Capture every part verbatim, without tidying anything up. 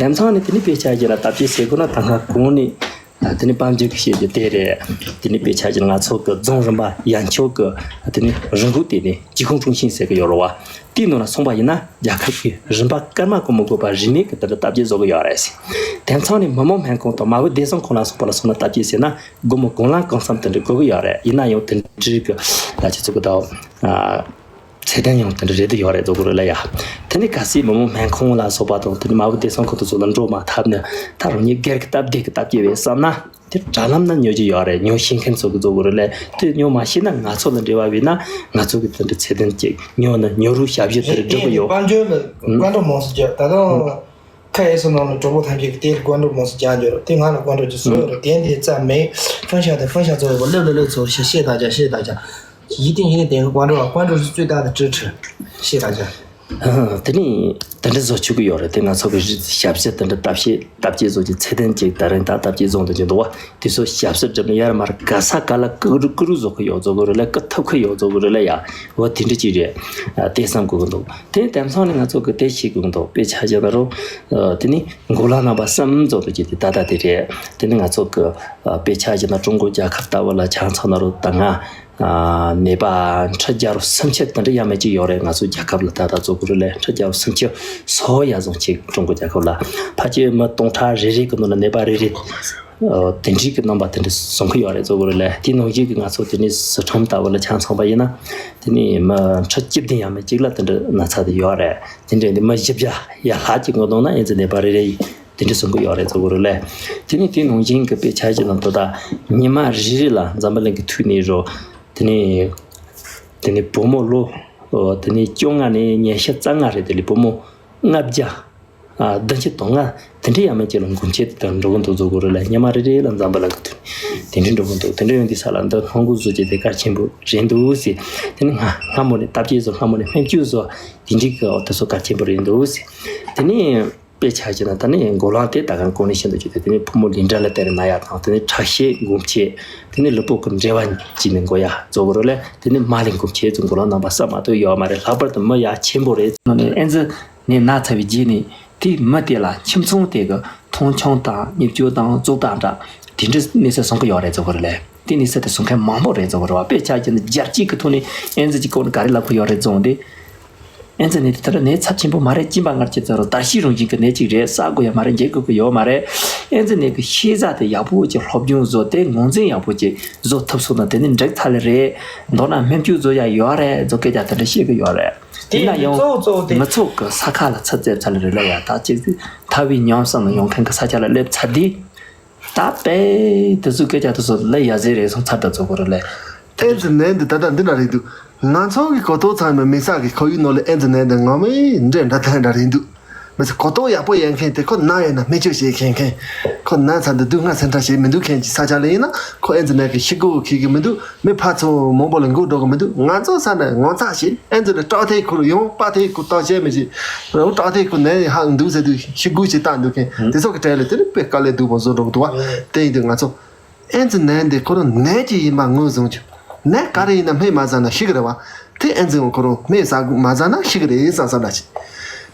དེ་མཚམས་ནས་དེ་ནི་དཔེ་ཆ་ཞིག་ལ་བརྟག་དཔྱད་བྱེད་དགོས་ན། ད་སྔ་གོང་ནས་དེ་ནི་དཔལ་འབྱོར་གྱི་བཤད་རྒྱུ་དེ་རེད། དེ་ནི་དཔེ་ཆ་ཞིག་ང་ཚོ་གི་རྫོང་རིམ་པ་ཡན་ཆོད་ཀྱི་དེ་ནི་རིན་གོང་དེ་ནི་ཇི་ཁུངས་ཀྲུང་ཤིང་ཟེར་གི་ཡོད་རེད་བ། དེའི་ནང་ལ་སོང་པ་ཡིན་ན། རྒྱལ་ཁབ་ཀྱི་རིམ་པ་སྐར་མ་གོ་མི་དགོས་པ་རིན་མེད་ཀྱི་དེ་འདྲ་བརྟག་དཔྱད་བཟོ་གི་ཡོད་རེད། དེ་མཚམས་ནས་མི་དམངས་སྨན་ཁང་དང་མ་བུ་བདེ་སྲུང་ཁང་ལ་སོགས་པ་ལ་སོང་ན་བརྟག་དཔྱད་བྱས་ན། སྒོར་མོ་སྒོར་ལན་གང་འཚམ་དེ་འདྲ་དགོས་ཀྱི་ཡོད་རེད། ཡིན་ན་ཡང་དེ་འདྲའི་གི་ལ་ཆ་ཚུགས་ཀྱི་དང་། ཚད་ལྡན་ཡང་དེ་འདྲ་རེད་དུ་ཡོད་རེད་བཟོ་དགོས་རེད་ལ་ཡ། དེ་ནི་གལ་སྲིད་མི་དམངས་སྨན་ཁང་ལ་སོགས་པ་དང་དེ་ནི་མ་བུ་བདེ་སྲུང་ཁང་དུ་ཚོ་ལ་འགྲོ་མ་ཐུབ་ན། ད་རང་ཉིད་སྒེར་གྱི་སྟབས་བདེ་གི་སྟབས་བདེ་བས་བསམ་ན། དེ་དྲ་ལམ་ན་ཉོ་རྒྱུ་ཡོད་རེད། ཉོ་ཤེས་མཁན་ཚོ་གི་བཟོ་དགོས་རེད་ལ། དེ་ཉོ་མ་ཤེས་ན་ང་ཚོ་ལ་འབྲེལ་བ་བྱས་ན་ང་ཚོ་གི་དེ་འདྲ་ཚད་ལྡན་ཅིག་ཉོ་ན་ཉོ་རུ་ཞབས་ཞུ་དེ་འདྲ་སྒྲུབ་གི་ཡོད། དཔལ་འབྱོར་ལ་བཀའ་འདྲི་མང་སུ་རྒྱབ། ད་དུང་ཁ་ཨེ་སི་ནང་ལ་གྲོགས་པོ་ཐམས་ཅད་ཀྱིས་དེ་བཀའ་འདྲི་མང་སུ་རྒྱག་འགྱུར། དེ་ང་ལ་བཀའ་འདྲི་རྒྱུ་བཟོ་ཡོད་རེད། དེ་འདི་རྩ་མེད། 分享的分享做一个，六六六做一下，谢谢大家，谢谢大家。一定一定点个关注啊，关注是最大的支持，谢谢大家。 དེ་ནི་དེ་འདྲ་བཟོ་ཆོག་གི་ཡོད་རེད། དེ་ང་ཚོ་གི་ཞབས་ཞུ་དེ་འདྲ་བརྟག་དཔྱད་བརྟག་དཔྱད་བཟོ་རྒྱུ་ཚད་ལྡན་ཅིག་ད་རིང་ད་བརྟག་དཔྱད་བཟོ་འདོད་ཀྱི་འདུག་བ། དེ་ཚོ་ཞབས་ཞུ་སྒྲུབ་ན་ཡར་མར་ག་ས་ག་ལ་ཀུ་རུ་ཀུ་རུ་བཟོ་གི་ཡོད་བཟོ་གི་རེད་ལ། ཀུ་ཐུབ་གི་ཡོད་བཟོ་གི་རེད་ལ་ཡ། འོ་དེ་འདྲ་ཅིག་རེད། དེ་བསམ་དགོས་ཀྱི་འདུག་དེ་དེ་མཚམས་ནས་ང་ཚོ་གི་དེ་ཤེས་དགོས་ཀྱི་འདུག་དཔེ་ཆ་བཞག་ན་རུང་། དེ་ནི་འགོག་ལན་རྣམ་པ་གསུམ་བཟོ་འདོད་ཀྱི་དེ་ད་ལྟ་དེ་རེད། དེ་ནི་ང་ཚོ་གི་དཔེ་ཆ་བཞག་ན་ཀྲུང་གོ་རྒྱལ་ཁབ་ལྟ་བུ་ལ་ཆ་མཚོན་ན་རུང་ད་སྔ་ནད་པ་ཁྲི་བརྒྱ་རུ་སུམ་ཅུ་དེ་འདྲ་ཡས་མས་ཅིག་ཡོད་རེད། ང་ཚོ་རྒྱལ་ཁབ་ལ་ད་ལྟ་བཟོ་དགོས་རེད་ལ། ཁྲི་བརྒྱ་རུ་སུམ་ཅུ་སོ་ཡ་བཟུང་ཅིག་ཀྲུང་གོ་རྒྱལ་ཁབ་ལ་ཕལ་ཆེར་མི་སྟོང་ཕྲག་རེ་རེ་གི་ནང་ལ་ནད་པ་རེ་རེ་དེ་འདྲའི་གི་རྣམ་པ་དེ་འདྲ་བཟུང་གི་ཡོད་རེད་བཟོ་དགོས་རེད་ལ། དེའི་ནང་བཞིན་གི་ང་ཚོ་དེ་ནི་ཟི་ཁྲོན་ལྟ་བུ་ལ་ཆ་མཚོན་པ་ཡིན་ན། དེ་ནི་མི་ཁྲི་བཅུ་བདུན་ཡས་མས་ཅིག་ལ་དེ་འདྲ་ན་ཚ་དེ་ཡོད་རེད། དེ་འདྲ་ནི་མི་བཞི་བརྒྱ་ཡར་ལྷག་ཅིག་འགོ་གཏོང་ན་ཨེ་ཙི་ནད་པ་རེ་རེ་ཡིས་དེ་འདྲ་བཟུང་གི་ཡོད་རེད་བཟོ་དགོས་རེད་ལ། དེ་ནི་དེའི་ནང་བཞིན་གི་དཔེ་ཆ་ཞིག་ནང་དུ་ད་ཉི་མ་རེ་རེ་ལ་འཛམ་བུ་གླིང་གི་ཐོག་ནས་རོ། དེ་ནི་དེ་ནི་བུ་མོ་ལོ་དེ་ནི་བཅོ་ལྔ་ནས་ཉི་ཤུ་རྩ་ལྔ་རེད། དེ་ལས་བུ་མོ་ལྔ་བརྒྱ་ཨ་བདུན་ཅུ་དོན་ལྔ་དེ་འདྲ་ཡས་མས་ཅིག་ལ་འགུམ་ཆེད་དུ་འགྲོ་གི་འདུག་བཟོ་དགོས་རེད་ལ། ཉི་མ་རེ་རེ་ལ་འཛམ་བུ་གླིང་གི་ཐོག་ནས་དེ་འདྲ་འགྲོ་གི་འདུག་དེ་འདྲ་ཡོང་དུས་ས་ལ་འདི་སྔོན་འགོག་བཟོ་རྒྱུ་དེ་གལ་ཆེན་པོ་རེད་འདུག་ཟེར། དེ་ནི་སྔ་སྔ་མོ་ནས་བརྟག་དཔྱད་བཟོ། སྔ་མོ་ནས་སྨན་བཅོས་བཟོ། དེ་འདྲའི་གི་འོ་དེ་ཚོ་གལ་ཆེན་པོ་རེད་འདུག་ཟེར། དེ་ནས་དཔེ་ཆ་བཞག་ན་ད་ནི་འགོག་ལན་དེ་ད་ག་གོང་ནས་བཤད་འདུག་ཅེས། དེ་ནི་ཕོ་མོ་ལིན་ཌ་ལ་དེར་ན་ཡག་དང་། དེ་ནི་ཁྲག་ཤེད་འགུམ་ཆེད། དེ་ནི་ལུས་པོ་གི་འབྲེལ་བ་བྱས་ནས་འགོག་ཡག་བཟོ་དགོས་རེད་ལ། དེ་ནི་མ་ལེན་འགུམ་ཆེད་ཚོ་འགོག་ལན་རྣམ་པ་གསུམ་མ་གཏོགས་ཡོད་མ་རེད། ལྷག་པར་དུ་མི་ཡ་ཆེན་པོ་རེད། ནང་ནས་ཨེ་ཙི་ནད་ན་ཚར་བའི་རྗེས་ནས་དེ་མི་དེ་ལ་ཁྱིམ་ཚང་དེ་གི་མཐོང་ཆུང་དང་བརྙས་བཅོས་དང་བཙོག་པ་འདྲ་དེ་འདྲའི་གནས་ཚུལ་བཟོ་གི་ཡོད་རེད་བཟོ་དགོས་རེད་ལ། དེ་གནས་ཚུལ་དེ་བཟོ་མཁན་མང་པོ་རེད་བཟོ་དགོས་རེད་བ། དཔེ་ཆ་བཞག་ན་རྒྱལ་སྤྱི་གི་ཐོག་ནས་ཨེ་ཙི་གི་སྐོར་ནས་ག་རེ་ལབ་གི་ཡོད་རེད་བཟོ་འོང་དུས། ཨེ་ཙི་ནད་དེ་ད་ལྟ་ནད་ཚབས་ཆེན་པོ་མ་རེད། གཅིན་པ་སྔར་གྱི་ཚོ་རུ་དར་ཤིང་རང་བཞིན་གྱི་ནད་ཅིག་རེད། བསལ་དགོས་ཡ་མ་རེད། འགྱེལ་དགོས་ཀྱི་ཡོད་མ་རེད། ཨེ་ཙི་ནད་ཀྱི་ཤེས་བྱ་དེ་ཡག་པོ་ཅིག་སློབ་སྦྱོང་བཟོ། དེ་ངོས་འཛིན་ཡག་པོ་ཅིག་བཟོ་ཐུབ་སོང་ན་དེ་ནི་འགྲིག་ཚར་ལེ་རེད། མདོར་ན་སྨན་བཅོས་བཟོ་ཡ་ཡོད་རེད་བཟོ་སྐད་ཆ་དེ་འདྲ་བཤད་ཀྱི་ཡོད་རེད། དེ་ཡིན་ན་ཡང་གཙོ་བོ་གཙོ་བོ་དེ་མི་ཚོགས་ཀྱི་ས་ཁ་ལ་ཚུར་བཙལ་ཚར་ལེ་རེད་ལ་ཡ། ད་ཅིག་ཐར་བའི་ཉམས་སམ་ལ་ཡོང་མཁན་གྱི་ས་ཆ་ལ་སླེབས་ཚར་དུས། ད་དཔེ་དེ་ཚོའི་སྐད་ཆ་དེ་ཚོ་ལབ་ཡ་ཟེར་རེད་སོང་ཚར་ད་ཚོ་གོ་རེད་ལེ། ཨེ་ཙི་ནད་འདི་ད་ལྟ་འདི་འདྲ་རེད་འདུག་ང་ཚོ་གི་གོ་རྟོགས་ཚང་མ་མི་ས་གི་ཁོར་ཡུག་ནང་ལ་ཨེ་ཙི་ནད་འདི་ངོ་མའི་འདྲེ་འདྲ་ཐལ་འདྲ་རེད་འདུག་མི་ཚེ་གོ་རྟོགས་ཡག་པོ་ཡོད་མཁན་དེ་ཁོ་ན་ཡོད་ན་སྨན་བཅོས་བྱེད་མཁན་མཁན། ཁོ་ན་ཚར་འདི་སྡུག་བསྔལ་སེམས་ཁྲལ་བྱེད་མི་འདུག་མཁན་གྱི་ས་ཆ་ལ་ཡིན་ན་ཁོ་ཨེ་ཙི་ནད་ཀྱི་ཤི་སྒོ་འཁེལ་གི་མི་འདུག་མི་ཕར་ཚུར་མང་པོ་ལ་འགོས་འགྲོ་གི་མི་འདུག་ང་ཚོ་ས་ནས་ངོ་ཚ་བྱེད། ཨེ་ཙི་ནད་བཀྲག་མདངས་ཁུར་ཡོང་བཀྲག་མདངས་ཁུར་བརྟག་དཔྱད་མི་བྱེད། རང་བཀྲག་མདངས་ཁུར་ནད་ཡང་ཧ་འདུག་ཟེར་དུས་ཤི་སྒོ་ཞིག་བཏང་འདུག་མཁན་དེ་ཚོ་གི་གྲས་ལ་དེ་ནི་དཔེ་དཀའ་ལས་སྡུག་པོ་བཟོ་འགྲོ་གི་འདུག་བ། དེ་ཡིན་དུས་ང་ཚོ་ཨེ་ཙི་ནད་འདི་ཁོ་རང་ནད་ཅིག་ཡིན་པ་ངོས་བཟུང་རྒྱུ། ནད་ག་རེ་ཡིན་ན་སྨན་མ་ཟ་ན་ཤི་གི་རེད་བ། དེ་ཨེ་ཙི་ཡང་ཁོ་རང་སྨན་ཟ་མ་ཟ་ན་ཤི་གི་རེད་བསམ་བསམ་འདྲ་ཅིག་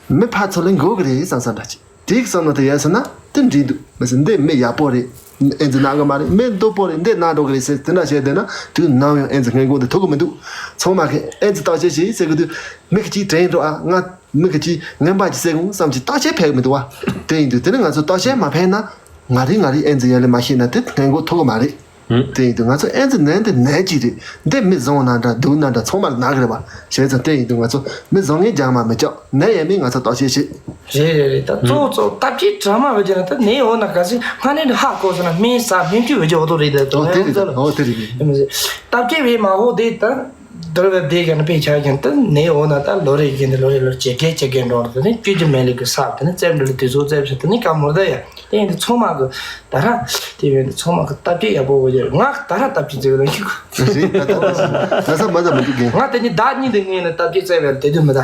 མི་ཕར་ཚུར་ལ་འགོས་གི་རེད་བསམ་བསམ་འདྲ་ཅིག་དེའི་བསམ་བློ་དེ་ཡོད་ཟེར་ན་དེ་འགྲིག་འདུག་མི་ཟེར་འདི་མི་ཡག་པོ་རེད། ཨེ་ཙི་ན་གི་མ་རེད། མི་སྡུག་པོ་རེད། འདི་ན་འགྲོ་གི་རེད་ཟེར་དེ་འདྲ་བྱས་བསྡད་ན་དུས་ནམ་ཡང་ཨེ་ཙི་སྔོན་འགོག་འདི་ཐུབ་གི་མི་འདུག་ཚང་མ་གིས་ཨེ་ཙི་བརྟག་དཔྱད་བྱེད་ཟེར་གི་དུས་མི་གཅིག་དྲན་འགྲོ་ཨ། ང་མི་གཅིག་ངན་པ་གཅིག་ཟེར་གོ་བསམ་གྱི་བརྟག་དཔྱད་ཕེབས་གི་མི་འདུག་བ། དེ་ཡིན་དུས་དེ་ནི་ང་ཚོ་བརྟག་དཔྱད་མ་ཕེབས་ན་ང་རེ་ང་རེ་ཨེ་ཙི་ཡོད་ལེ་མ་ཤེས་ན་དེ་སྔོན་འགོག་ཐུབ་གི་མ་རེད། དེ་ཡིན་དུས་ང་ཚོ་ཨེ་ཙི་ནད་འདི་ནད་ཅིག་རེད། འདི་མི་བཟང་ན་འདྲ་སྡུག་ན་འདྲ་ཚང་མ་ལ་ན་གི་རེད་བ། བྱས་ཙང་དེ་ཡིན་དུས་ང་ཚོ་མི་བཟང་ངན་རྒྱག་མ་མི་སྐྱོག་ནད་ཡོད་མེད་ང་ཚོ་བརྟག་དཔྱད་བྱེད། རེད་རེད་རེད། ད་གཙོ་བོ་གཙོ་བོ་བརྟག་དཔྱད་གྲ་མ་བྱས་ན་ད་ནད་ཡོད་ན་ག་ཚོད་སྔ་ནས་ཧ་གོ་སོང་ན་སྨན་ཟ་སྨན་བཅོས་བྱེད་རྒྱུ་འོ་དོ་རེད། ད་ཨོ་དེ་རེད། ཨོ་དེ་རེད། བརྟག་དཔྱད་བྱེད་མ་གོ་དེ་ད་དུར་བ་བདེ་ག་ན་དཔེ་ཆ་ཀྱང་ད་ནད་ཡོད་ན་ད་ལོ་རེ་བཞིན་དུ་ལོ་རེ་ལོ་ཇེ་རྒས་ཇེ་རྒས་འགྲོ་ད་ནི་བཅོས་རྒྱུ་མེད་ལེ་གི་ས་ད་ནི་རྩེབ་འགྲོ་ལེ་དུས་ཚོད་རྩེབ་ས་ད་ནི་ཀ་མོར་ད་ཡ། དེ་ཡིན་དུས་ཚང་མ་གི་ད་ར་དེ་ཡིན་དུས་ཚང་མ་གི་བརྟག་དཔྱད་ཡག་པོ་བྱེད་རྒྱུ་རེད། ང་ད་ར་བརྟག་དཔྱད་བྱེད་རྒྱུ་རང་ཤུགས། རེད་ད་ད་ད་ད་ས་མ་ཟ་མི་འདུག་གི་ང་དེ་ནི་ཟླ་གཉིས་དེ་སྔོན་ནས་བརྟག་དཔྱད་བྱས་པ་དེ་དུས་མི་ད།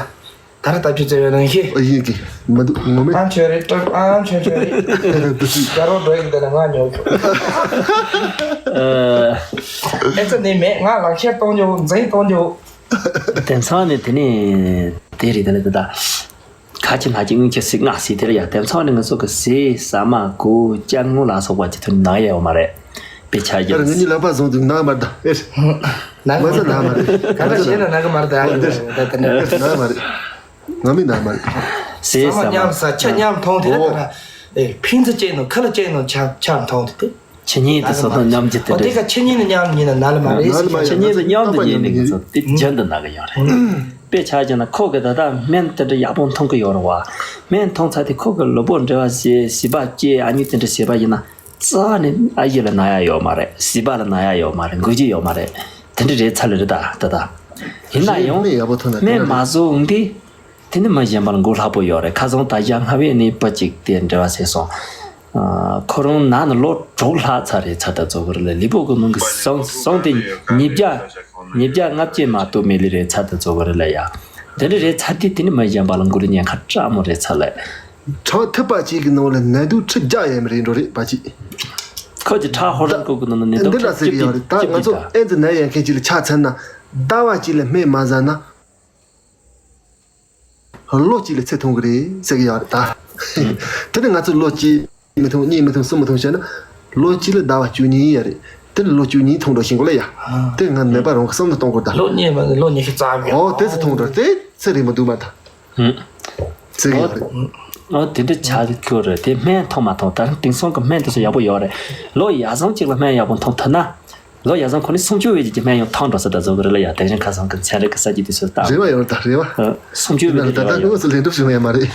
ད་ར་བརྟག་དཔྱད་བྱས་པ་རང་ཤུགས། ཨ་ཡིན་གི་མི་འདུག་ངོ་མས། ཨང་ཆོས་རེད་སྤྲོ་ཨང་ཆོས་ཆོས་རེད། རྒྱ་རོགས་འགྲོ་ཡི་འདི་ན་ང་ཉོ་ཆོག་ཨེ་ཙི་ནད་མེད། ང་ལག་ཁྱེར་གཏོང་རྒྱུ་འཛིན་གཏོང་རྒྱུ། དེང་སང་ནི་དེ་ནི་དེ་རེད་དེ་ལ་དེ་ད། ཁ་ཆེ་ལྷ་ཆེ་སྔོན་ཆེ་ཟིག་སྔགས་ཟིག་དེ་ལ་ཡ། དེ་ཚང་ནི་ང་ཚོ་གི་ཟས་ཟ་མ་གོ་ཅ་དངོས་ལ་སོགས་པ་ཅི་ཐོན་ནང་ཡ་ཡོད་མ་རེད། དཔེ་ཆ་ཨ་རེ་ང་གཉིས་ལག་པ་བཟུང་དུས་ནང་མ་ད་ཨེ། ནང་མ་ད་ནང་མ་རེད། ག་འདྲ་བྱས་ན་ནང་གི་མ་རེད་ད། ཨ་ད་ད་ད་ནང་མ་རེད། ང་མི་ནང་མ་རེད། ཟས་ཟ་མ་ཟ་མ་མཉམ་ཟ་ཆ་མཉམ་འཐུང་དེ་ལ་ད་ཨེ་ཕིང་ཚ་ཅན་ནོ་ཁ་ལ་ཅན་ནོ་ཆ་ཆ་འཐུང་དེ་དེ། ཆུ་ཉིན་དུ་སོ་དང་མཉམ་གྱི་དེ་འོ་དེ་རེད། ཀ་ཆུ་ཉིན་ནི་མཉམ་ཉིན་ན་ན་ལ་མ་རེད། ཆུ་ཉིན་དུ་མཉམ་དུ་ཉིན་ནི་ང་ཚོ་དེ་རྒྱུན་དུ་ན་གི་ཡོད་རེད། དཔེ་ཆ་བཞག་ན་ཁོ་གི་ད་ལྟ་སྨན་དེ་འདྲ་ཡག་པོ་འཐུང་གི་ཡོད་རེད་བ། སྨན་འཐུང་ཚར་དེ་ཁོ་གི་ལུས་པོ་འབྲེལ་བ་བྱེད་བྱིས་པ་སྐྱེ་ཨ་ནི་དེ་འདྲ་བྱེད་པ་ཡིན་ན་རྩ་ནས་ཨ་ཡེ་ལ་ན་ཡ་ཡོད་མ་རེད། བྱིས་པ་ལ་ན་ཡ་ཡོད་མ་རེད། འགུལ་རྒྱུ་ཡོད་མ་རེད། དེ་འདྲ་རེད་ཚར་ལེ་རེད་ད་ད་ད། ཡིན་ན་ཡང་སྨན་ཡག་པོ་འཐུང་ན་དེ་སྨན་མ་བཟོ་འོང་དེ། དེ་ནི་མི་གཞན་པ་ལ་མགོ་ལྷག་པོ་ཡོད་རེད། ཁ་སང་ད་ཞག་སྔ་བའི་ནས་བུ་གཅིག་དེ་འབྲེལ་བ་བྱས་སོང་། ཨ་ཁོ་རང་ན་ནི་ལོ་དྲུག་ལྷག་ཚར་རེད་ཚར་ད་ཚོ་གི་རེད་ལ། ལུས་པོ་གི་ནང་གི་ཟངས་ཟངས་དེ་ཉིས་བརྒྱ་ཉིས་བརྒྱ་ལྔ་བཅུ་མ་གཏོགས་མེད་ལེ་རེད་ཚར་ད་ཚོ་གི་རེད་ལ་ཡ། དེ་འདྲ་རེད་ཚར་དུས་དེ་ནི་མི་གཞན་པ་ལ་མགོ་ལ་ཉེན་ཁ་དྲག་མོ་རེད་ཚར་ལ། ཁྲག་ཐིགས་པ་གཅིག་གི་ནང་ལ་ནད་དུག་ཁྲི་བརྒྱ་ཡས་མ་རེད་འགྲོ་རེད་པ་གཅིག་ཁོ་གི་ཁྲག་ཧོར་ལ་ཀོ་གི་ནང་ན་ནད་དུག་འདི་འདྲ་ཁྲི་ཟེར་གི་ཡོད་རེད། ད་ང་ཚོ་ཨེ་ཙི་ནད་ཡོད་མཁན་གཅིག་ལ་ཆ་མཚོན་ན་ཟླ་བ་གཅིག་ལ་སྨན་མ་ཟ་ན། ལོ་གཅིག་ལ་ཚེ་ཐུང་གི་རེད་ཟེར་གི་ཡོད་རེད་ད། དེ་ནི་ང་ཚོ་ལོ་གཅིག་མི་ཐུང་གཉིས་མི་ཐུང་གསུམ་མི་ཐུང་བྱས་ན་ལོ་གཅིག་ལ་ཟླ་བ་བཅུ་གཉིས་ཡོད་རེད། དེ་ནི་ལོ་བཅུ་གཉིས་ཐུང་འགྲོ་ཤིང་གོ་ལ་ཡ། དེ་ང་ནད་པ་རང་གི་བསམ་བློ་གཏོང་དགོས་ད། ལོ་གཉིས་མ་ཟིན་ལོ་ཉི་ཤུ་རྩ་བཞི། ཨོ་དེ་ཚོ་ཐུང་འགྲོ་དེ་ཚེ་རིང་མི་འདུག་མ་ད། ཟེར་གི་ཡོད་རེད། ཨོ་དེ་འདྲ་ཆགས་ཀྱི་རེད། དེ་སྨན་འཐུང་མ་འཐུང་ད་རིང་དེང་སང་གི་སྨན་དེ་ཚོ་ཡག་པོ་ཡོད་རེད། ལོ་ཡ་བཟང་གཅིག་ལ་སྨན་ཡག་པོ་འཐུང་ཐུབ་ན། ལོ་ཡ་བཟང་ཁོ་ནི་སུམ་ཅུ་བའི་རྗེས་ཀྱི་སྨན་ཡང་ཐང་འགྲོ་ས་འདྲ་བཟོ་གི་རེད་ལ་ཡ། དེ་བཞིན་ཁ་སང་གི་ཚན་རིག་གི་ས་རྒྱུ་དེ་ཚོ་ལྟ། རེ་བ་ཡོད་རེད་ད་རེ་བ། ཨ། སུམ་ཅུ་བའི་ཡིན་ན་རྗེས་ད་ལྟ་ཡོད། དངོས་སུ་ལན་འདེབས་ཞུ་ཡ་མ་རེད།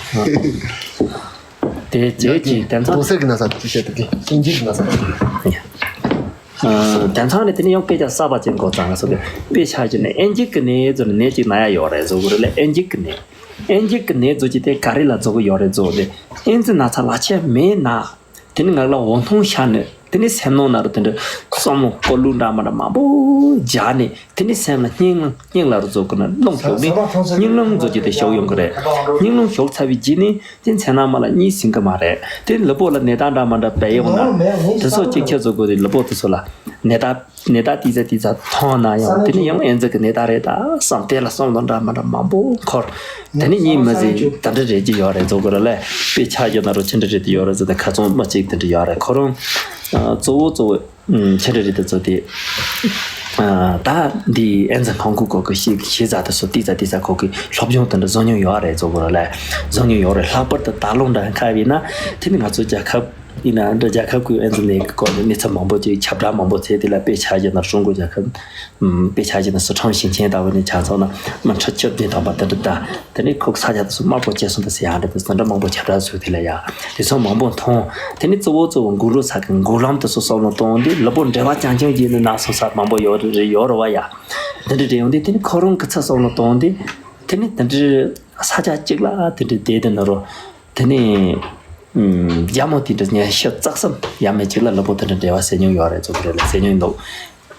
དེ་རྗེས་ཀྱི་དེ་ཚོ་གོང་གསལ་གྱི་ན་ཚ་དེ་བཤད་དེ་གི་གཤིན་རྗེ་གི་ན་ཚ་དེ། ཨ། དེ་ཚང་ནས་དེ་ནས་ཡང་དཔེ་ཆ་གསར་པ་ཅིག་འགོ་བརྩམས་ལ་སོགས་པའི་དཔེ་ཆ་ཅིག་ནས་ཨེན་ཇི་གི་ནད་ཟེར་ནས་ནད་ཅིག་ན་ཡ་ཡོད་རེད་བཟོ་གི་རེད་ལ། ཨེན་ཇི་གི་ནད། ཨེན་ཇི་གི་ནད་བཟོ་རྒྱུ་དེ་ག་རེ་ལ་བཟོ་གི་ཡོད་རེད་བཟོ་དེ། ཨེ་ཙི་ན་ཚ་ལག་ཆ་མེད་ན། དེ་ནི་ང་ལ་འོ་འཐུང་ཤ་ནི་དེ་ནི་སེམས་ནང་ན་རུ་དེ་འདྲ་བསམ་བློ་སྐོར་ལུགས་འདྲ་མ་འདྲ་མང་པོ་རྒྱག་ནས། དེ་ནི་སེམས་ལ་སྙིང་སྙིང་ལ་རུ་བཟོ་གི་ན་རླུང་ཞོག་ནི་སྙིང་རླུང་བཟོ་རྒྱུ་དེ་ཞོག་ཡོང་གི་རེད། སྙིང་རླུང་ཞོག་ཚར་བའི་རྗེས་ནི་དེ་མཚན་ན་མ་ལ་གཉིད་སྲིང་གི་མ་རེད། དེ་ལུས་པོ་ལ་ནད་རྟགས་འདྲ་མ་འདྲ་བས་ཡོང་ན་དེ་ཚོ་གཅིག་ཁྱེར་བཟོ་དགོས་དེ་ལུས་པོ་དེ་ཚོ་ལ་ནད་རྟགས། ནད་རྟགས་ཏིག་ཙ་ཏིག་ཙ་མཐོང་ན་ཡང་དེ་ནི་ཡང་ཨེ་ཙི་གི་ནད་རྟགས་རེད་ད་བསམ་དེ་ལ་བསམ་བློ་འདྲ་མ་འདྲ་མང་པོ་འཁོར། དེ་ནི་གཉིད་མི་ཟིན་དེ་འདྲ་རེད་ཀྱི་ཡོད་རེད་བཟོ་དགོས་རེད་ལས། དཔེ་ཆ་རྒྱབ་ན་རོ་ཆེ་འདྲ་རེད་དེ་ཡོད་རེད་ཟེར་ཏེ་ཁ་ཚོན་མ་གཅིག་དེ་འདྲ་ཡོད་རེད། ཁོ་རང་གཙོ་བོ་གཙོ་བོ་ཆེ་འདྲ་རེད་དེ་ཚོ་དེ་ད་འདི་ཨེ་ཙི་ཁང་ཁུག་གོ་གི་ཤེས་ཤེས་ཚ་དེ་ཚོ་ཏིག་ཙ་ཏིག་ཙ་གོ་གི་སློབ་སྦྱོང་དེ་འདྲ་བཟོ་མྱོང་ཡོད་རེད་བཟོ་དགོས་རེད་ལས། བཟོ་མྱོང་ཡོད་རེད། ལྷག་པར་དུ་ད་ལོ་འདྲ་ཁ་བས་ན་དེ་ནི་ང་ཚོ་རྒྱལ་ཁབ། ཡིན་ན་འདི་རྒྱལ་ཁབ་ཀྱི་ཨེ་ཙི་ནད་ཀྱི་སྐོར་ནས་གནས་ཚུལ་མང་པོ་ཅིག་ཁྱབ་བསྒྲགས་མང་པོ་བྱས། དེ་ལ་དཔེ་ཆ་བཞག་ན་ཀྲུང་གོ་རྒྱལ་ཁབ་དཔེ་ཆ་བཞག་ན་སི་ཁྲོན་ཞིང་ཆེན་ལྟ་བུ་ནས་ཆ་མཚོན་ན་མི་ཁྲི་བཅུ་བདུན་ཐམ་པ་དེ་འདྲ་དང་དེ་ནས་ཁོ་ས་ཆ་དེ་ཚོ་དམར་པོ་སྐྱེས་སོང་དེ་ཟེར་ཡག་འདྲ་དེ་ཚོ་འདྲ་མང་པོ་ཁྱབ་བསྒྲགས་བཟོས། དེ་ལ་ཡ་དེ་ཚོ་མང་པོ་མཐོང་། དེ་ནས་གཙོ་བོ་གཙོ་བོ་འགུག་རོགས་ས་གི་འགུག་ལམ་དེ་ཚོ་བསམ་བློ་གཏོང་དུས་ལུས་པོ་འབྲེལ་བ་རྐྱང་རྐྱང་བྱས་ནས་ན་སོང་ས་མང་པོ་ཡོད་རེད་ཡོད་རེད་བ་ཡ། དེ་འདྲ་འདྲ་ཡོང་དུས་དེ་ནས་ཁོ་རང་གི་ཚུར་བསམ་བློ་གཏོང་དུས་དེ་ནས་དེ་འདྲ་ས་ཆ་གཅིག་ལ་དེ་འདྲ་བསྡད་དེ་ན་རོ། དེ་ནས་རྒྱ་མོ་དེ་འདྲ་ཉན་ཤེས་རྩག་སམ་ཡ་མེད་ཅིག་ལ་ལུས་པོ་དེ་འདྲ་འབྲེལ་བ་ཟེར་མྱོང་ཡོད་རེད་བཟོ་གི་རེད་ལ་ཟེར་མྱོང་འདུག་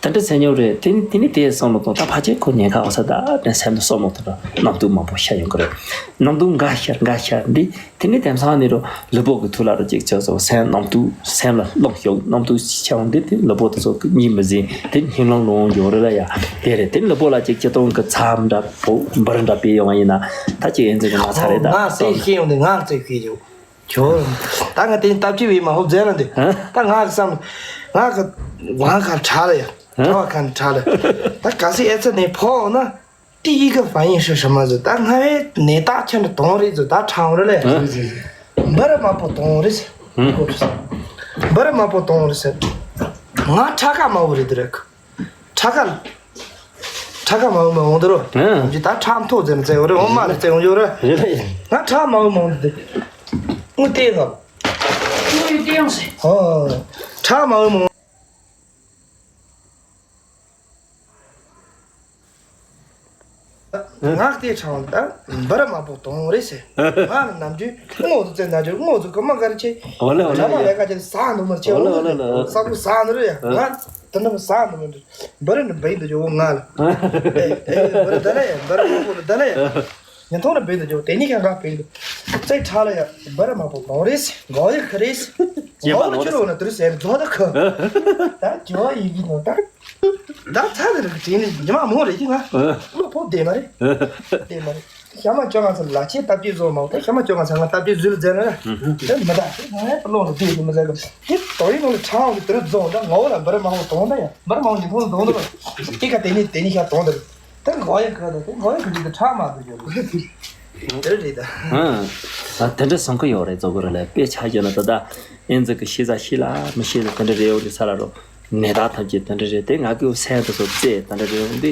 དེ་འདྲ་ཟེར་མྱོང་རེད། དེ་ནི་དེ་ནི་དེ་བསམ་བློ་གཏོང་ད་ཕལ་ཆེར་ཁོ་ཉེན་ཁ་འོང་ས་ད་དེ་སེམས་ལ་བསམ་བློ་དེ་འདྲ་རྣམ་རྟོག་མང་པོ་ཤར་ཡོང་གི་རེད། རྣམ་རྟོག་འགའ་ཤར་འགའ་ཤར་འདི་དེ་ནི་དེང་སང་ནི་རོ་ལུས་པོ་གི་ཐུགས་ལ་རོ་ཅིག་ཆགས་སོ་སེམས་རྣམ་རྟོག་སེམས་ལ་རླུང་ཞོག་རྣམ་རྟོག་ཤར་འོང་འདི་དེ་ལུས་པོ་དེ་ཚོ་གི་གཉིད་མི་ཟིན་དེ་སྙིང་རླུང་ལོང་ཡོང་རེད་ལ་ཡ། དེ་རེད། དེ་ནི་ལུས་པོ་ལ་ཅིག་སྤྱི་གཏོང་གི་ཚབ་འདྲ་པོ་འབར་འདྲ་སྤེལ་ཡོང་བ་ཡིན་ན་ད་ཅིག་ཨེ་ཙི་གི་ན་ཚ་རེད་ད། ང་རྩེ་ཤེས་ཡོང་དེ་ང་རྩེ་ཤེས་ཡོང་། ཁྱོད། ད་ང་དེ་སྟབས་ཅིག་བས་མ་ཧོབ་མཛད་ལ་འདི། ཧ། ད་ང་གི་བསམ། ང་གི་ང་ཁ་ཁྲ་ལ་ཡ། ཧ། ཁྲ་བ་ཁ་ཁྲ་ལ། ད་ག་སི་ཨེ་ཚ་ནས་ཕོག་ན། ཏི་ཡི་གི་ཧྥ་ཡིན་ཧྲི་ཧྲི་མ་ཟི་ད་ང་བས་ནས་ད་ཁྱེད་འདྲ་དོང་རེད་ཟི་ད་ཁྲང་རེད་ལས། ཧ། འབར་མ་པོ་དོང་རེད་ཟེར། ཧ། འབར་མ་པོ་དོང་རེད་ཟེར། ང་ཁྲ་ཁ་མ་བོ་རེད་དེ་རེད། ཁྲ་ཁ། ཁྲ་ཁ་མ་བུ་མ་འོང་དུ་རོ། ཨ། ཇི་ད་ཁྲ་མཐོ་ཙེ་ན་ཙེ་འོ་རེ་འོ་མ་རེ་ཙེ་འོ་ཡོ་རེ། རེད་རེད། ང་ཁྲ་མ་བུ་མ་འོང་དུ་དེ། ངུ་ཏེ་ག་ངུ་ཡུ་ཏེ་ཡོང་སེ། ཨོ། ཁྲ་མ་བུ་མ་འོང་། ངག་དེ་ཁྲང་ད་འབར་མ་པོ་དོང་རེད་སེ། ང་ནམ་རྒྱུན་ངོ་ཚུ་ཙེ་ན་རྒྱུ་ངོ་ཚུ་གི་མ་ག་རེ་ཆེ། འོ་ལེ་འོ་ལེ། ཁྲ་མ་ལེ་ག་ཅེ་ས་ནུ་མ་ཆེ། འོ་ལེ་འོ་ལེ་འོ་ལེ། ས་ཀུ་ས་ནུ་རེ་ཡ། ང་དེ་ནམ་ས་ནུ་མ་རེ། འབར་ནི་འབར་འདུག་ཇོ་ང་ལ། ཨེ་ཨེ་འབར་ད་ལེ་འབར་མ་པོ་ད་ལེ། ཉན་ཐོང་ན་འབར་འདུག་ཇོ་དེ་ནི་ཁ་ང་འབར་འདུག་ཙེ་ཁྲ་ལ་ཡ་འབར་མ་པོ་གོ་རེས་གོ་ཡི་ཁ་རེས། སྐྱེས་པ་གོ་ལོ་ཆུ་རེས། རོ་ན་དུ་རེས་ཟེར་ཛོ་ད་ཁ། ད་ཇོ་ཡི་གི་ནོ་ད། ད་ཚ་ནི་རིགས་དྲིས་ནི་ཉི་མ་མོ་རེད་ཀྱི་ང་། ཨ། བློ་ཕོག་བསྡད་མ་རེད། བསྡད་མ་རེད། ཞག་མ་བཅོ་ལྔ་ཚར་ལ་ལག་ཆས་སྟབས་བདེ་བཟོ་མ་འོ་ད་ཞག་མ་བཅོ་ལྔ་ཚར་ང་སྟབས་བདེ་བཟོས་ལ་མཛད་ན་ར། དེ་མི་ད་དེ་ང་ཡང་བློ་ལ་བསྡད་དེ་མི་ཚད་གི་དེ་དོ་ཡིན་ནོ་ལ་ཁྲང་འོ་གི་དེ་རུ་རྫོང་ད་ངོ་བོ་ལ་འབར་མ་འོ་དོང་ད་ཡ་འབར་མ་འོ་ཉི་ཐོང་ལ་དོང་ད་ར། དེ་ག་དེ་ནི་དེ་ནི་ཤ་དོང་ད་ར། དེ་ངོ་ཡང་གི་ད་དེ་ངོ་ཡང་གི་དེ་ཁྲག་མ་དུ་ཡོད་གི་དེ་རེད་ད། ཨ་དེ་འདྲ་བསམ་གི་ཡོད་རེད་ཚོ་གི་རེད་ལ་དཔེ་ཆ་རྒྱུ་ན་ད་ད་ཨེ་ཛི་གི་ཤེས་ས་ཤེས་ལ་མི་ཤེས་ལ་དེ་འདྲ་རེད་འོ་རེད་ས་ལ་རོ། ནད་རྟགས་ཐམས་ཅད་དེ་འདྲ་རེད་དེ་ང་གི་སེམས་དེ་ཚོ་རྩེ་དེ་འདྲ་རེད་འོང་དེ།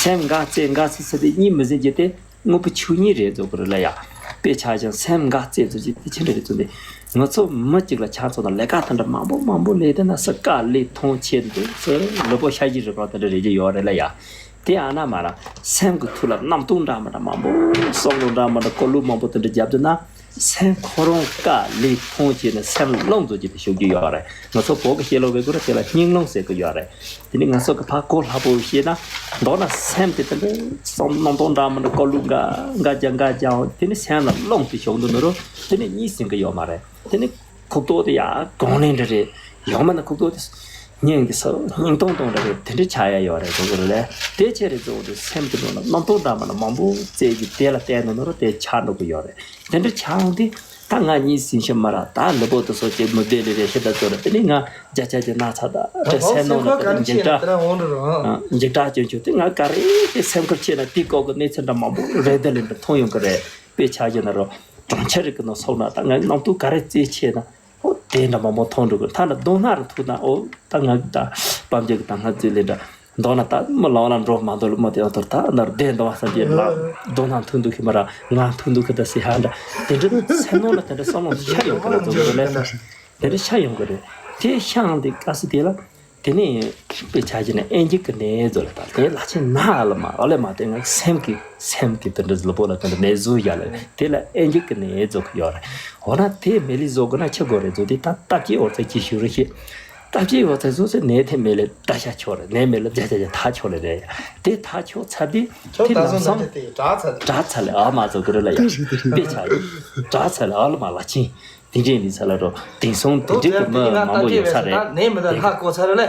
སེམས་འགའ་རྩེ་འགའ་རྩེ་ཟེར་དེ་གཉིས་མི་ཟིན་གྱི་དེ་དངོས་པོ་ཆོས་ཉིད་རེད་ཚོ་གི་རེད་ལ་ཡ། དཔེ་ཆ་རྒྱུ་སེམས་འགའ་རྩེ་ཚོ་ཅིག་དེ་ཆི་འདྲ་རེད་ཚོ་དེ། ང་ཚོ་མི་གཅིག་ལ་ཆ་མཚོན་ན་ལས་ཀ་དེ་འདྲ་མང་པོ་མང་པོ་ལས་དེ་ན་སུ་དཀའ་ལས་ཐོངས་ཆེ་འདུག་སུ་ལུས་པོ་ཤ་ཞིག་རིག་པ་དེ་འདྲ་རེད་ཀྱི་ཡོད་རེད་ལ་ཡ། དེ་ཨ་ན་མ་ར་སེམས་ཀྱི་ཐུགས་ལ་རྣམ་རྟོག་འདྲ་མི་འདྲ་མང་པོ་བསམ་བློ་འདྲ་མི་འདྲ་སྐོར་ལུགས་མང་པོ་དེ་འདྲ་བརྒྱབ་དུས་ན་སེམས་ཁོ་རང་དཀའ་ལས་ཐོངས་བྱས་ནས་སེམས་རླུང་བཟོ་རྒྱུ་དེ་ཤོད་རྒྱུ་ཡོད་རེད། ང་ཚོ་བོད་ཀྱི་བཤད་ལུགས་བས་ཀུ་ར་དེ་ལ་སྙིང་རླུང་ཟེར་གི་ཡོད་རེད། དེ་ནི་ང་ཚོ་གི་ཕ་གོ་ལྷག་པོ་བཤད་ན་མདོར་ན་སེམས་དེ་དེ་འདྲ་བསམ་རྣམ་རྟོག་འདྲ་མི་འདྲ་སྐོར་ལུགས་འགའ་འགའ་རྒྱ་འགའ་རྒྱ་དེ་ནི་སེམས་ལ་རླུང་དེ་ཤོག་འདུག་ནོ་རོ། དེ་ནི་གཉིས་ཟིན་གི་ཡོད་མ་རེད། དེ་ནི་ཁུག་ཏོག་དེ་ཡ་གང་ལེན་འདྲ་རེད། ཡང་མིན་ན་ཁུག་ཏོག་དེ་སྙིང་གི་ས་སྙིང་སྟོང་སྟོང་འདྲ་རེད། དེ་འདྲ་ཆགས་ཡ་ཡོད་རེད་གོ་གི་རེད་ལས། དེ་ཆེ་རེད་གཙོ་བོ་དེ་སེམས་ཀྱི་ནང་ལ་རྣམ་རྟོག་འདྲ་མ་ལ་མང་པོ་བཙལ་གྱི་དེ་ལ་བལྟས་ན་ནོར་དེ་ཆགས་འགྲོ་གི་ཡོད་རེད། དེ་འདྲ་ཆགས་འོང་དུས་ད་ང་གཉིས་ཟིན་ཤི་མ་ར་ད་ལུས་པོ་དེ་སོ་སྐྱེ་མི་བདེ་ལེ་རེ་ཤི་ད་ཚོ་རེད། དེ་ནི་ང་བརྒྱ་ཆ་བརྒྱ་ན་ཚ་ད་དེ་སེམས་ནང་ལ་དེ་འཇིགས་སྐྲག་འཇིགས་སྐྲག་སྐྱོན་ཆོག་དེ་ང་ག་རེ་དེ་སེམས་ཁུར་ཆེ་ན་དེ་ལྐོག་གི་གནས་ཚུལ་འདྲ་མང་པོ་རེ་ལྡེ་ལེ་འདྲ་མཐོང་ཡོང་གི་རེད། དཔེ་ཆ་བཞག་ན་རོ། གྲོང་ཁྱེར་རིག་གི་ནང་སོང་ན་ད་ང་རྣམ་རྟོག་ག་རེ་རྩེ་ཆེ་ན་ཨོ་དེ་འདྲ་མང་པོ་མཐོང་འགྲོ་གི། ཐ་ན་གདོང་ནག་རུ་ཐུག་ན་ཨོ་ད་ང་གི་ད་དཔལ་འབྱོར་གི་ད་ང་རྩོད་ལེ་འདྲ་མདོག་ན་ད་མི་ལང་ལ་འགྲོ་མ་འདོད་ལ་མ་དེ་ཡང་དོར་ད་ནར་བདེ་འདོང་བ་བསམ་གྱི་ལ་གདོང་ནག་ཐུག་འདུག་གི་མ་ར་ང་ཐུག་འདུག་གི་ད་སི་ཧ་འདྲ་དེ་འདྲ་སེམས་ནང་ལ་དེ་འདྲ་བསམ་བློ་ཤར་ཡོང་གི་རེད་ཚོ་གི་ལེ། དེ་འདྲ་ཤར་ཡོང་གི་རེད། དེ་ཤར་འདི་དཀའ་སི་དེ་ལ། དེ་ནས་དཔེ་ཆ་བཞག་ན་ཨེ་འཇིག་གི་ནད་བཟོ་ལ་དང་དེ་ལ་ཆེ་ན་ཨ་ལ་མ་ཨ་ལས་མ་དེ་ང་སེམས་ཀྱི་སེམས་ཀྱི་དེ་འདྲ་ལུས་པོ་ལ་དེ་འདྲ་ནད་བཟོ་ཡ་ལ་དེ་ལ་ཨེ་འཇིག་གི་ནད་བཟོ་གི་ཡོད་རེད། འོ་ན་དེ་མེད་ལི་བཟོ་དགོས་ན་ཆི་དགོས་རེད་བཟོ་དེ་ད་སྟབས་ཀྱིས་འོ་ཚ་ཅི་ཞུ་རེ་ཤེས། སྟབས་ཀྱིས་འོ་ཚ་བཟོ་ཚེ་ནད་དེ་མེད་ལི་ད་ཤ་ཆོག་རེད། ནད་མེད་ལི་བརྒྱ་ཆ་བརྒྱ་ཐག་ཆོད་ལེ་རེད། དེ་ཐག་ཆོད་ཚར་དུས་ཁྱོད་དེ་ད་ལམ་བསམ་བཟོ་དེ་དྲག་ཚར་དྲག་ཚར་ལེ་ཨ་མ་བཟོ་གི་རེད་ལ་ཡ་དཔེ་ཆ་དྲག་ཚར་ལེ་ཨ་ལ་མ་ལ་ཆིན། དེ་འདྲས་འདི་ཚ་ལ་འགྲོ། དེང་སང་དེ་འདྲས་ཀྱི་མི་མང་པོ་ཡོད་ས་རེད། ནས་མི་ད་ལྷག་གོ་ཚར་ལེ།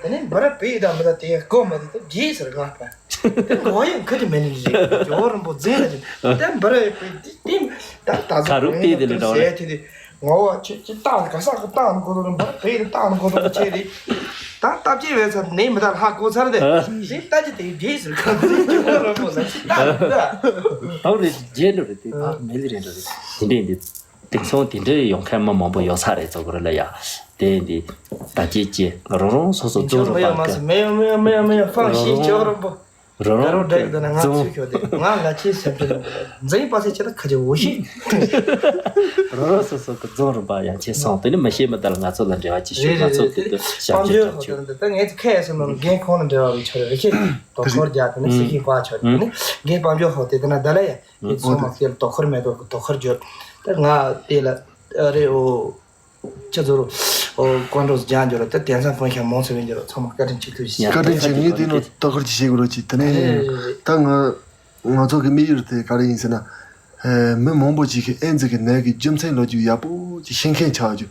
དེ་ནས་འབར་བའི་ད་མི་ད་དེ་གོ་མ་དེ་ད་རྗེས་ཟེར་ག་པ། དེ་ངོ་ཡང་ཁ་དེ་མེད་ནི་རེད། ཇོ་རིན་པོ་འཛིན་ལ་དེ་འབར་བའི་དེ་ད་ད་ཁ་རུབ་དེ་དེ་ལ་འགྲོ་རེད། དེ་ངོ་བ་ཆེ་ཆེ་ཏང་ག་ས་ག་ཏང་གོ་དོ་འབར་བའི་ཏང་གོ་དོ་ཆེ་རེད། ད་སྟབས་ཅིག་བས་ཚར་ནས་མི་ད་ལྷག་གོ་ཚར་དེ་རེད། ད་ཅི་དེ་རྗེས་ཟེར་ག་ཇོ་རིན་པོ་ལ་ཅི་ད་ད་ད་རེད་རྗེས་འགྲོ་རེད། དེ་ད་མེད་ལི་རེད་འགྲོ་རེད། དེ་འདྲས་འདི། དེང་སང་དེ་འདྲའི་ཡོང་མཁན་མི་མང་པོ་ཡོད་ས་རེད་ཚོ་གི་རེད་ལ་ཡ། དེ་འདི་ད་ཅི་ཅི་རང་རང་སོ་སོ་རྫོང་རིམ་པ་གི་མེ་ཡོ་མེ་ཡོ་མེ་ཡོ་མེ་ཡོ་ཧྥང་ཞིན་ཅོ་རིན་པོ། རང་རང་རང་གི་རྡེག་ད་ན་ང་རྫོང་ཚུད་ཁྱོད་དེ་ང་ལ་ཅི་སེམས་ཅི་རིན་པོ་འཛིན་པ་སེ་ཅི་ད་ཁ་ཅི་འུ་ཤི། རང་རང་སོ་སོ་གི་རྫོང་རིམ་པ་ཡང་ཅི་སོང་དེ་ནི་མི་ཤེས་མི་ད་ལ་ང་ཚོ་ལ་འབྲེལ་བ་ཅི་ཞུ། རེད་ང་ཚོ་རེད་དེ་རེད། དུ་ཞབས་ཕམ་ཞུ་ཆོས་ཧོ་ཆོས། དེ་ད་ངས་ཁ་ཡ་སེམས་ནང་རྒན་ཁོང་ལ་འབྲེལ་བ་རུ་ཆོད་རེད་ཤི། དོ་ཁོར་རྒྱ་དེ་ནི་སི་ཁི་ཀ་ཆོད་དེ་ནི་རྒན་ཕམ་ཞུ་ཧོ་དེ་ད་ན་ད་ལ་ཡ། ཨོ་ཚང་མ་དེ་ལ་དོ་ཁུར་མེད་དོ་དོ་ཁུར་བརྗོད། ད་ང་དེ་ལ་ཨ་རེ་ཨོ་ཅི་ཚོ་རུ་ཨོ་ཀོན་ཀྲོལ་རྒྱག་འཇོག་ལ་ད་དེང་སང་ཀོན་ཤ་མང་ཚོ་བའི་འཇོག་ཚང་མ་བཀའ་དྲིན་ཆེ་ཐུགས་རྗེ་ཆེ། བཀའ་དྲིན་ཆེ། ངས་དེ་ནང་དོ་ཁུར་ཅིག་བྱེད་དགོས་རོགས་ཅིག་དེ་ནས་ད་ང་ང་ཚོ་གི་དམིགས་ཡུལ་དེ་ག་རེ་ཡིན་ཟེར་ན། མི་མང་པོ་ཅིག་གིས་ཨེ་ཛི་གི་ནད་ཀྱི་རྒྱུ་མཚན་ལོ་རྒྱུས་ཡག་པོ་ཅིག་ཤེས་མཁན་ཆགས་རྒྱུ།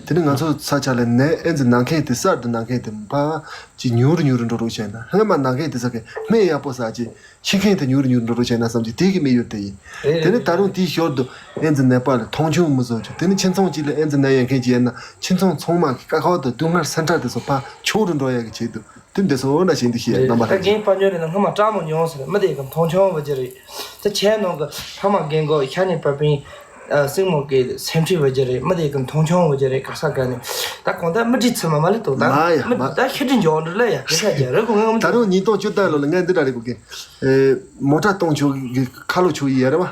དེ་ནས་ང་ཚོ་ས་ཆ་ལ་ནད་ཨེ་ཛི་ན་མཁན་དེ་གསར་དུ་ན་མཁན་དེ་ཕར་ཅིག་ཉུང་རུ་ཉུང་རུ་འགྲོ་རོགས་བྱས་ན་སྔོན་མ་ན་མཁན་དེ་ས་གི་སྨན་ཡག་པོ་ཟ་ཅིག་ཤི་མཁན་དེ་ཉུང་རུ་ཉུང་རུ་འགྲོ་རོགས་བྱས་ན་བསམ་གྱི་དེ་གི་དམིགས་ཡུལ་དེ་ཡིན། རེད་དེ་ནི་རེད་ད་རུང་དེའི་ཞོར་དུ་ཨེ་ཛི་ནད་པ་ལ་མཐོང་ཆུང་མི་བཟོ་རྒྱུ། དེ་ནི་ཁྱིམ་ཚང་གཅིག་ལ་ཨེ་ཛི་ནད་ཡོད་མཁན་ཅིག་ཡིན་ན་ཁྱིམ་ཚང་ཚང་མ་གི་ཀ་ཁ་དང་སྡུག་བསྔལ་སེམས་ཁྲལ་དེ་ཚོ་ཕར་ཕྱོགས་རུ་འགྲོ་ཡག་གི་ཆེད་དུ་དེ་འདི་ཚོ་ན་བཞིན་དུ་ཤེས་རེད། རྣམ་པ་ད་ལྷན་རྒན་དཔལ་འབྱོར་རེད་ན་སྔོན་མ་སྐྲག་མོ་མྱོང་ཟེར་མི་དེ་གི་མཐོང་ཆུང་བ་ཅི་རེད། ད་ཁྱེད་ནང་གི་ཕ་མ་རྒན་གོག་ཤ་ནི་པ་པིན་སྲིང་མོ་གི་སེམས་ཁྲལ་བ་ཅི་རེད། མི་དེ་གི་མཐོང་ཆུང་བ་ཅི་རེད། ག་ས་ག་ནས་ད་གང་ལྟར་མི་ཁྲི་ཚི་མ་མ་ལི་ཏོ་ད་མ་ཡ་མི་མ་ད་ཤི་ཁྲི་འཇོག་འདྲི་ལ་ཡ་གི་ས་རྒྱ་རེད་གོ་ངའི་ད་རུང་ཉིས་སྟོང་བཅུ་ལྟར་ལོ་ལ་ངས་འདི་འདྲ་རེད་གོ་གི་མོ་ཊ་གཏོང་ཆོག་གི་ཁ་ལོ་ཆོག་ཡི་ཡ་རེད་བ།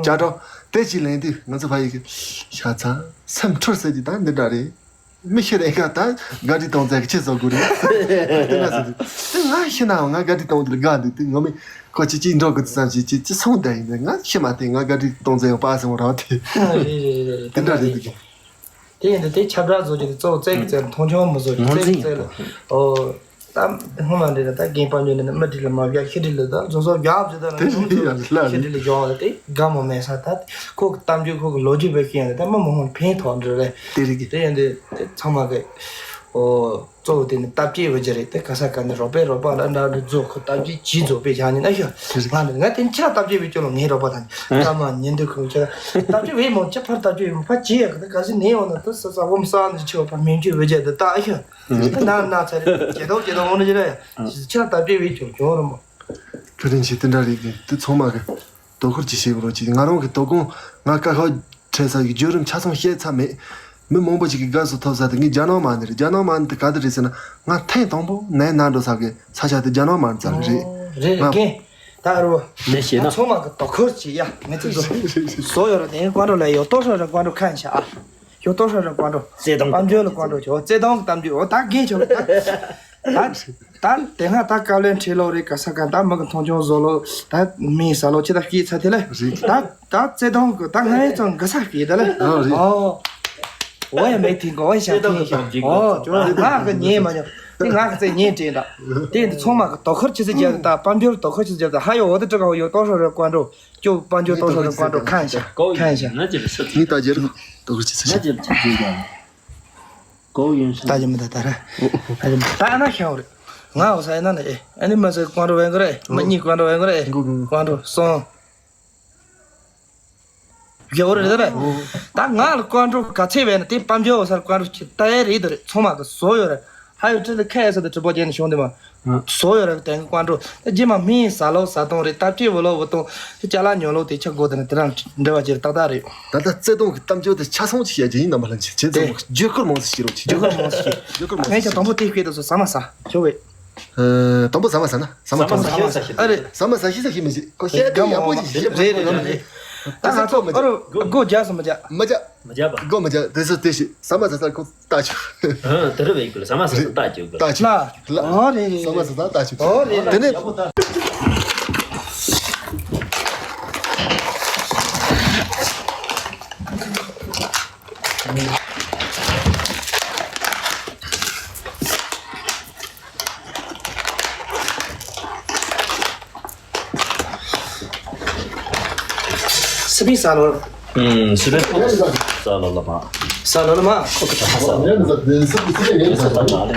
ཅ་གྲོགས་དེ་ཅི་ལེན་དུས་ང་ཚོ་ཕ་ཡི་གི་ཤ་ཚ་སེམས་འཁྲུལ་ཟེར་གྱི་ད་འདི་འདྲ་རེད། མི་ཤི་རེ་ཁ་ད་ག་རི་གཏོང་ཚད་ཀྱི་ཆེ་བཟོ་དགོས་རེད། དེ་ན་ཟེར་དུས་དེ་ང་ཤི་ནའང་ང་ག་རི་གཏོང་དེ་ལ་དགའ་འདུག་དེ་ངོ་མི་ཁོ་ཅི་ཅི་འགྲོ་དགོས་དུས་ཙམ་ཞིག་ཅི་ཅི་སོང་བསྡད་ཡིན་ད་ང་ཤི་མ་དེ་ང་ག་རི་གཏོང་ཚད་ཡང་པ་སེ་འོང་ར་དེ། རེད་རེད་རེད་རེད། དེ་འདྲ་རེད་འདུག་དེ་ཡིན་དུས་དེ་ཁྱབ་བསྒྲགས་བཟོ་རྒྱུ་དེ་གཙོ་བོ་བཙན་གྱི་བཙན་མཐོང་ཆུང་མི་བཟོ་རྒྱུ་བཙན་གྱི་བཙན་ལ་ཨོ། ད་སྔོན་མ་འདྲི་ན་ད་རྒན་དཔལ་འབྱོར་འདི་ནི་མི་འདྲི་ལ་མ་བཞག་ཤི་འདྲི་ལ་ད་བཟོ་བཟོ་རྒྱག་བཟོ་ད་ན་དེ་ཡོང་ཡ་ལ་ཤི་འདྲི་ལ་བཞག་ད་དེ་དགའ་མོ་མེད་ས་ད་ཁོ་གི་གཏམ་རྒྱུད་ཁོ་གི་ལོ་རྒྱུས་བས་ཤི་ཡང་ད་མི་མང་ཕན་ཐོགས་འདྲི་རེད། དེ་རིགས་དེ་ཡིན་དུས་དེ་ཚང་མ་གི་ཨོ། གཙོ་བོ་དེ་ནི་སྟབས་བཅས་འོས་ཀྱི་རེད། དེ་ག་ས་ག་ནས་རོགས་པས་རོགས་པ་ལ་འདྲ་འདྲ་རྫོགས་ཁོ་སྟབས་བཅས་ཇི་རྫོགས་པས་བཞག་ནས་ན་ཤོད། ང་ནི་ང་དེ་ཁྱེད་ལ་སྟབས་བཅས་བས་ཁྱོད་ལ་ངའི་རོགས་པ་དང་ད་མ་ཉན་འདུག་ཁོ་ཁྱེད་ལ་སྟབས་བཅས་བས་མོ་ཁྱེད་ཕར་སྟབས་བཅས་བས་མོ་ཕར་ཇི་ཡ་གི་ད་ག་ཟི་ནས་འོང་ན་ད་ས་ས་བོ་མ་ས་ནས་ཆེ་བ་ཕར་མིང་བཅས་འོས་ཀྱི་ད་ད་ཤོད། ད་ན་ན་ཚ་རེད་ཇེ་དོག་ཇེ་དོག་འོང་ནི་ཇི་རེད། ཁྱེད་ལ་སྟབས་བཅས་བས་ཁྱོད་ཁྱོད་རོགས་མོ། ཁྱོད་རིན་ཆེ་དེ་འདྲ་རེད་གི་དེ་ཚང་མ་གི་དོ་ཁུར་གྱིས་བྱེད་དགོས་རོགས་གྱིས། ང་རང་གི་དོ་དགོང་ང་ཀ་ཁ་ཁྲལ་ས་གི་བརྒྱུད་རིམ་ཆ་ཚང་བཤད་ཚར་མེད། མི་མང་པོ་ཞིག་གིས་དགའ་བསུ་ཐོབ་ས་དེ་ངའི་རྒྱ་ནག་མ་ནི་རེད། རྒྱ་ནག་མ་ནི་དེ་ག་དེ་རེད་ཟེར་ན་ང་ཐེངས་དང་པོ་ནས་ན་འགྲོ་ས་གི་ས་ཆ་དེ་རྒྱ་ནག་མ་ནི་ཙམ་རེད། རེད་ང་རེད་རྒན། ད་རུ་ལས་བྱེད་ན་ཚང་མ་གི་དོ་ཁུར་གྱིས་ཡ་མི་ཚེ་འགྲོ། བཟོ་ཡོད་ར་དེ་ཀོན་ཀྲོ་ལ་ཡོད་ཏོ་ཧྲ་ར་ཀོན་ཀྲོ་ཁ་ཤ་ཨ། ཡོད་ཏོ་ཧྲ་ར་ཀོན་ཀྲོ། བརྩེ་དུང་པམ་ཇོ་ལ་ཀོན་ཀྲོ་ཆོ་བརྩེ་དུང་གི་གཏམ་རྒྱུད་འོ་ད་རྒན་ཆོ་ད། ད་ད་དེ་སྔ་ད་བཀའ་བློན་ཁྲི་ལོ་རེ་ག་ས་ག་ད་མི་གི་མཐོང་ཆུང་བཟོ་ལོ་ད་མི་ས་ལོ་ཅི་ད་སྐྱེས་ཚ་དེ་ལེ། རེད། ད་ད་བརྩེ་དུང་གི་ད་ང་ཡི་ཚང་གི་ས་སྐྱེས་ད་ལེ། ཨ་རེད། ཨོ། ཨོ་ཡ་མེད་ཐིང་གོ་ཨོ་ཡ་ཤ་ཐིང་ཤ། ཨོ་ཅོ་ང་གི་ཉན་མ་ཉོ། དེ་ང་གི་རྩེ་ཉན་དྲན་ད། དེ་འདི་ཚང་མ་གི་དོ་ཁུར་ཆི་ཟིག་རྒྱབ་ད་པམ་ཇོར་དོ་ཁུར་ཆི་ཟིག་རྒྱབ་ད་ཧ་ཡོ་འོ་དེ་ཀྲི་ག་ཡོ་ཏོ་ཧྲ་ར་ཀོན་ཀྲོ། ཅོ་པན་ཅོ་ཏོ་ཧྲ་ར་ཀོན་ཀྲོ་ཁན་ཤ་ཁན་ཤ། ང་ཅི་ལ་ཤོད་ཀྱི། ངས་ད་རྒྱལ་ལ་དོ་ཁུར་ཆི་ཟིག་ང་ཅི་ལ་ཆ་རྒྱུས་ཀྱང་གོ་ཡོན་ཤ། ད་ཅི་མི་ད་ད་ར། ད་ན་ཤ་འོ་རེད། ང་འོ་ས་ཡིན་ན་ནི་ཨེ་ཨ་ནི་མ་ཟེར་ཀོན་ཀྲོ་བན་གོ་རེད་མ་གཉིས་ཀོན་ཀྲོ་བན་གོ་རེད་ཀོན་ཀྲོ་སོང་། རྒྱལ་བོ་རེད་རེད། ད་ང་ལ་ཀོན་ཀྲོ་ག་ཚད་བས་ན་དེ་པམ་ཇོ་འོ་སར་ཀོན་ཀྲོ་ཆི་ད་ཡ་རེད་དོ་རེད་ཚང་མ་གི་བཟོ་ཡོད་རེད། ཧ་ཡོ་ཁྲི་ལ་ཁ་ཡ་ས་དེ་ཁྲི་པོ་ཅན་ནས་བྱུང་དེ་མ། བཟོ་ཡོད་རེད་དེང་གི་ཀོན་ཀྲོ། ད་རྗེས་མ་མིའི་ཟ་ལོ་ཟ་སྟོང་རེད་ད་ཅི་བུ་ལོ་བུ་སྟོང་། དེ་ཅ་ལག་ཉོ་ལོ་དེ་ཆ་དགོས་དེ་ནི་དེ་རང་འབྲེལ་བ་ཅེར་ཏག་ཏག་རེད། ད་ལྟ་བརྩེ་དུང་གི་གཏམ་རྒྱུད་དེ་ཆ་ཚང་ཅིག་བཤད་རྒྱུ་ཡིན་ནམ་པ་ལ་འཇིགས་བྱེད་ཙམ་བརྗོད་ཁུར་མང་ཙམ་བྱེད་རོགས་བྱེད་རྒྱུ་ཁུར་མང་ཙམ་བྱེད་རྒྱུ་ཁུར་མང་ཙམ་ངས་ཀྱང་དང་པོ་དེ་སྐད་དུ་སོ་ཟ་མ་ཟ་ཁྱོད་བས། ཨ་དང་པོ་ཟ་མ་ཟ་ན་ཟ་མ་ཟ་ཟ་མ་ཟ་ཟ་ཨ་རེད། ཟ་མ་ཟ་ཤི་ཟ་ཤི་མི་ཤི་ཁོ་བཤད་དེ་ཡག་པོ་ཞིག་བཤད་རེད་རེད་རེད། ད་ང་ཚོ་ཨ་རོ་སྒོ་རྒྱག་སོ་མ་རྒྱག་མ་རྒྱག་མ་རྒྱག་པ་སྒོ་མ་རྒྱག་དེ་ཚོ་དེ་ཤི་ཟ་མ་ཟ་ཟ་ཁོ། ལྟ་ཆུ། ཨ་དེ་རུ་བས་ཀུ་ལ་ཟ་མ་ཟ་ཟ་ལྟ་ཆུ་ཀུ་ལ། ལྟ་ཆུ། ལ། ཨོ་རེད་རེད། ཟ་མ་ཟ་ཟ་ལྟ་ཆུ། ཨོ་རེད་རེད། དེ་ནས། སི་པིན་ས་ལོ། ཨུམ། སི་པིན་ས་ལོ་ལ་མ། ས་ལོ་ལ་མ། ཁོ་ཁ་ས་ལོ། ས་ལོ་ལ་མ།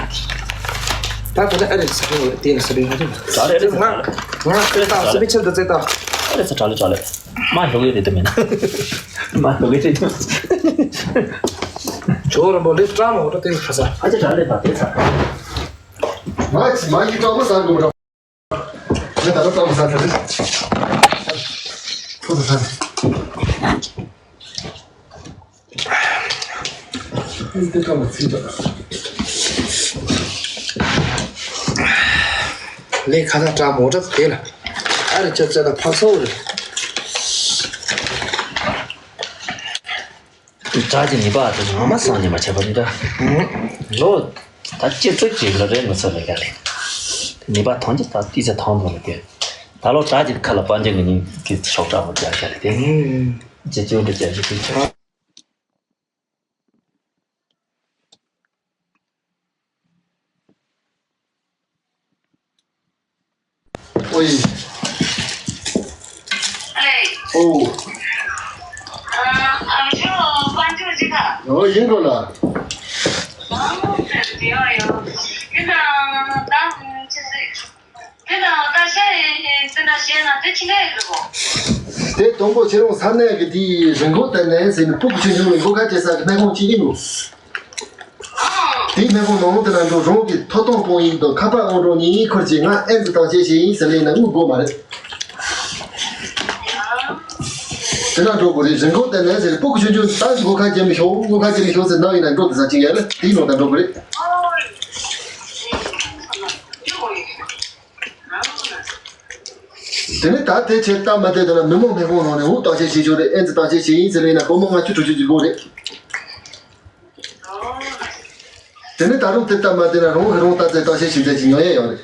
ད་ད་ད་ཨ་རེ་ས་ལོ་དེ་ལ་ས་ལོ་ཡོད་ད། ད་རེ་རེ་ང་ང་ཁ་ས་སི་པིན་ཆར་ད་ཙེ་ད། ཨ་རེ་ས་ལོ་ལ་མ་ལོ་གི་རེད་དེ་མེད་ན། མ་ལོ་གི་རེད་དེ། ཇོ་རམ་པོ་ལེ་ཏྲ་མོ་ད་དེ་ཁ་ས། ཨ་ཅེ་ད་རེ་ད་དེ་ས། མ་ཅི་མ་ཡི་ཏྲ་མོ་ས་གོ་ར། ང་ད་ལྟ་ལྟ་བུ་ས་ཚ་རེད། ཕོ་ཚ་ཚ་རེད། འདི་ལྟ་བུ་ཚིག་འདྲ། ལས་ཁ་ཐག་དྲག་མོ་དྲག་དེ་ལ། ཨ་རི་ཅག་ཅག་ལ་ཕར་ཚོགས་རེད། དགྲ་གི་ནུས་པ་དེ་ངོ་མ་སངས་ཉམས་མ་བྱས་པ་ནི་འདྲ། ལོ་ད་གཅིག་ཙིག་ཅིག་ལ་རེད་མི་ཚོད་ལ་རྒྱ་རེད། ནུས་པ་ཐོན་གྱི་ད་ཏི་ཚེ་ཐོན་དགོས་ལ་རྒྱ། ད་ལོ་ད་ཀྱི་ཁ་ལ་པན་ཅིག་ངི་ཉིན་གྱི་ཤོག་གྲངས་མ་རྒྱ་རྒྱ་རེད་དེ། ཇེ་ཅུང་དུ་རྒྱ་ཞིག་ཏུ་ཆགས། ཨོ་ཡི། ཨོ། ཨོ་ཡིན་གོ་ལ། དེ་དང་པོ་ཁྱེད་རང་ས་གནས་ཀྱི་དེའི་རི་མགོ་དེ་ནས་ཟེར་ནས་སྤུ་གུ་ཆུང་ཆུང་ལ་མགོ་ཁ་བྱེད་ས་གི་སྨན་ཁང་གཅིག་ཡིན་ནོ། དེའི་སྨན་ཁང་ནང་དེ་ལ་འགྲོ་རང་གི་ཐོབ་ཐང་དཔང་ཡིག་དང་ཁ་པར་ཨང་གྲངས་གཉིས་ཁུར་གྱིས་ང་ཨེམ་ཆི་བཏང་ཤེས་ཤེས་ཡིན་ཟེར་ལེ་ན་དངུལ་དགོས་མ་རེད། དེ་ན་འགྲོ་དགོས་རེད། རི་མགོ་དེ་ནས་ཟེར་སྤུ་གུ་ཆུང་ཆུང་ད་མགོ་ཁ་རྒྱབ་མི་ཤོག་མགོ་ཁ་རྒྱབ་མི་ཤོག་ཟེར་ན་ཡིན་ན་འགྲོ་དེ་ས་ཅིག་ཡ་ལ་དེའི་ནང་ད་འགྲོ་དགོས་རེད། དེ་ནས་ད་དེ་ཆེད་ལྟ་མ་བལྟས་དེ་ན་མི་མང་སྨན་ཁང་ནང་ནས་འུ་བཏང་ཤེས་ཤེས་ཤོག་རེད། ཨེམ་ཆི་བཏང་ཤེས་ཤེས་ཡིན་ཟེར་ལེ་ན་སྒོར་མོ་ལྔ་བཅུ་དྲུག་ཅུ་ཅིག་དགོས་རེད། དེ་ནས་ད་རུང་དེ་ལྟ་མ་བལྟས་ན་རང་གིས་རང་ལྟ་ཚད་བཏང་ཤེས་ཤེས་ཚད་ཀྱི་ཉོ་ཡས་ཡོད་རེད།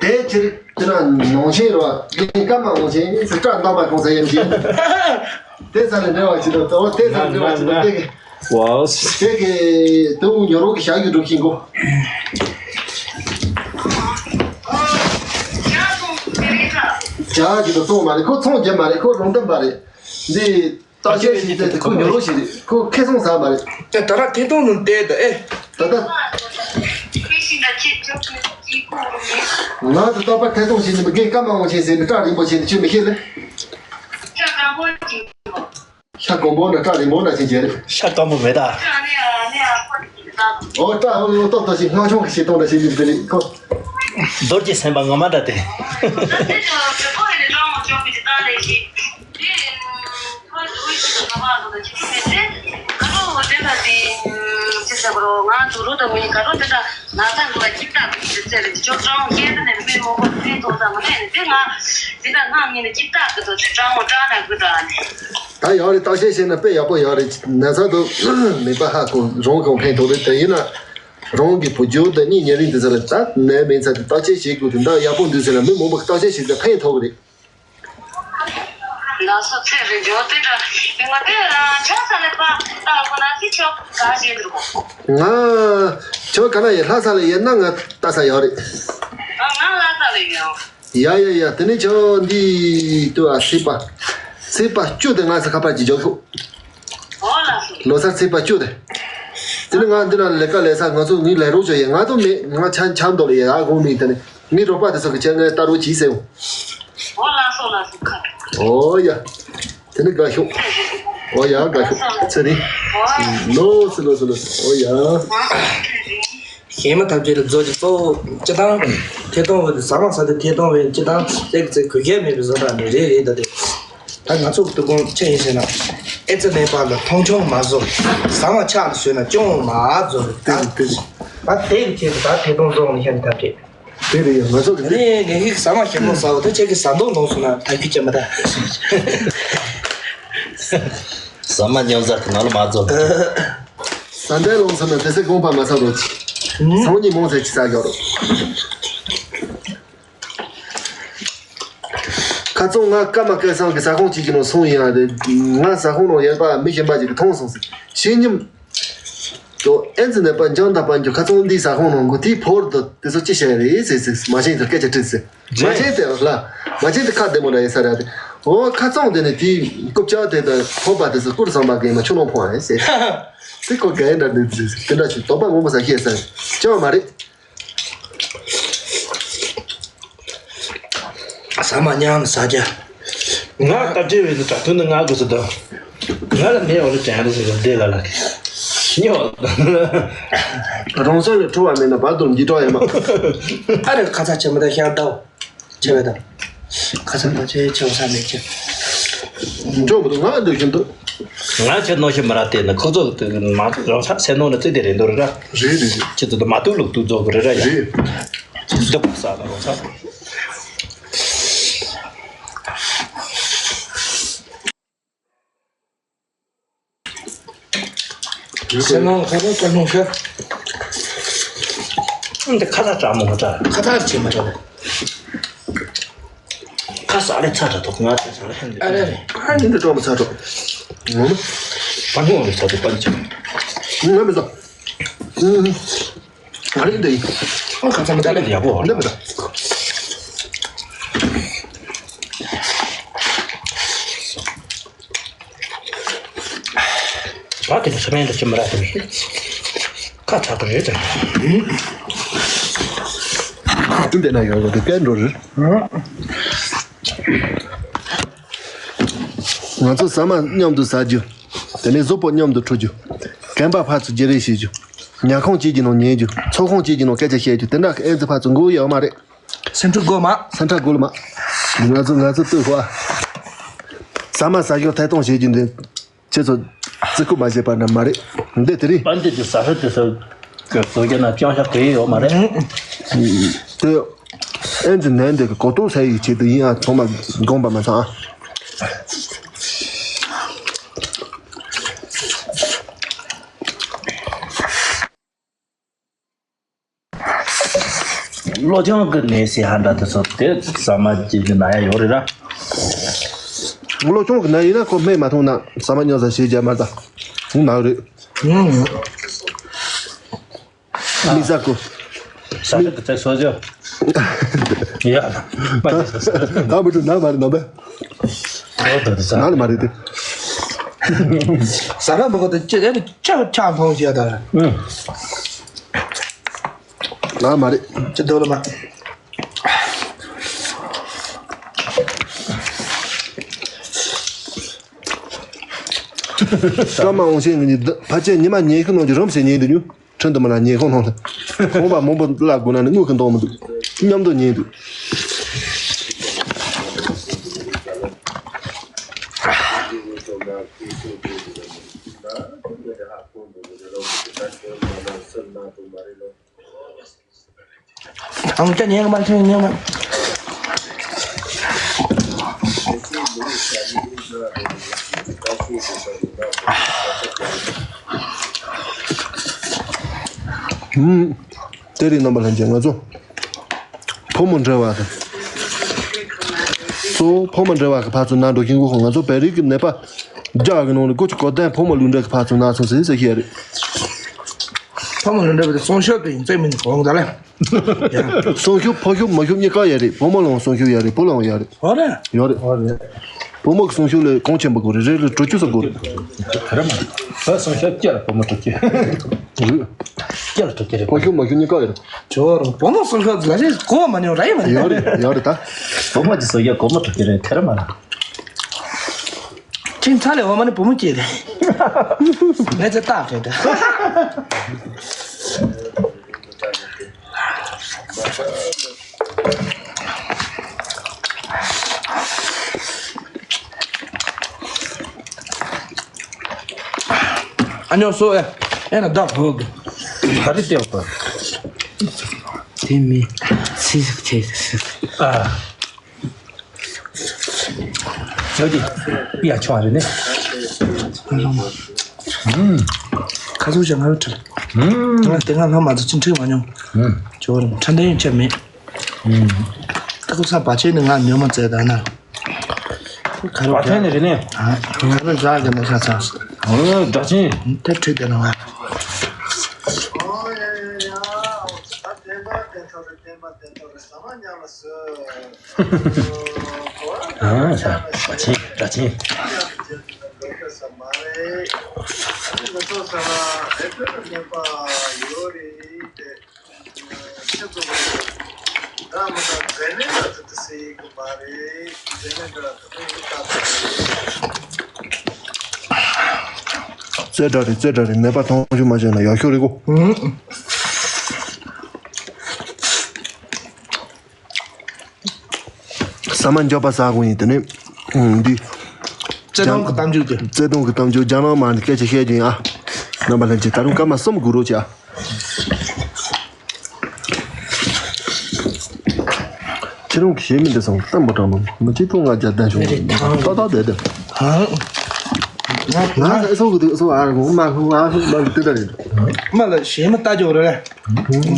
དེ་ཕྱིར་དེ་ན་ནང་ཆེན་རོ་རྒན་སྐར་མ་ནང་ཆེན་སི་ཀྲ་འདམ་པ་གང་ས་ཡེམ་ཤེས། དེ་ས་ནས་འབྲེལ་བ་བྱེད་དོ། དེ་ས་ནས་འབྲེལ་བ་བྱེད་དོ། དེ་གི་ཝའོ། དེ་གི་དུ་ཉོ་རོགས་ཀྱི་ཞག་གི་སྒྲུབ་ཤིང་གོ། ཞག་གི་དུ་སོང་མ་རེད། ཁོ་ཚོང་རྒྱབ་མ་རེད། ཁོ་རང་འདམ་པ་རེད། འདི། བརྟག་དཔྱད་བྱས་ཏེ་ཁོ་ཉོ་རོགས་བྱས་ཏེ་ཁོ་ཁེ་བཟང་ཟ་མ་རེད། ད་ད་ར་ཐེ་གཏོང་ནང་བསྡད་དོ་ཨེ། ད་ལྟ། ང་ཚོ་རྟག་པར་ཐེ་གཏོང་བྱས་ནས་མི་རྒན་སྐར་མ་འོང་ཆེན་ཟེར་ནས་སྐྲ་རིང་པོ་བྱས་ནས་ཁྱོད་མི་ཤེས་ལེ། ཤ་སྐམ་པོ་ནས་སྐྲ་རིང་པོ་འདྲ་ཞིག་བྱས་རེད། ཤ་སྐམ་པོ་མེད་ད། ཨོ་སྐྲ་ཧོ་ཡོ་ཏོག་ཏོ་ཞིག་སྔོ་ཆུང་གི་ཞིག་གཏོང་འདྲ་ཞིག་ཡིན་པ་རེད་ཁོ། རྡོ་རྗེ་སེམས་དཔའ་ངོ་མ་འདྲ་སྟེ། ད་ཡག་རེད། བརྟག་དཔྱད་བྱས་ན་དཔེ་ཡག་པོ་ཡོད་རེད། ན་ཚ་དུ་མེད་པ་ཧ་གོ་རང་གང་ཕན་ཐོགས་རེད། དེ་ཡིན་ན་རང་གི་བུ་རྒྱུད་དང་གཉེན་ཉེ་རིང་དེ་ཚོ་ལ་ད་ནད་མེད་ཚར་དུས་བརྟག་དཔྱད་བྱེད་དགོས་དུས་འདྲ་ཡག་པོ་འདུག་ཟེར་ན་མི་མང་པོ་བརྟག་དཔྱད་བྱེད་དུས་ཕན་ཐོགས་རེད། ན་ཚ་ཚད་རེད་འཇོག་དེ་འདྲ་མི་ང་དེ་རང་ཆ་ས་ལས་པ་ལྟ་དགོས་ན་དེ་ཆོག་ག་བྱེད་འདུག་ང་ཆོག་ག་ན་ཡི་ལྷ་ས་ལ་ཡིན་ན་ང་ལྟ་ས་ཡོད་རེད། ང་ལྷ་ས་ལ་ཡོད། ཡ་ཡ་ཡ། དེ་ནས་ཁྱོད་འདི་ལྟོས་ཨ། ཚེས་པ། ཚེས་པ་བཅུ་དེ་ང་ས་ཁ་པར་གྱི་འཇོག་ཤོག་ལོ་སར་ཚེས་པ་བཅུ་དེ། དེ་ནས་ང་འདི་ན་ལས་ཀ་ལས་ས་ང་ཚོ་ངའི་ལས་རོགས་ཅོ་ཡ་ང་ཚོ་མེད། ང་ཆ་ཆ་མདོ་ལ་ཡ་ཨ་དགོང་མིན། དེ་ནས་ངའི་རོགས་པ་དེ་ཚོ་གི་ཆ་ངའི་ལྟ་རོགས་གྱིས་ཟེར། ཨོ་ཡ། དེ་ནས་དགའ་ཤོག་ཨོ་ཡ་དགའ་ཤོག་ཚེ་རིང་། ལོ་སི་ལོ་སི་ལོ་སི། ཨོ་ཡ། གཞན་མི་ཐམས་ཅད་ལ་རྫོགས་ཀྱི་གཙོ་བོ་སྤྱི་བཏང་། ཐད་གཏོང་བའི་ཟ་མ་ཟ་དུས་ཐད་གཏོང་བའི་སྤྱི་བཏང་ལེགས་ཚེ་གོས་རྒྱལ་མེད་པའི་བཟོ་འདྲ་ནི་རེད་རེད། ད་དེ་ད་ང་ཚོ་གི་སྡུག་སྒོམ་ཆེ་ཡིན་ཟེར་ན། ཨེ་ཙི་ནད་པ་ལ་མཐོང་ཆུང་མ་བཟོ། ཟ་མ་ཆག་ལ་ཟོས་ན་སྐྱོན་མ་བཟོ་རེད། ད་དེ་གི་ཆེད་དུ་ད་ཐད་གཏོང་བཟོ་འོང་ནི་ཤ་ནི་ཐམས་ཅད། དེ་རེད་ཡ། ང་ཚོ་གི་ནི་ངས་ཀྱིས་ཟ་མ་ཞིམ་པོ་ཟ་འོ་ད་ཁྱེད་ཀྱིས་ཟ་མདོག་ལོངས་སོང་ན་ད་ཁྱོད་ཀྱི་མ་ད། ཟ་མ་སྙོམས་ཟ་གི་ནང་ལ་མ་རྫོགས། ཟ་འདྲའི་ལོངས་སོང་ན་དེ་ཚེ་དགོངས་པ་མ་ཚར་རོགས་གྱིས། ཚང་ཉིན་མོང་ཚད་ཀྱི་ཟ་རྒྱག་རོགས། ཁ་རྩང་ང་ཀརྨ་སྐལ་བཟང་གི་ཟ་ཁང་གཅིག་གི་ནང་སོང་ཡིན་ཡ་རེད། ང་ཟ་ཁང་ནང་ཡོད་པ་མི་གཞན་པ་ཅིག་གིས་མཐོང་སོང་ཟེར། ཕྱི་ཉིན། ཏོ་ཨེ་ཙི་ནད་པ་འཇང་དང་དཔལ་འབྱོར་ཁ་རྩང་འདིའི་ཟ་ཁང་ནང་གོ་དེའི་ཕོར་དུ་དེ་ཚོ་ཅི་བྱས་རེད་ཟེར་ཟེར་མ་བྱན་དུ་སྐད་ཆ་དྲིས་ཟེར། མ་བྱན་དེ་ལ་མ་བྱན་དེ་ཁ་བདེ་མོ་འདྲ་ཡིན་ས་རེད་དེ། འོ་ཁ་རྩང་དེ་ནི་དེའི་རྐུབ་ཀྱག་དེ་དང་ཕོར་པ་དེ་ཚོ་བསྐུར་བསམ་པ་གས་མ་ཆུ་ནང་ཕོངས་ཨེ་ཟེར། དེ་ཁོ་གས་འདྲ་འདུག་ཟེར་དེ་འདྲ་ཞིག་དོགས་པ་མང་པོ་ཟ་ཤེས་ཟེར་ཅང་མ་རེད། ཟ་མ་མཉམ་ཟ་རྒྱ། ང་ལྟ་བྲེལ་བའི་ནི་དྲ་ཐུང་ནི་ང་དགོས་སུ་དང་། ང་ལ་ནས་འོ་ལ་དྲན་རེ་ཟེར་བདེ་ལ་ལ། ཉོ། རང་སོ་ལ་འཁྲུ་བ་མེད་ན་བར་དུ་འདི་གྲོགས་ཡོད་མ། ཨ་རེ་ཁ་ཚ་ཆེ་མ་ད་ཤར་ད། ཆེ་བ་ད། ཁ་ཚ་ད་ཆེ་ཆེ་བ་ས་མེད་ཆེ། འགྲོ་མི་འདུག་ང་འདུག་བཞིན་དུ། ང་ཁྱེད་ནོ་ཤི་མ་ར་དེ་ནི་ཁོ་ཚོ་མ་གཏོགས་རང་ཚ་སེ་ནོ་ནི་བརྩི་དེ་རེད་འདུག་རེད་ར། རེད་རེད་རེད། ཁྱེད་ཚོ་མ་གཏོགས་ལུག་ཏུ་རྫོགས་གི་རེད་ར་ཡ། རེད། འདི་པ་ས་ལ་རོ་ས། སེ་ནོ་ཁ་ཚ་ཀ་ནོ་ཤི། འདི་ཁ་ཚ་དྲག་མོ་མ་དྲག་ཁ་ཚ་ཆེ་མ་དྲག་ཁ་ས་ལེ་ཚ་དྲག་ཐོག་ང་ཚ་ས་ལེ་ཧན་ཨ་རེ་རེ། ཨ་ནི་འདི་དྲོ་མ་ཚ་དྲག་ངོ་མ། པ་ནོ་ལེ་ཚ་དྲག་པ་ནི་ཆ། ང་མི་ཚ། ཨ་རེ་འདི། ཨ་ཁ་ཚ་མི་ཚ་ལེ་ཡག་པོ་འདི་མི་ཚ། ད་དེ་ཚོ་སྨན་དུ་ཅི་མི་རག་དེ་མི་ཁ་ཚ་གི་རེད་དེ། ཁ་ཏུ་འདི་ན་ཡོད་རེད་དེ་སྐད་འགྲོ་རེད། ང་ཚོ་ཟ་མ་མཉམ་དུ་ཟ་རྒྱུ། དེ་ནས་གཟུགས་པོ་མཉམ་དུ་འཁྲུ་རྒྱུ། རྒན་པ་ཕར་ཚུར་བརྗེ་རེས་བྱེད་རྒྱུ། ཉལ་ཁང་གཅིག་གི་ནང་ཉལ་རྒྱུ། ཚོགས་ཁང་གཅིག་གི་ནང་སྐད་ཆ་བཤད་རྒྱུ་དེ་འདྲ་ཨེ་ཙི་ཕར་ཚུར་འགུལ་ཡོད་མ་རེད། སེམས་ཁྲལ་དགོས་མ། སེམས་ཁྲལ་དགོས་ལ་མ། ང་ཚོ་ང་ཚོ་ལྟོས་ཤོག་ཨ། ཟ་མ་ཟ་ཞོར་ཐད་གཏོང་བྱེད་རྒྱུ་འདི། ཁྱེད་ཚོ་བརྩི་བཀུར་མ་བྱས་པ་འདྲ་མ་རེད། འདི་དེ་རེད། པ་འདི་དེ་ཟ་ཧ་དེ་ས་གི་བཟོ་རྒྱུ་ན་ཅང་ཤ་གི་ཡོད་མ་རེད། དེ་ཨེ་ཙི་ནད་འདི་གི་གོ་རྟོགས་ཟ་ཡི་ཆེད་དུ་ཡིན་ཨ། ཚང་མ་དགོངས་པ་མ་ཚང་ཨ། བློ་སྦྱོང་གི་ནད་ཟེར་ཧ་འདྲ་དེ་ཚོ་དེ་ཟ་མ་བྱེད་ཀྱི་ན་ཡ་ཡོད་རེད་ར། བློ་སྦྱོང་གི་ན་ཡིན་ན་ཁོ་སྨན་མ་འཐུང་ན་ཟ་མ་ཉོ་ས་ཞེས་བྱ་མ་ད་འཐུང་ན་རེད། མི་ཟ་གོ། ཟ་གི་ཚེ་སོ་ཇོ། ཡ། ད་མི་འགྲོ་ན་མ་རེད་ནོ་བས། ཨོ་ད་ཟ། ན་ལ་མ་རེད་དེ། ཟ་ར་མི་དགོས་དེ་ཅི་རེད་ཅི་ཆགས་མཐོང་ཞེས་ད། ཨང་། ལ་མ་རེད། ཅི་འདོད་ལ་མ། སྐར་མ་འོང་ཤེས་ངེད་གཉིས་ཕལ་ཆེར་ཉི་མ་ཉི་ཤུ་ནང་གི་རིམ་བཞིན་ཉལ་དུ་ཉུལ། ཁྲིན་དུ་མ་ལ་ཉལ་ཁང་ནང་ལ། ཁང་པ་མང་པོ་བརླག་དགོས་ན་ནི་དངུལ་གི་འདང་མི་འདུག་མཉམ་དུ་ཉལ་འདུག་ཨང་ཅག་ཉན་གི་མ་ཁྱོད་ཉན་མ། ཨུམ། དེ་རིང་རྣམ་པ་ལྷན་རྒྱས་ང་ཚོ་ཕོ་མོ་འབྲེལ་བ་དང་། གཙོ་བོ་ཕོ་མོ་འབྲེལ་བ་གི་ཕར་ཚུར་ན་འགྲོ་གིན་གོ་ང་ཚོ་བོད་རིགས་ཀྱི་ནད་པ་བརྒྱ་གི་ནང་ནས་དགུ་བཅུ་གོ་བདུན་ཕོ་མོ་ལུས་འབྲེལ་གྱི་ཕར་ཚུར་ན་སོང་ཟིན་ཟེར་གྱི་ཡོད་རེད། ཕོ་མོ་ལུས་འབྲེལ་བ་དེ་སྲུང་སྐྱོབ་དེ་ཡིན་ཚད་མིན་གོང་ད་ལེ། སྲུང་སྐྱོབ་ཕོ་སྐྱོབ་མོ་སྐྱོབ་གཉིས་ཀ་ཡོད་རེད། བུ་མོ་ལའང་སྲུང་སྐྱོབ་ཡོད་རེད། བུ་ལའང་ཡོད་རེད། ཨོ་རེད། ཡོད་རེད། ཨོ་རེད། བུ་མོ་གི་སྲུང་སྐྱོབ་ལས་གོང་ཆེན་པོ་དགོས་རེད། རེད་ལ་དྲུག་ཅུ་ཙམ་དགོས་རེད། ག་རེ་མ་རེད། བུ་སྲུང་སྐྱོབ་སྐྱེ་ལ་བུ་མོ་དྲུག་ཅུ། རེད། སྐྱེ་ལ་དྲུག་ཅུ་རེད། ཕོ་སྐྱོབ་མོ་སྐྱོབ་གཉིས་ཀ་ཡོད་རེད། ཇོ་རུ་བུ་མོ་སྲུང་སྐྱོབ་ལ་རེད་གོ་མ་མྱོང་ར་ཡི་མ་ཡོད་རེད། ཡོད་རེད་ད། བུ་མོ་གི་སྲུང་སྐྱོབ་སྒོར་མོ་དྲུག་ཅུ་རེད། ག་རེ་མ་རེད། ཁྱིམ་ཚང་ལས་འོ་མ་ནི་བུ་མོ་སྐྱེས་རེད། ངས་ཚེ་རྟགས་རེད་ད། ཨ་ཉོ་སོ་ཨེ། ཨེ་ན་ད་ཧོ་གི། ག་རེ་སྟེར་བ། དེ་མི་སི་སི་ཁྱེད་སི། ཨ། ཇོ་ཇི། ཡ་ཆོག་རེད་ནི། ཁ་ཚུགས་ཅན་ང་རུ་ཁྲིད། ང་དེ་སྔ་ལྷ་མ་ཚོ་ཅི་འཁྲིད་མ་མྱོང་། ཇོ་རུ་ཁྲ་འདན་ཡོད་ཆ་མེད། ད་ཁོ་ས་བ་ཆེ་ནི་ང་ཉོ་མ་བཙལ་ད་ན། ཁ་རུ་བ་ཆེ་ནི་རེད་ནི། ཁ་རུ་རྒྱ་གི་ན་ཤ་ཚ། ཨོ་བ་ཆེ། དེ་ཁྲིད་དེ་ན་ང་། ཨ་ས་བ་ཆེན་སྒྲ་ཆེན། རྩེ་འདྲ་རེད། རྩེ་འདྲ་རེད། ནད་པ་མཐོང་ཆུང་མ་བྱས་ན་ཡག་ཤོས་རེད་གོ། ཟ་མ་འཇོག་པ་ཟ་དགོས་ཡིན། དེ་ནས་འདི། བརྩེ་དུང་གི་གཏམ་རྒྱུད་ཀྱི། བརྩེ་དུང་གི་གཏམ་རྒྱུད། རྒྱ་ནག་མ་ནི་སྐད་ཆ་བཤད་རྒྱུ་ཡིན་ཨ། རྣམ་པ་ལྷན་རྒྱས་ད་རུང་སྐར་མ་གསུམ་སྒུག་རོགས་བྱ། ཁྱེད་རང་གི་ཞེ་མི་འདི་སང་གཏམ་པོ་དྲང་མོ་མི་གཅིག་ཐུང་ང་རྒྱ་ལྡན་བྱུང་། ཏག་ཏག་བསྡད་དེ། ང་ང་ཨེ་སོ་གི་འདུག་སོ་ཨ་ར་གོང་མ་ཁོང་ཨ་ཧུ་མ་གི་ཏི་ཏ་རེད། མ་ལ་ཞེ་མི་ལྟ་རྒྱུ་རེད།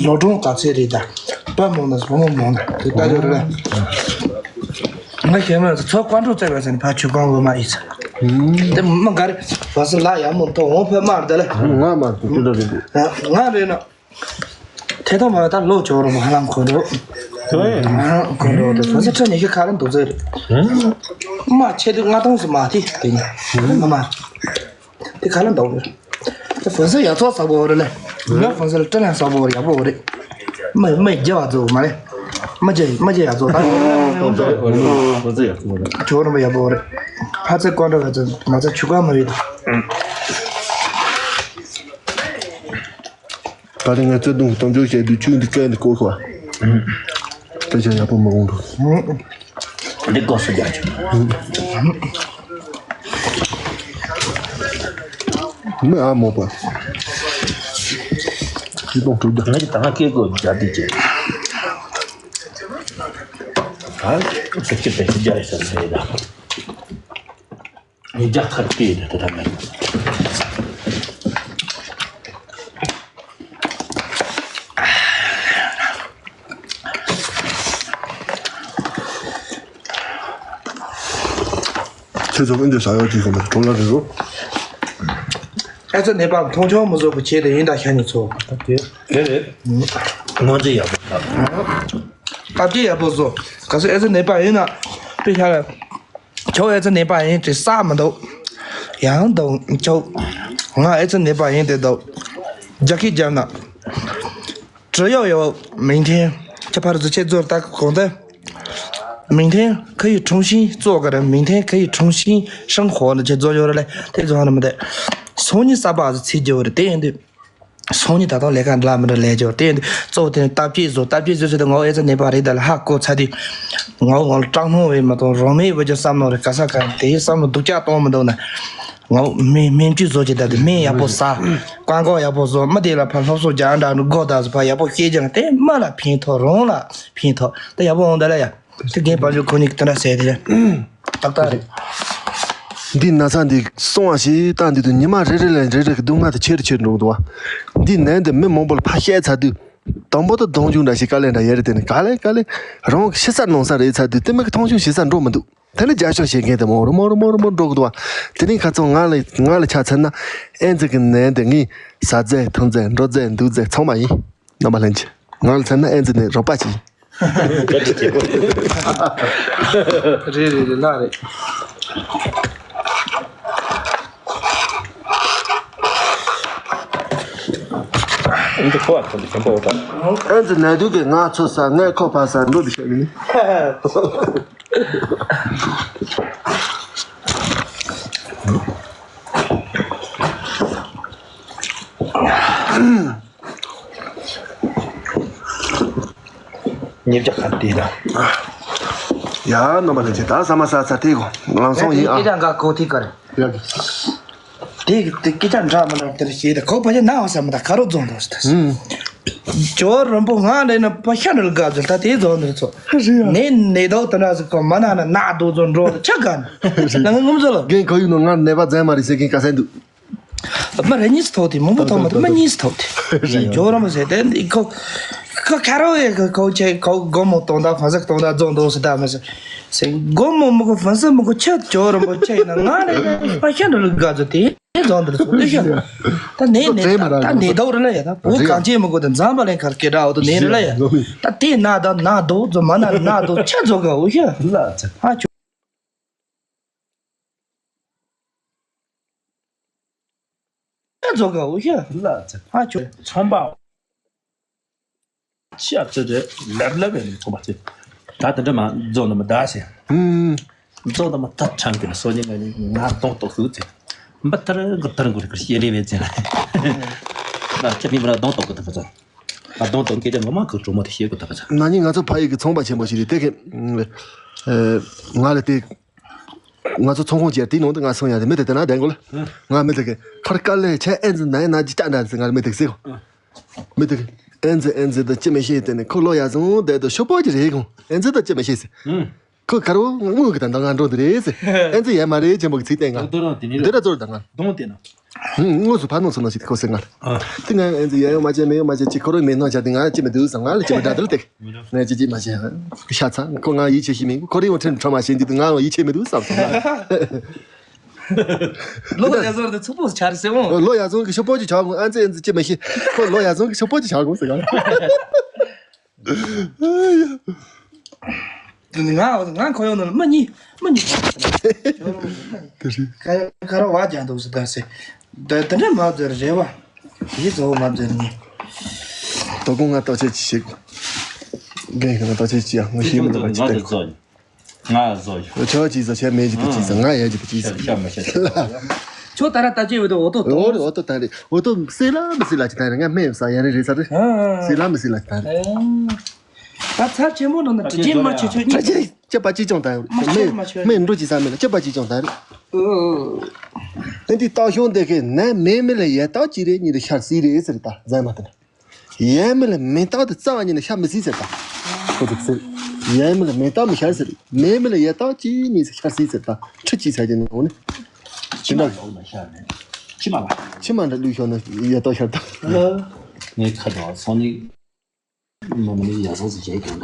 ལོ་གྲོང་ག་ཚད་རེད་ད། པ་མོ་ན་བུ་མོ་མོ་ན་དེ་ལྟ་རེད་རེད། ང་ཞེ་མ་ཚོ་ཀོན་ཀྲོལ་བཙལ་བ་ཟེར་ནས་ཕ་ཆུ་ཀང་འོ་མ་ཡིས། དེ་མ་ག་རེ་བ་སི་ལ་ཡ་མོ་ཏོ་འོ་ཕེ་མར་དེ་ལ། ང་མ་དེ་ལྟ་རེད། ང་རེད་ན། ཐད་གཏོང་མ་ད་ལོ་ཇོ་རུ་མ་ཧ་ལམ་གོ་འགྲོ། ཧ་ལམ་གོ་འགྲོ་དེ་བ་སི་ཁྲི་ཉི་ཤུ་ཁ་རེ་འདུག་ཚེ་རེད། མ་ཆེ་དུས་ལྔ་སྟོང་ཟིན་མ་དེ་དེ་ནི་མ་མ། དེ་ག་ལ་འདུག་རེད། དེ་ཧྥོན་སི་ཡག་ཚོགས་ཟབ་པོ་རེད་ལེ། ང་ཧྥོན་སི་ལ་སྤྲད་ལན་ཟབ་པོ་ཡག་པོ་རེད། མི་མི་རྒྱ་བ་ཚོ་མ་རེད། མ་རྒྱ་མ་རྒྱ་ཡག་ཚོགས་ད། ཧྥོན་སི་ཡག་ཚོགས་རེད། ཇོ་རུ་མ་ཡག་པོ་རེད། ཕ་ཚེ་ཀོན་ཀྲོལ་བ་ཚོ་ང་ཚོ་ཆུ་ཀ་མ་བི་དང་། ད་རེས་ངས་བརྩེ་དུང་གི་གཏམ་བརྗོད་བཤད་དུས་ཆུ་འདི་སྐད་འདི་བཀོད་ཤོག་ཨ། སྐད་ཆ་ཡག་པོ་མ་འོང་འགྲོ། འདི་ཀོ་སོ་རྒྱག་ཆུ། མི་ཨ་མོ་པ། ཆུ་དོང་དྲུག་རྒྱག་ངས་ཀྱི་ད་ང་སྐད་ཀོ་རྒྱག་དུས་ཀྱི། ད་སྐད་ཆ་བེད་སྤྱོད་རྒྱག་རེད་ཟེར་ཟེར་ཡ། ངས་རྒྱ་ཁ་སྐད་དེ་ད་མེད། ཁྱེད་ཚོ་ཨིན་དེ་ཟ་ཡག་ཅིག་གོ་མེད་གྲོང་ལ་རེད་རོ། ཨེ་ཙི་ནད་པ་མཐོང་ཆུང་མི་བཟོ་གི་ཆེད་དུ་ཡིན་ད་ཤ་ཉེ་ཚོ། དེ་དེ་རེད། ནོར་རྫས་ཡག་པོ་ལ། སྟབས་ཀྱིས་ཡག་པོ་བཟོ། ག་ཚོད་ཨེ་ཙི་ནད་པ་ཡིན་ན་དཔེ་ཤ་ལ། ཁྱོད་ཨེ་ཙི་ནད་པ་ཡིན་དེ་བསགས་མི་འདུག་ཡང་དང་ཅོག་ང་ཨེ་ཙི་ནད་པ་ཡིན་ཏེ་དོ། རྒྱ་སྐད་རྒྱབ་ན། 只要有明天 ཁྱེད་ཕར་རྫུ་ཆེ་རྫོར་ལྟ་གོང་ཏེ། 明天可以重新做个人，明天可以重新生活 ནི་ཁྱེད་རྫོ་ཡོད་རེད་ལེ། དེ་རྫོ་ཧ་ན་མི་དེ། སང་ཉིན་གསར་པ་ཟིག་ཚེ་རྒྱུ་རེད་དེ་ཡིན་དུས། སང་ཉིན་ད་དུང་ལས་ཀ་འདྲ་མི་འདྲ་ལས་རྒྱུ་དེ་ཡིན་དུས་གཙོ་བོ་དེ་ནི་སྟབས་ཀྱིས་བཟོ་སྟབས་ཀྱིས་བཟོས་ཟེར་དུས་ངའོ་ཨེ་ཙི་ནད་པ་རེད་ད་ལ་ཧ་གོ་ཚ་དུས། ངའོ་ངོ་ལ་སྐྲག་སྣང་བས་མ་གཏོང་རང་མེད་བུ་ཅག་བསམ་ནོ་རེད་ག་ས་ག་དེའི་བསམ་ནོ་སྡུག་ཅག་གཏོང་མི་འདུག་ན། ངའོ་སྨན་སྨན་བཅོས་བཟོ་ཅིག་ད་དུས་སྨན་ཡག་པོ་ཟ། བཀག་འགོག་ཡག་པོ་བཟོ་མི་དེ་ལ་ཕར་སློབ་གསོ་རྒྱག་འདྲ་ནི་དགོ་ད་ཟོ་ཕར་ཡག་པོ་བཤད་ཀྱང་དེ་མ་ལ་ཕན་ཐོགས་རང་ལ་ཕན་ཐོགས་ད་ཡག་པོ་འོང་ད་ལ་ཡ། དེ་རྒན་དཔལ་འབྱོར་ཁོ་གཉིས་ཀྱི་དེ་འདྲ་ཟེར་དེ་ཡ། ཏག་ཏག་རེད། འདི་ན་ཚ་འདི་སོང་བ་ཞིག་ལྟ་འདི་དུས་ཉི་མ་རེ་རེ་ལ་རེ་རེ་གི་སྡུག་བསྔལ་དེ་ཆེ་རུ་ཆེ་རུ་འགྲོ་གི་འདུག་བ། འདི་ནད་འདི་མི་མང་པོ་ལ་ཕར་བཤད་ཚར་དུས། དང་པོ་དུ་གདོང་མཇུག་འདྲ་ཞིག་དཀའ་ལས་འདྲ་ཡོད་རེད་དེ་ནི་ག་ལེ་ག་ལེ། རང་གི་ཤི་ས་ནང་ས་རེད་ཚར་དུས་དེ་མི་གི་མཐོང་ཆུང་བྱེད་ས་འགྲོ་མི་འདུག་དེ་ནི་རྒྱབ་སྐྱོར་བྱེད་མཁན་དེ་མང་རུ་མང་རུ་མང་རུ་མང་འགྲོ་གི་འདུག་བ། དེ་རིང་ཁ་ཚོན་ང་ལ་ང་ལ་ཆ་མཚོན་ན་ཨེ་ཙི་གི་ནད་འདི་ངའི་ཟ་རྫས་འཐུང་རྫས་འགྲོ་རྫས་འདུག་རྫས་ཚང་མ་ཡིན། རྣམ་པ་ལྷན་རྒྱས། ང་ལ་མཚོན་ན་ཨེ་ཙི་ནད་རོགས་པ་ཅིག་ཡིན། བཀའ་དྲིན་ཆེ། རེད་རེད་རེད་ལགས་རེད། འདི་ཁོ་བ་ཐོན་ཞིམ་པོ་འོ་ད། ཨེ་ཙི་ནད་དུག་གིས་ང་ཚོ་ས་ངས་ཁོ་ཕ་ས་འགྲོ་དུ་ཤོག་ཡིན། ཉེར་བརྒྱ་ཁ་དེ་ལ། ཡ་རྣམ་པ་ལྷན་རྒྱས་ད་ཟ་མ་ཟ་ཚར་དེ་གོ་ལང་ཚོང་ཡིན་ཨ། སྐད་ཆ་འགའ་གོ་ཐིག་ག་རེད། ཡ་གི། དེ་གི་དེ་སྐད་ཆ་འདྲ་མི་འདྲ་དེར་བཤད་དེ་ཁོ་ཕ་ཆ་ན་འོ་ཟ་མི་ད་ཁ་རོ་རྫོང་དུ་ཟ། ཨུམ། ཇོ་རོན་པོ་ང་ལས་ན་པ་ཤ་འདྲ་དགའ་ཟེར་ད་དེ་རྫོང་དུ་ཚོ། རེད་ཡ། ནས་ནས་དོ་དེ་འདྲ་ཟེར་གོ་མ་ན་ན་ན་དོ་ཚོ་འགྲོ་ཆ་ག་ན། ང་ངུ་ཚོ་ལ། རྒན་ཁོ་ཡུ་ནོ་ང་ནས་པ་ཛན་མ་རེད་ཟེར་མཁན་ག་ས་འདུག་མ་རེ་གཉིས་སུ་ཐོག་དེ་མང་པོ་ཐོག་མ་ཐོག་མ་གཉིས་སུ་ཐོག་དེ། ཇོ་རོན་པོ་ཟེར་དེ་ཁོ་ཁོ་ཁ་རོ་ཡེ་ཁོ་ཁོ་ཆེ་ཁོ་སྒོར་མོ་སྟོང་དང་ཕ་ཟག་སྟོང་དང་རྫོང་དོ་ཟེར་ད་མ་ཟེར། སྒོར་མོ་མི་གོ་ཕ་ཟག་མི་གོ་ཆེ་ཇོ་རོན་པོ་ཆེ་ཡིན་ན་ང་ལས་པ་ཤ་འདྲ་ལ་དགའ་ཚོ་དེ་རྫོང་འདིར་ཚོ་ལྟོས་ཤ། ད་ནས་ནས་ད་ནས་ད་རེད་ལ་ཡ་ད་བོད་གངས་ཅན་མི་གོ་དེ་འཛམ་བུ་གླིང་ཁར་སྐད་གྲགས་འོ་དོ་ནས་རེད་ལ་ཡ། ད་དེ་ན་ད་ན་དོ་ཚོ་མ་ན་ན་དོ་ཆ་ཚོ་ག་འོ་ཤ། ཨ་ཆོ། ཨ་ཛོ་ག་འུ་ཤ་ལ་ཚེ་ཨ་ཆོ། ཚོང་པ་ཆི་ཨ་ཙི་རེད་ལབ་ལབ་ཡ་ལས་ཚོང་པ་ཚེ་ད་དེ་འདྲ་མ་རྫོང་ནི་མི་ད་ཟེར། ཨུམ། རྫོང་ནི་མི་ད་ཁྲང་གི་ལ་སོ་ཉི་ང་ནི་ང་གདོང་གཏོགས་ཤུགས་ཚེ་འབུ་ཐར་གི་ཐར་གི་རིག་གི་ཤེས་རེ་བས་ཚེ་ལ་ཁྱེད་མི་མི་ལ་གདོང་གཏོགས་གི་ཐུབ་པ་ཚོ། ང་གདོང་གཏོགས་སྐད་ཆ་ངོ་མ་གི་གྲོགས་མོ་དེ་ཤེས་གི་ཐུབ་པ་ཚོ། ན་ནིང་ང་ཚོ་ཕ་ཡུལ་གི་ཚོང་པ་ཆེན་པོ་ཞིག་རེད་དེ་གི་ང་ལ་དེ། ང་ཚོ་ཚོང་ཁང་ཅིག་དེའི་ནང་དུ་ང་སོང་ཡ་དེ་མི་དེ་དེ་ན་བསྡད་གོ་ལ། ང་མི་དེ་གི་ཕར་དཀའ་ལས་ཆེ་ཨེ་ཛི་ན་ཡ་ན་ཅི་ཅག་འདྲ་ཟེར་ང་མི་དེ་གི་ཟེར་གོ། མི་དེ་གི་ཨེ་ཛི་ཨེ་ཛི་དང་ཅི་མི་ཤེས་དེ་ནི་ཁོ་ལོ་ཡ་ཟུང་བསྡད་དུ་ཤོ་པོ་ཅི་རེད་གོ་ཨེ་ཛི་དང་ཅི་མི་ཤེས་ཟེར། ཁོ་ཁ་རོ་དངུལ་གི་དང་ང་འགྲོ་འདི་རེད་ཟེར། ཨེ་ཛི་ཡ་མ་རེད་ཆེན་པོ་གི་ཚིག་བསྟན་ང་འདི་ར་ཚོར་དང་ང་གདོང་དེ་ན། དངོས་སུ་ཕར་ནང་ཚུར་ནང་ཞིག་ཁོ་སེ་ང་ལ། དེ་ང་ཨེ་ཛི་ཡ་ཡོང་མ་བྱས་མེ་ཡོང་མ་བྱས་ཅི་ཁོ་རོ་མེ་ནང་བྱ་དེ་ང་ཅི་མི་འདུག་བསམ་ང་ལ་ཅི་མི་འདྲ་དེ་ལ་དེ། ང་ཅི་ཅི་མ་བྱས་ཤ་ཚ་ཁོ་ང་ཡིད་ཆེས་ཤི་མིན་ཁོ་རི་ཡོང་ཁྲིམས་ཁྲོ་མ་བྱས་འདི་དུ་ང་ཡིད་ཆེས་མི་འདུག་བསམ་སོང་ང་། ལོ་ཡ་ཟོར་དེ་ཚུགས་པོ་ཆར་སེ་འོང་། ལོ་ཡ་ཟོང་གི་ཤོ་པོ་ཅི་ཆག་གོང་ཨ་ཙི་ཨེ་ཛི་ཅི་མི་ཤི་ཁོ་ལོ་ཡ་ཟོང་གི་ཤོ་པོ་ཅི་ཆག་གོང་ཟེར་ག། ང་ང་ཁོ་ཡོང་ནོ་མི་གཉིས་མི་གཉིས། དེ་རེད། ཁ་ཁ་ར་བ་ཀྱང་འདུག་ཟེར་ད་ཟེར། ད་དེ་འདྲ་མ་བཟོས་རེད་བ། ཡིད་གཙོ་བོ་མ་བཟོས་ནི། དོ་དགོང་ང་ལྟོ་ཆས་ཅི་ཞིག་རྒན་ཁྱོད་ལ་ལྟོ་ཆས་ཅི་ཡང་ངོ་ཤེས་མི་འདུག་པ་ཅི་ལྟ་གོ། ང་བཟོ་ཡོད། ཁྱོད་ཅི་བཟོ་བྱས་མེད་ཅི་ད་ཅི་བཟོ་ང་ཡ་ཅི་ད་ཅི་བཟོ། ཤ་མ་ཤ་ཤ། ཁྱོད་ད་ར་ད་ཅི་འོ་དོ་འོ་དོ་འོ་རེད་འོ་དོ་ད་རེད་འོ་དོ་སེ་ལ་མི་སེ་ལ་ཅི་ད་རེད་ང་སྨན་ཟ་ཡ་རེད་རེད་ས་རེད། སེ་ལ་མི་སེ་ལ་ཅི་ད་རེད། ད་ཚར་ཆེན་པོ་ནང་ན་དྲི་ཆེན་མ་ཆེ་ཆོད་ཉི་ཆེ་ཅི་པ་ཅི་ཅང་ད་མ་ཆེ་མ་ཆེ་སྨན་འགྲོ་ཅི་ས་མེད་ལ་ཅི་པ་ཅི་ཅང་ད་རེད། ཨེ་འདི་སྟག་ཤོང་འདི་གི་ནད་མེད་མི་ལ་ཡས་སྟག་ཅི་རེད་ཉི་རེ་ཤར་སི་རེད་ཟེར་ད་ཟ་མ་ད་ན། ཡས་མི་ལ་མེ་སྟག་དེ་རྩ་བ་ཉིད་ནས་ཤ་མི་སྲིད་ཟེར་ད། ཁོ་ཚོ་ཟེར། ཡས་མི་ལ་མེ་སྟག་མི་ཤར་ཟེར། མེད་མི་ལ་ཡས་སྟག་ཅི་ཉིད་ཤར་སྲིད་ཟེར་ད། ཁྲི་ཅི་ཚ་ཅི་ནི་འོ་ནི། ཅི་འདྲ། ཕྱི་མ་ལ། ཕྱི་མ་འདྲ་ལུས་ཤོར་ན་ཡས་སྟག་ཤར་ད། ངའི་ཁ་དང་སང་ཉིན་མ་མ་ནི་ཡ་སོང་ཟེར་བྱས་ཀྱང་ན།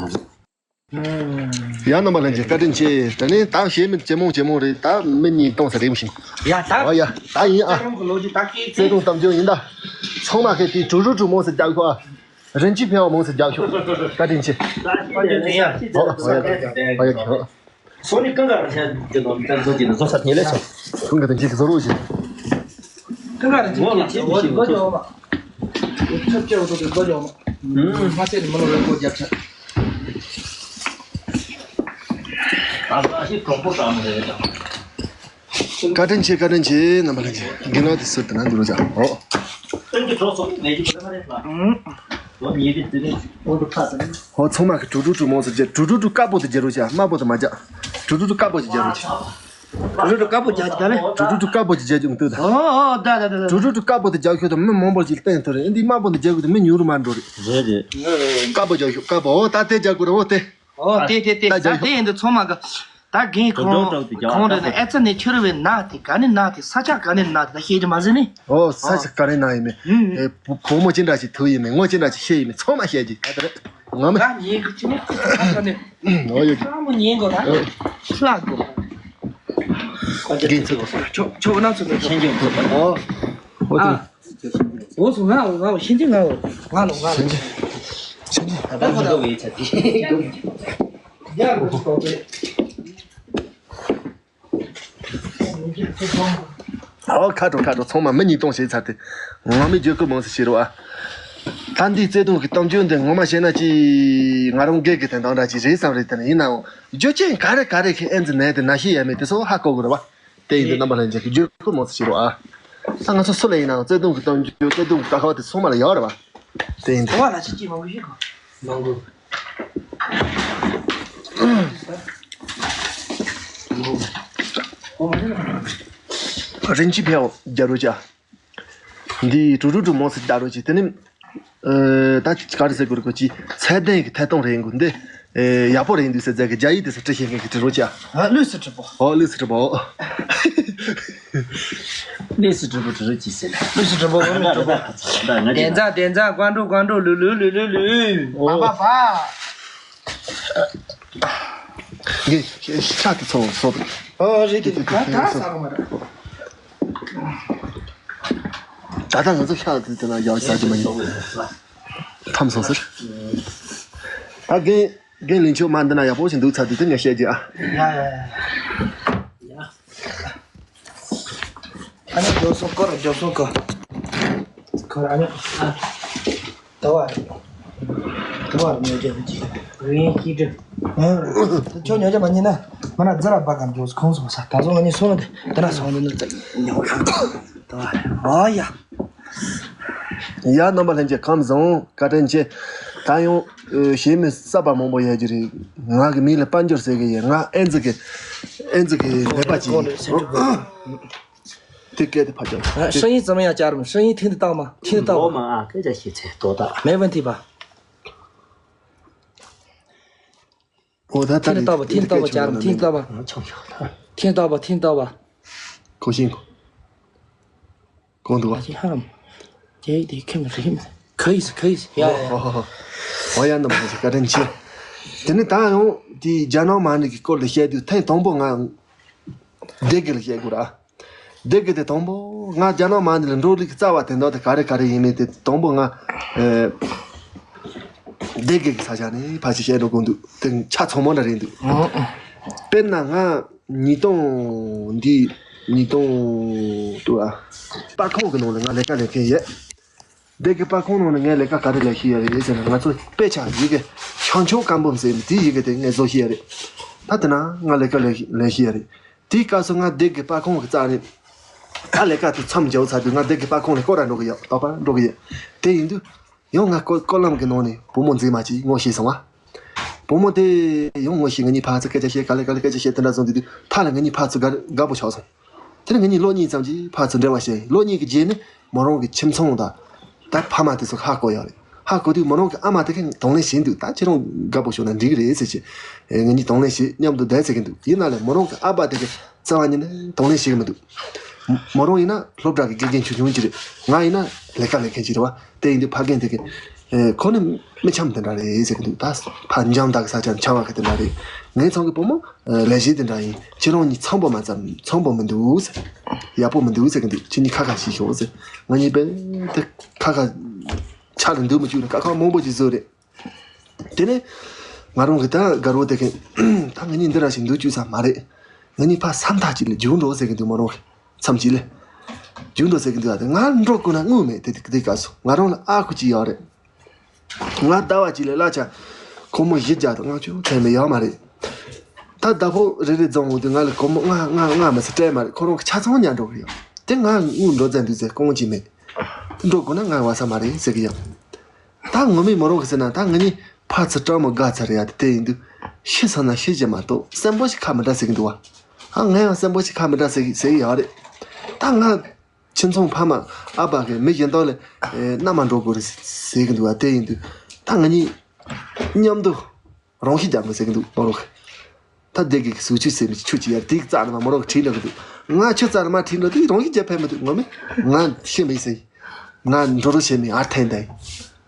ཡ་རྣམ་པ་ལྷན་རྒྱས་བཀའ་དྲིན་ཆེ། དེ་ནས་ད་བཤད་མི་ཇེ་མང་ཇེ་མང་རེད། ད་མི་གཉིས་གཏོང་ས་རེད་མི་ཤེས། ཡ་ད། ཨོ་ཡ་ད་ཡིན་ཨ། ཚེ་རིང་གི་ལོ་རྒྱུས་ད་སྐད་ཚེ་རིང་གཏམ་རྒྱུད་ཡིན་ད། ཚང་མ་ཁེ་དེ་གྲུ་རུ་གྲུ་མོ་ཟེར་རྒྱག་ཤོག་ཨ། རིན་ཆེན་ཕལ་བ་མང་ཟེར་རྒྱག་ཤོག་བཀའ་དྲིན་ཆེ། ཨོ་ཨོ་ཡ་ཨོ་ཡ་ཨོ། སོ་ནི་ཀང་ཀང་རང་ཤ་དེ་དང་ཏན་ཏན་ཅིག་བཟོ་ས་ཉེ་ལེ་སོ། ཁོང་གི་དེ་འཇིག་བཟོ་རོགས་ཞེས། ཀང་ཀང་རང་ཅིག་ངོ་ལ་ཅིག་བཟོ་རྒྱུ་མ་ཆོག་ཆོག་ཆོག་ཆོག་བཟོ་རྒྱུ་མ་ཆོག་ཨུམ། མ་ཚད་ནི་མི་ལོ་རེ་མགོ་རྒྱབ་ཆ། ད་ལྟ་ཞིག་གྲོགས་པོ་དང་མི་རེ་དང་། བཀའ་དྲིན་ཆེ། བཀའ་དྲིན་ཆེ། རྣམ་པ་ལྷན་རྒྱས་དགེ་སློང་དེ་ཟུར་དུ་ན་འདུག་རོགས་ཀྱང་ཨོ། ཏན་གྱི་གྲོགས་སོ་ནི་ནས་ཀྱི་བུ་ལ་མ་རེད་ལ། ཨོ་ཉེ་གི་དེ་ནས་ཨོ་དུ་ཁ་ཟེར། ཧོ་ཚང་མ་གི་དྲུག་དྲུག་དྲུག་མོ་ཟེར་རྒྱུ་དྲུག་དྲུག་དྲུག་དཀར་པོ་དེ་རྒྱག་རོགས་བྱ། དམར་པོ་དེ་མ་རྒྱག་དྲུག་དྲུག་དྲུག་དཀར་པོ་ཅིག་རྒྱག་རོགས་བྱ། དྲུག་དྲུག་དཀར་པོ་རྒྱག་ཅིག་ད་ལེ། དྲུག་དྲུག་དྲུག་དཀར་པོ་ཅིག་རྒྱག་ཅུང་ལྟོས་ད། ཨོ་ཨོ་ད་ད་ད་ད། དྲུག་དྲུག་དྲུག་དཀར་པོ་དེ་རྒྱག་ཤོད་དང་མི་མང་པོ་ཅིག་བསྟན་ཐུབ་རེད། འདི་དམར་པོ་དེ་རྒྱག་དུས་མི་ཉུང་རུ་མ་འགྲོ་རེད། རེད་རེད། དཀར་པོ་རྒྱག་ཤོད། དཀར་པོ་ཨོ་ད་དེ་རྒྱག་དགོས་རེད། ཨོ་དེ། ཨོ་དེ་དེ་དེ་ད་ད་རྒྱག་ཤོད། དེ་ཡིན་དུས་ཚང་མ་གི། ད་རྒན་ཁོང་ཁོང་རེད་ན་ཨེ་ཙི་ནས་ཁྱེར་བའི་ནག་དེ་ག་ནས་ནག་དེ་ས་ཆ་ག་ནས་ནག་དེ་ད་ཤེས་ཀྱི་མ་ཟིན་ནི། ཨོ་ས་ཆ་ག་ནས་ནག་ཡིན་མིན། ཨེ་བུ་བུ་མོ་ཅི་འདྲ་ཞིག་ཐུག་ཡིན་མིན། ངོ་ཅི་འདྲ་ཞིག་ཤེས་ཡིན་མིན། ཚང་མ་ཤེས་ཀྱི་ད་དེ་རེད། ང་མི། ང་ཉན་གི་ཅི་མི་ཁ་ཁ་ནས། ཨོ་ཡོད་ཀྱི། ཁ་མོ་ཉན་གོ་ད། ཨོ། ལྷག་གོ། རྒན་ཚོ་གོ། ཆོ་ཆོ་ན་ཚོ་གོ། ཤེས་ཀྱི་ཐུག་ཨོ། ཨོ་དེ། ཨོ་སུ་ང་ང་ཤེས་ཀྱི་ང་ང་ང་ཤེས་ཀྱི་ཤེས་ཀྱི། ད་ད་ཁོ་ད་བའི་ཆ་དེ། ཡ་ཁོ་ཚོ་གོ། ཨོ་ཁ་དྲོ་ཁ་དྲོ། ཚང་མ་མི་ཉིས་སྟོང་བྱས་ཚར་ཏེ། ང་མི་བརྗོད་ཀུན་མང་སུ་བྱེད་རོགས་ཨ། ད་འདིའི་བརྩེ་དུང་གི་གཏམ་རྒྱུད་འདི་ངོ་མ་བཤད་ན་ཅི། ང་རང་སྒེར་གྱི་དོན་དག་འདྲ་ཅིག་རེད་བསམ་རེད། དེ་ནི་ཡིན་ནའང་རྒྱུ་རྐྱེན་ག་རེ་ག་རེ་གིས་ཨེ་ཙི་ནད་དེ་ན་ཤེས་ཡ་མེད་དེ་ཚོ་ཧ་གོ་དགོས་རེད་བ། དེ་ཡིན་དུས་རྣམ་པ་ལྷན་རྒྱས་ཀྱིས་བརྗོད་ཀུན་མང་སུ་བྱེད་རོགས་ཨ། ད་ང་ཚོ་སུ་ལ་ཡིན་ནའང་བརྩེ་དུང་གི་གཏམ་རྒྱུད་བརྩེ་དུང་གི་དཀའ་ཁག་དེ་ཚང་མ་ལ་ཡོད་རེད་བ། དེ་ཡིན་དུས། བ་ལ་ཅི་ཅི་མང་པོ་ཤེས་གོ། མང་པོ། རིན་ཆེན་ཕེའོ་རྒྱ་རོ་ཅ། འདི་དྲུག་དྲུག་དྲུག་མོ་སི་རྒྱ་རོ་ཅི། དེ་ནི་ཨ་ད་ག་རེ་ཟེར་དགོས་རེད། ཁོ་ཅི་ཚད་ལྡན་གྱི་ཐད་གཏོང་རེད་འགོ་འདི། ཨེ་ཡག་པོ་རེད་འདུག་ཟེར་ཟེར་གི་རྒྱ་ཡིག་དེ་ཚོ་བྲི་ཤེས་མཁན་གྱི་བྲི་རོགས་བྱ། ཨ་ལུས་སུ་གྲུབ་པོ། ཨོ་ལུས་སུ་གྲུབ་པོ། ལུས་སུ་གྲུབ་པོ་བྲི་རོགས་གྱིས་ཟེར་ལ། ལུས་སུ་གྲུབ་པོ། ཨ་ལུས་སུ་གྲུབ་པོ། ད་ང་དེ་ཚ་དེ་ཚ་ཀོང་ཀྲུག་ཀོང་ཀྲུག་ལུ་ལུ་ལུ་ལུ་ལུ། ཨོ། པ་པ་པ། ངས་ཤ་དེ་ཚོ་སོ། ཨོ་རེད་དེ་ད་ད་ཟ་གི་མ་རེད། ད་ལྟ་ང་ཚོ་ཤ་དེ་དེ་ན་ཡག་ཟ་གི་མ་ཡིན། ཐམ་སོང་ཟེར། ད་རྒན་རྒན་ལིན་ཆོས་མ་འདི་ན་ཡག་པོ་ཞིག་འདུག་ཚར་དུས་དེ་ངས་བཤད་རྒྱུ་ཨ། ཡ་ཡ་ཡ། ཨ་ནི་རྒྱོབ་སོང་ཀོ་ར་རྒྱོབ་སོང་ཀོ། ཁོ་ར་ཨ་ནི་ཨ། དོ་བ་རེད། དོ་བ་རེད། ཉོ་རྒྱུ་རེད་ཅིག་རིན་ཤི་དྲི། ཨ་ཁྱོད་ཉོ་རྒྱུ་མ་ཉན་ན་མ་ན་ཛ་ར་བ་གམ་རྒྱོབ་སོང་ཁོང་སོང་ས། ད་སོང་ང་ཉིད་སོང་ལ་དེ་དེ་ན་སོང་ནི་ནི་ཉོ་ཁང་དོ་བ་རེད། ཨ་ཡ། ཡ་རྣམ་པ་ལྷན་རྒྱས་ཁམས་བཟང་། བཀའ་དྲིན་ཆེ། ད་ཡང་ཨ་གཞས་མི་གསར་པ་མང་པོ་ཡོད་ཀྱི་རེད། ང་གི་མིང་ལ་དཔལ་འབྱོར་ཟེར་གི་ཡོད། ང་ཨེན་ཙི་གི་ཨེན་ཙི་གི་ནད་པ་ཅིག་ཡིན། དེ་སྐད་དེ་ཕར་རྒྱབ། 啊，声音怎么样，家人们？声音听得到吗？听得到吗？我们啊，这叫现在多大？没问题吧？ ཨོ་ད་ད་听得到吧？听得到吧，家人们？听得到吧？嗯，听得到。听得到吧？听得到吧？ གོ་ཤིང་གོ་འདུག་བ། 啊，这还，这得看看这个，可以是，可以是，呀呀呀。 ཨོ་ཧོ་ཧོ། ཨོ་ཡ་རྣམ་པ་ཚོ་བཀའ་དྲིན་ཆེ། དེ་ནི་ད་ཡང་དེའི་རྒྱ་ནག་མ་ཎི་གི་སྐོར་ལ་བཤད་དུས་ཐེངས་དང་པོ་ང་སྡེ་དགེ་ལ་བཤད་དགོས་ར། སྡེ་དགེ་དེ་དང་པོ་ང་རྒྱ་ནག་མ་ཎི་ལ་འགྲོ་ལུགས་ཀྱི་རྩ་བ་དེ་འདྲ་དེ་ག་རེ་ག་རེ་ཡིན་མིན་དེ་དང་པོ་ང་ཨེ་སྡེ་དགེ་གི་ས་ཆ་ནས་ཕལ་ཆེར་བཤད་འགྲོ་དགོས་འདུག་དེ་ཆ་ཚང་མ་འདྲ་རེད་འདུག་དཔེར་ན་ང་ཉིས་སྟོང་འདི་ཉིས་སྟོང་དུ་ཨ་པར་ཁང་གི་ནང་ལ་ང་ལས་ཀ་ལས་མཁན་ཡོད། སྡེ་དགེ་པར་ཁང་ནང་ལ་ངས་ལས་ཀ་ག་རེ་ལས་ཤེས་ཡ་རེད་ཟེར་ན། ང་ཚོ་དཔེ་ཆ་ཡི་གེ་ཤང་ཆོག་ཀམ་པོམ་ཟེར་ནི་དེའི་ཡི་གེ་དེ་ངས་བཟོ་ཤེས་ཡ་རེད། ད་དེ་ན་ང་ལས་ཀ་ལས་ལས་ཤེས་ཡ་རེད། དེའི་སྐབས་སུ་ང་སྡེ་དགེ་པར་ཁང་གི་རྩ་ནས་ད་ལས་ཀ་དེ་མཚམས་འཇོག་ཚར་དུས་ང་སྡེ་དགེ་པར་ཁང་ལ་སྐོར་ར་འགྲོ་གི་ཡོད། རྟོགས་པ་འགྲོ་གི་ཡོད། དེ་ཡིན་དུས་ཡང་ང་སྐོར་སྐོར་ལམ་གྱི་ནང་ནས་བུ་མོ་མཛེས་མ་ཅིག་ངོ་ཤེས་སོང་བ། བུ་མོ་དེ་ཡང་ངོ་ཤེས། ང་གཉིས་ཕར་ཚུར་སྐད་ཆ་བཤད། ག་ལེ་ག་ལེ་སྐད་ཆ་བཤད། དེ་འདྲ་སོང་དུས་དུས་མཐའ་ལ་ང་གཉིས་ཕར་ཚུར་དགའ་དགའ་པོ་ཆགས་སོང་། དེ་ནས་ང་གཉིས་ལོ་གཉིས་ཙམ་གྱིས་ཕར་ཚུར་འབྲེལ་བ་བྱས། ལོ་གཉིས་ཀྱི་རྗེས་ནས་མོ་རང་གི་ཁྱིམ་ཚང་དང་ད་ཕ་མ་དེ་ཚོ་ཧ་གོ་ཡོད་རེད། ཧ་གོ་དུས་མོ་རང་གི་ཨ་མ་དེ་གིས་གདོང་ལེན་བྱས་འདུག་ད་ཁྱེད་རང་དགའ་པོ་བྱུང་ན་འགྲིག་གི་རེད་ཟེར་གྱི། ཨེ་ང་གཉིས་གདོང་ལེན་བྱས་མཉམ་དུ་བསྡད་ཟེར་གྱི་འདུག་ཡིན་ན་ལས་མོ་རང་གི་ཨ་ཕ་དེ་གིས་རྩ་བ་ཉིད་ནས་གདོང་ལེན་བྱེད་ཀྱི་མི་འདུག་མོ་རང་ཡིན་ན་སློབ་གྲྭ་གི་དགེ་རྒན་ཆུང་ཆུང་ཅིག་རེད། ང་ཡིན་ན་ལས་ཀ་ལས་མཁན་ཅིག་རེད་བ། དེ་ཡིན་དུས་ཕ་རྒན་དེ་གིས་ཨེ་ཁོ་ནི་མི་འཆམ་དེ་འདྲ་རེད་ཟེར་གྱི་འདུག་ད་ཕ་འཇམ་དག་གི་ས་ཆ་འཆམ་བ་གི་དེ་འདྲ་རེད། ངའི་ཚང་གི་བུ་མོ་ཨ་ལས་བྱེད་དེ་འདྲ་ཡིན། ཁྱེད་རང་གཉིས་འཚམ་པོ་མ་འཚམ། འཚམ་པོ་མི་འདུག་ཟེར། ཡག་པོ་མི་འདུག་ཟེར་གྱི་འདུག་ཁྱེད་གཉིས་ཁ་ཁ་ཞིག་ཤོག་ཟེར། ང་གཉིས་དཔེ་དེ་ཁ་ཁ་ཆ་ལ་འདུག་མི་བཅུག་ནས་དཀའ་ཁག་མང་པོ་ཅིག་བཟོས་རེད། དེ་ནས་ ང་རང་གི་ད་དགའ་རོགས་དེ་གིན་ད་ང་གཉིས་འདི་ར་ཞིག་འདུག་བཅུག་ས་མ་རེད། ང་གཉིས་ཕ་སམ་ཐག་ཅིག་ལ་རྒྱུགས་འགྲོ་ཟེར་གི་འདུག་མོ་རང་གི་མཚམས་ཅིག་ལ། རྒྱུགས་འགྲོ་ཟེར་གི་འདུག་ཨ། དེ་ང་འགྲོ་དགོས་ན་དངུལ་མེད་དེ་དེ་སྐབས་སུ་ང་རང་ལ་ཨ་ཁུ་གཅིག་ཡོད་རེད། ང་ཟླ་བ་གཅིག་ལ་གླ་ཆ་སྒོར་མོ་བཞི་བརྒྱ་དང་ལྔ་བཅུ་ཁྲལ་མེད་ཡོད་མ་རེད། ད་ཟླ་ཕོགས་རེ་རེ་རྫོང་འོང་དུས་ང་ལ་སྒོར་མོ་ལྔ་ལྔ་ལྔ་མ་ཟད་སྤྲད་མ་རེད། ཁོ་རང་གི་ཆ་ཚང་ཉར་འགྲོ་གི་ཡོད། དེ་ང་དངུལ་འགྲོ་ཙམ་འདུག་ཟེར་རྐང་གཅིག་མེད། འགྲོ་དགོས་ན་ང་བ་ས་མ་རེད་ཟེར་གི་ཡོད། ད་ངོ་མས་མོ་རང་གི་ཟེར་ན་ད་ང་གཉིས་ཕར་ཚུར་སྤྲང་མོ་དགའ་ཚར་ཡ་དེ་དེ་ཡིན་དུས་ཤི་སོང་ན་ཤི་རྒྱུ་མ་གཏོགས་གསོན་པོ་ཞིག་ཁ་མི་འདྲ་ཟེར་གི་འདུག་བ། ཨ་ང་ཡང་གསོན་པོ་ཞིག་ཁ་མི་འདྲ་ཟེར་གི་ཟེར་གི་ཡོད་རེད། ད་ང་ཁྱིམ་ཚང་ཕ་མ་ཨ་ཕ་གི་མི་གཞན་དག་ལ་ཨེ་མནའ་མ་འགྲོ་དགོས་རེད་ཟེར་གི་འདུག་བ། དེ་ཡིན་དུས་ད་ང་གཉིས་མཉམ་དུ་རང་ཤི་རྒྱག་དགོས་ཟེར་གི་འདུག་མོ་རང་གི། ད་སྡེ་དགེ་གི་ཟུག་ཆུ་ཟེར་མི་ཆུ་ཅི་ཡར་དེ་གི་རྩ་ནས་མ་མོ་རང་གི་ཁྲིད་འགྲོ་གི་འདུག་ང་ཆུ་རྩ་ནས་མ་ཁྲིད་འགྲོ་དུས་རང་ཤི་རྒྱག་ཕན་མི་འདུག་ངོ་མས་ང་ཤི་མི་ཟེར། ང་འགྲོ་རོགས་བྱེད་མི་ཨར་ཐན་དེ།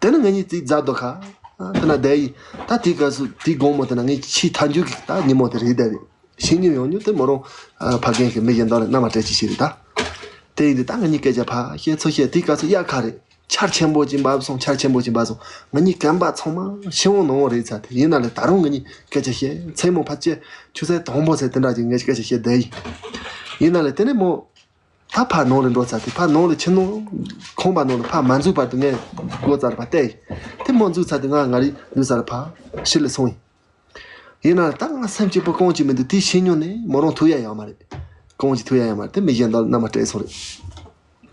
དེ་ནི་ང་གཉིས་རྩིས་རྫ་རྡོ་ཁ། དེ་ན་བསྡད་ཡིན། ད་དེའི་སྐབས་སུ་དེའི་དགོང་མོ་དེ་ན་ངས་ཆེས་མཐའ་མཇུག་གི་ད་ཉིན་མོ་དེ་རེད་བསྡད་རེད། ཤི་མྱོང་ཡོང་མྱོང་དེ་མོ་རང་ཕ་རྒན་གྱི་མི་གཞན་དག་ལ་མནའ་མ་སྤྲད་ཅི་ཞིག་རེད་ད། དེ་ཡིན་དུས་ད་ང་གཉིས་སྐད་ཆ་ཕར་བཤད་ཚུར་བཤད་དེའི་སྐབས་སུ་དབྱར་ཁ་རེད། ཆར་ཆེན་པོ་ཅིག་འབབ་སོང་། ཆར་ཆེན་པོ་ཅིག་འབབ་སོང་། ང་གཉིས་གན་པ་ཚང་མ་ཤི་འོང་ནང་འོང་རེད་ཚར་དེ་ཡིན་ན་ལས་ད་རུང་ང་གཉིས་སྐད་ཆ་བཤད་མཚན་མོ་ཕར་བཅད་ཆུ་ཚོད་དང་པོ་ཚེ་དེ་འདྲ་ཅིག་ངས་སྐད་ཆ་བཤད་བསྡད་ཡིན། ཡིན་ན་ལས་དེ་ནས་མོ། ད་ཕར་ནང་ལ་འགྲོ་ཚར་དུས་ཕར་ནང་ལ་ཕྱི་ནང་ཁང་པ་ནང་ལ་ཕར་མ་འཛུལ་བར་དུ་ངས་སྒོ་རྩ་ལ་ཕར་བལྟས་ཡིན། དེ་མོ་འཛུལ་ཚར་དུས་ང་ང་རའི་ལུས་ས་ལ་ཕར་ཕྱི་ལ་སོང་ཡིན། ཡིན་ན་ད་ང་སེམས་སྐྱིད་པོ་རྐང་གཅིག་མི་འདུག་དེ་ཤི་མྱོང་ནས་མོ་རང་ཐུག་ཡ་ཡོད་མ་རེད། རྐང་གཅིག་ཐུག་ཡ་ཡོད་མ་རེད། དེ་མི་གཞན་དག་ལ་མནའ་མ་སྤྲད་སོང་རེད།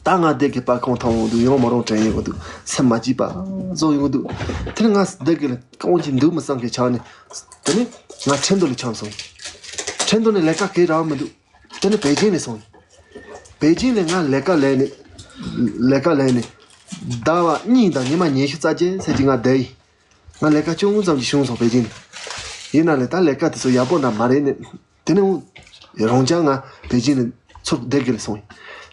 ད་ང་སྡེ་དགེ་པར་ཁང་མཐོང་འོང་དུས་ཡང་མོ་རང་དྲན་ཡོང་གི་འདུག་སེམས་མ་སྐྱིད་པ་བཟོ་ཡོང་གི་འདུག་དེ་ནས་ང་སྡེ་དགེ་ལ་རྐང་གཅིག་འདུག་མི་བསམ་གི་ཆགས་ནས། དེ་ནས་ང་ཁྲིན་ཏུ་ལ་འཁྱམས་སོང་། ཁྲིན་ཏུ་ནས་ལས་ཀ་གང་རག་མི་འདུག་དེ་ནས་པེ་ཅིང་ལ་སོང་། པེ་ཅིང་ལ་ང་ལས་ཀ་ལས་ནས། ལས་ཀ་ལས་ནས། ཟླ་བ་གཉིས་དང་ཉི་མ་ཉི་ཤུ་རྩ་བརྒྱད་ཚད་ཀྱི་ང་བསྡད་ཡིན། ང་ལས་ཀ་ཅུང་ཙམ་གྱིས་བྱུང་སོང་པེ་ཅིང་ལ། ཡིན་ན་ལས་ད་ལས་ཀ་དེ་ཚོ་ཡག་པོ་འདྲ་མ་རེད་ནས། དེ་ནས་འོང་། རང་ཅག་ང་པེ་ཅིང་ལ་ཚུར་སྡེ་དགེ་ལ་སོང་ཡིན།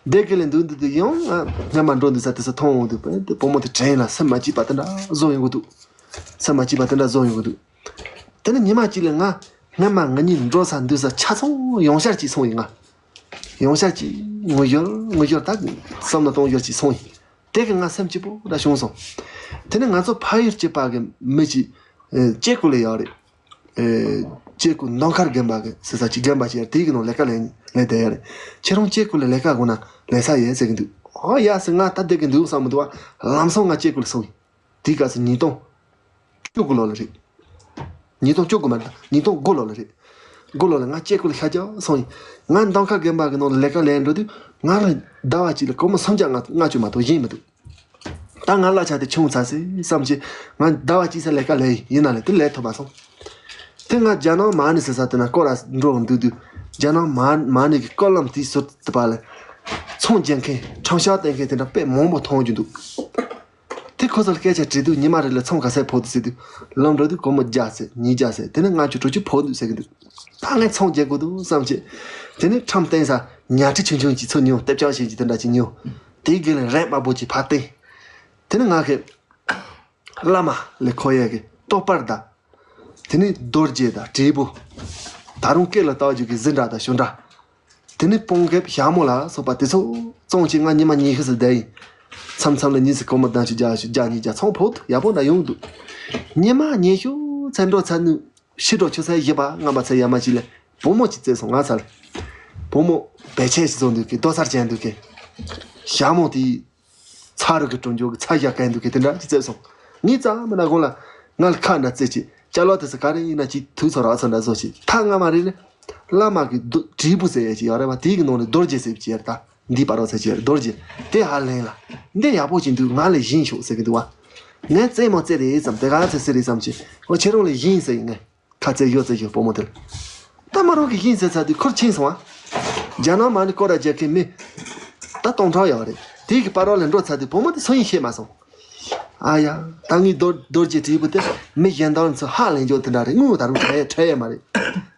སྡེ་དགེ་ལ་འདུག་འདུག་དུས་ཡང་ང་སྔ་མ་འགྲོ་འདུག་ས་དེ་ཚོ་མཐོང་འོང་དུས་བུ་མོ་དེ་དྲན་ལ་སེམས་མ་སྐྱིད་པ་དེ་འདྲ་བཟོ་ཡོང་གི་འདུག་སེམས་མ་སྐྱིད་པ་དེ་འདྲ་བཟོ་ཡོང་གི་འདུག་དེ་ནས་ཉི་མ་གཅིག་ལ་ང་སྔོན་མ་ང་གཉིས་འགྲོ་ས་འདུག་ས་ཆ་ཚང་ཡང་བསྐྱར་གཅིག་སོང་ཡིན། ང་ཡང་བསྐྱར་གཅིག་ངུ་ཞོར་ངུ་ཞོར་ད་བསམ་བློ་གཏོང་ཞོར་གཅིག་སོང་ཡིན། དེ་གི་ང་སེམས་སྐྱིད་པོ་འདྲ་བྱུང་སོང་། དེ་ནས་ང་ཚོ་ཕ་ཡུལ་གཅིག་པ་གི་མི་གཅིག་ཨེ་ཅེ་ཀུ་ལ་ཡོད་རེད། ཨེ་ཅེ་ཀུ་མདོ་མཁར་དགོན་པ་གི་ཟེར་ས་གཅིག་དགོན་པ་གཅིག་ཡོད་རེད། དེ་གི་ནང་ལས་ཀ་ལས་ལས་བསྡད་ཡོད་རེད། ཁྱེད་རང་ཅེ་ཀུ་ལ་ལས་ཀ་དགོས་ན་ལས་ས་ཡོད་ཟེར་གི་འདུག་ཨོ་ཡ་ཟེར། ང་ད་བསྡད་གི་འདུག་བསམ་མི་འདུག་བ། ལམ་སང་ང་ཅེ་ཀུ་ལ་སོང་ཡིན། དེའི་སྐབས་སུ་ཉིས་སྟོང་བཅུ་དགུ་ལོ་ལ་རེད། ཉིས་སྟོང་བཅུ་དགུ་མ་རེད། ཉིས་སྟོང་དགུ་ལོ་ལ་རེད། དགུ་ལོ་ལ་ང་ཅེ་ཀུ་ལ་ཤར་རྒྱག་སོང་ཡིན། ང་མདོ་མཁར་དགོན་པ་གི་ནང་ལ་ལས་ཀ་ལས་འགྲོ་དུས་ང་ལ་ཟླ་བ་གཅིག་ལ་སྒོར་མོ་སུམ་བརྒྱ་ལྔ་བཅུ་མ་གཏོགས་གཞན་མི་འདུག་ད་ང་གླ་ཆ་དེ་ཆུང་ཚར་སོང་བསམ་གྱི། ང་ཟླ་བ་གཅིག་ཙམ་ལས་ཀ་ལས་ཡིན། ཡིན་ན་ལས་དེ་ལས་ཐུབ་མ་སོང་། དེ་ང་རྒྱ་ནག་མ་ཎི་ཟེར་ས་དེ་ན་སྐོར་ར་འགྲོ་འདུག་དུས་རྒྱ་ནག་མ་མ་ཎི་གི་སྐོར་ལམ་དེའི་ཟུར་དུ་པ་ལ་ཚོང་རྒྱག་མཁན་ཁྲོམ་ཤག་བསྟན་མཁན་དེ་འདྲ་དཔེ་མང་པོ་མཐོང་རྒྱུ་འདུག་དེ་ཁོ་ཚོར་སྐད་ཆ་དྲིས་དུས་ཉི་མ་རེ་ལ་ཚོང་ག་ཚད་ཕོག་འདུག་ཟེར་དུས་ལམ་འགྲོ་དུས་སྒོར་མོ་བརྒྱ་ཟེར། ཉིས་བརྒྱ་ཟེར། དེ་ནས་ལྔ་བཅུ་དྲུག་ཅུ་ཕོག་འདུག་ཟེར་གི་འདུག་ད་ངས་ཚོང་རྒྱག་དགོས་འདུག་བསམ་བྱས། དེ་ནས་ཁྲོམ་བསྟན་ས་ཉལ་ཁྲི་ཆུང་ཆུང་ཅིག་ཚུར་ཉོ། ལྟེབ་ལྕག་ཞིག་ཅིག་དེ་འདྲ་ཅིག་ཉོ། དེའི་སྒང་ལ་རས་དམར་པོ་ཅིག་ཕར་བསྟན། དེ་ནས་ང་གི་བླ་མ་ལ་མཁོ་ཡས་ཀྱི་བསྟོད་པ་དང་། དེ་ནས་རྡོ་རྗེ་དང་དྲིལ་བུ། ད་རུང་སྐེ་ལ་བཏགས་རྒྱུ་གི་གཟི་འདྲ་དང་ཞུ་འདྲ། དེ་ནས་སྤོང་རྒྱབ་ཞྭ་མོ་ལ་སོགས་པ་དེ་ཚོ་བཙོང་བྱས་ང་ཉི་མ་ཉི་ཤུ་ཙམ་བསྡད་ཡིན། མཚམས་མཚམས་ལ་ཉིན་ཞིག་སྒོར་མོ་ཟླ་ཕྱེད་བརྒྱ་ཞིག་བརྒྱ་ཉིས་བརྒྱ་ཚོང་ཕོད་ཡག་པོ་འདྲ་ཡོང་འདུག་ཉི་མ་ཉི་ཤུ་ཙམ་འགྲོ་ཚར་ནས་ཕྱི་དྲོ་ཆུ་ཚོད་བཞི་པ་ལྔ་པ་ཚོད་ཡར་མར་ཅིག་ལ་བུ་མོ་ཅིག་བཙལ་སོང་ང་ཚོ་ལ། བུ་མོ་བེ་ཆེ་ཞིག་བཟོ་འདུག་གི་རྡོ་སར་བྱས་འདུག་གི་ཞྭ་མོ་དེའི་ཚ་རུ་གི་གྲོང་ཆོག་གི་ཚ་ཞྭ་གན་འདུག་གི་དེ་འདྲ་ཅིག་བཙལ་སོང་། ངས་རྩ་མི་ན་གོང་ལ་ང་ལ་ཁ་འདྲ་བཙལ་ཅིག་ཅ་ལག་དེ་ཚོ་ག་རེ་ཡིན་ན་ཅིག་དུས་ཚོད་རག་ཚོད་འདྲ་བཟོ་ཅིག་ཐག་སྔ་མ་རེད་ལ། བླ་མ་གི་རྡོ་དྲིལ་བུ་ཟེར་ཡས་ཅིག་ཡོད་རེད་བ། དེའི་གི་ནང་ནས་རྡོ་རྗེ་ཟེར་བ་ཅིག་ཡོད་རེད་ད། འདི་བར་རོ་ཚེ་ཆེར་རྡོ་རྗེ། དེ་ཧ་ལེན་ལ། འདི་ཡག་པོ་ཅིག་འདུག་ང་ལ་བྱིན་ཤོག་ཟེར་གི་འདུག་བ། ངས་རྩེད་མོ་རྩེ་རེད་བསམ་དེ་ག་ཚེ་ཟེར་རེད་བསམ་ཅིག་ཨོ་ཁྱེད་རང་ལ་བྱིན་ཟེར་ཡིན་ངས། ཁ་རྩེ་ཡོད་རྩེ་ཡོད་བུ་མོ་དེ་ལ། ད་མ་རང་གི་བྱིན་ཟེར་ཚར་དུས་ཁུར་ཕྱིན་སོང་བ། རྒྱ་ནག་མ་ཎི་སྐོར་ར་རྒྱག་མཁན་མི། ད་སྟོང་ཕྲག་ཡོད་རེད། དེ་གི་བར་རོ་ལ་འགྲོ་ཚར་དུས་བུ་མོ་དེ་སུ་ཡིན་ཤེས་མ་སོང་། ཨ་ཡ། ད་ངའི་རྡོ་རྡོ་རྗེ་དྲིལ་བུ་དེ་མི་གཞན་དག་ཚོ་ཧ་ལེན་རྒྱུ་དེ་འདྲ་རེད། དངུལ་ད་རུང་ཁྲལ་ཁྲལ་ཡས་མ་རེད།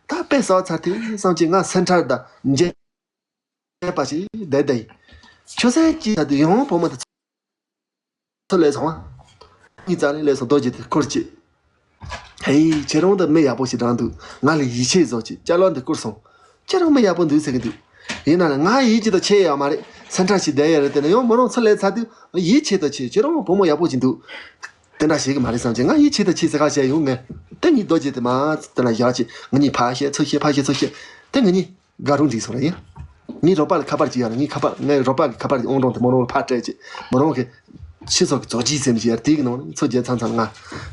ད་དཔེ་བསགས་ཚར་དུས་བསམ་གྱི་ང་སེམས་ཁྲལ་དང་འཇལ་པ་ཞིག་བསྡད་བསྡད་ཡིན། ཆུ་ཚོད་གཅིག་ཚར་དུས་ཡང་བུ་མོ་དེ་ཚུར་སླེབས་སོང་བ། ངའི་རྩ་ལ་སླེབས་སོང་། རྡོ་རྗེ་དེ་བསྐུར་བྱས། ཧེ། ཁྱེད་རང་ད་མི་ཡག་པོ་ཞིག་འདྲ་འདུག་ང་ལ་ཡིད་ཆེས་བཟོ་བྱས་ཅ་ལག་འདི་བསྐུར་སོང་། ཁྱེད་རང་མི་ཡག་པོ་འདུག་ཟེར་གི་འདུག་ཡིན་ན་ལ་ང་ཡིད་ཀྱི་ད་ཆེས་ཡོད་མ་རེད། སེམས་ཁྲལ་ཞིག་བསྡད་ཡོད་རེད། དེ་ནས་ཡང་མོ་རང་ཚུར་སླེབས་ཚར་དུས་ཡིད་ཆེས་ད་ཆེ། ཁྱེད་རང་བུ་མོ་ཡག་པོ་ཞིག་འདུག་དེ་འདྲ་ཞིག་གི་མ་རེད་བསམ་བྱས་ང་ཡིད་ཆེས་ད་ཆེ་ཟེར་ཁ་བཤད་ཡོང་ངས། ངས་རྡོ་རྗེ་དེ་མ་དེ་ལ་བཞག་ཅིག་ང་གཉིས་ཕར་བཤད་ཚུར་བཤད་ཕར་བཤད་ཚུར་བཤད། དེ་ང་གཉིས་དགའ་རོགས་འགྲིག་སོང་ར་ཡིན། ངའི་རོགས་པ་ལ་ཁ་པར་ཅིག་ཡོད་ར། ངའི་ཁ་པར་ངའི་རོགས་པ་གི་ཁ་པར་གྱི་ཨང་གྲངས་དེ་མོ་རང་ལ་ཕར་སྤྲད་ཅིག་མོ་རང་གི་ཕྱི་ཚོགས་ཀྱི་རྫོགས་ཆེན་ཟེར་མི་ཅིག་ཡོད་ར། དེའི་གི་ནང་ནས་ཚོ་བརྒྱད་ཚང་ཚང་ང་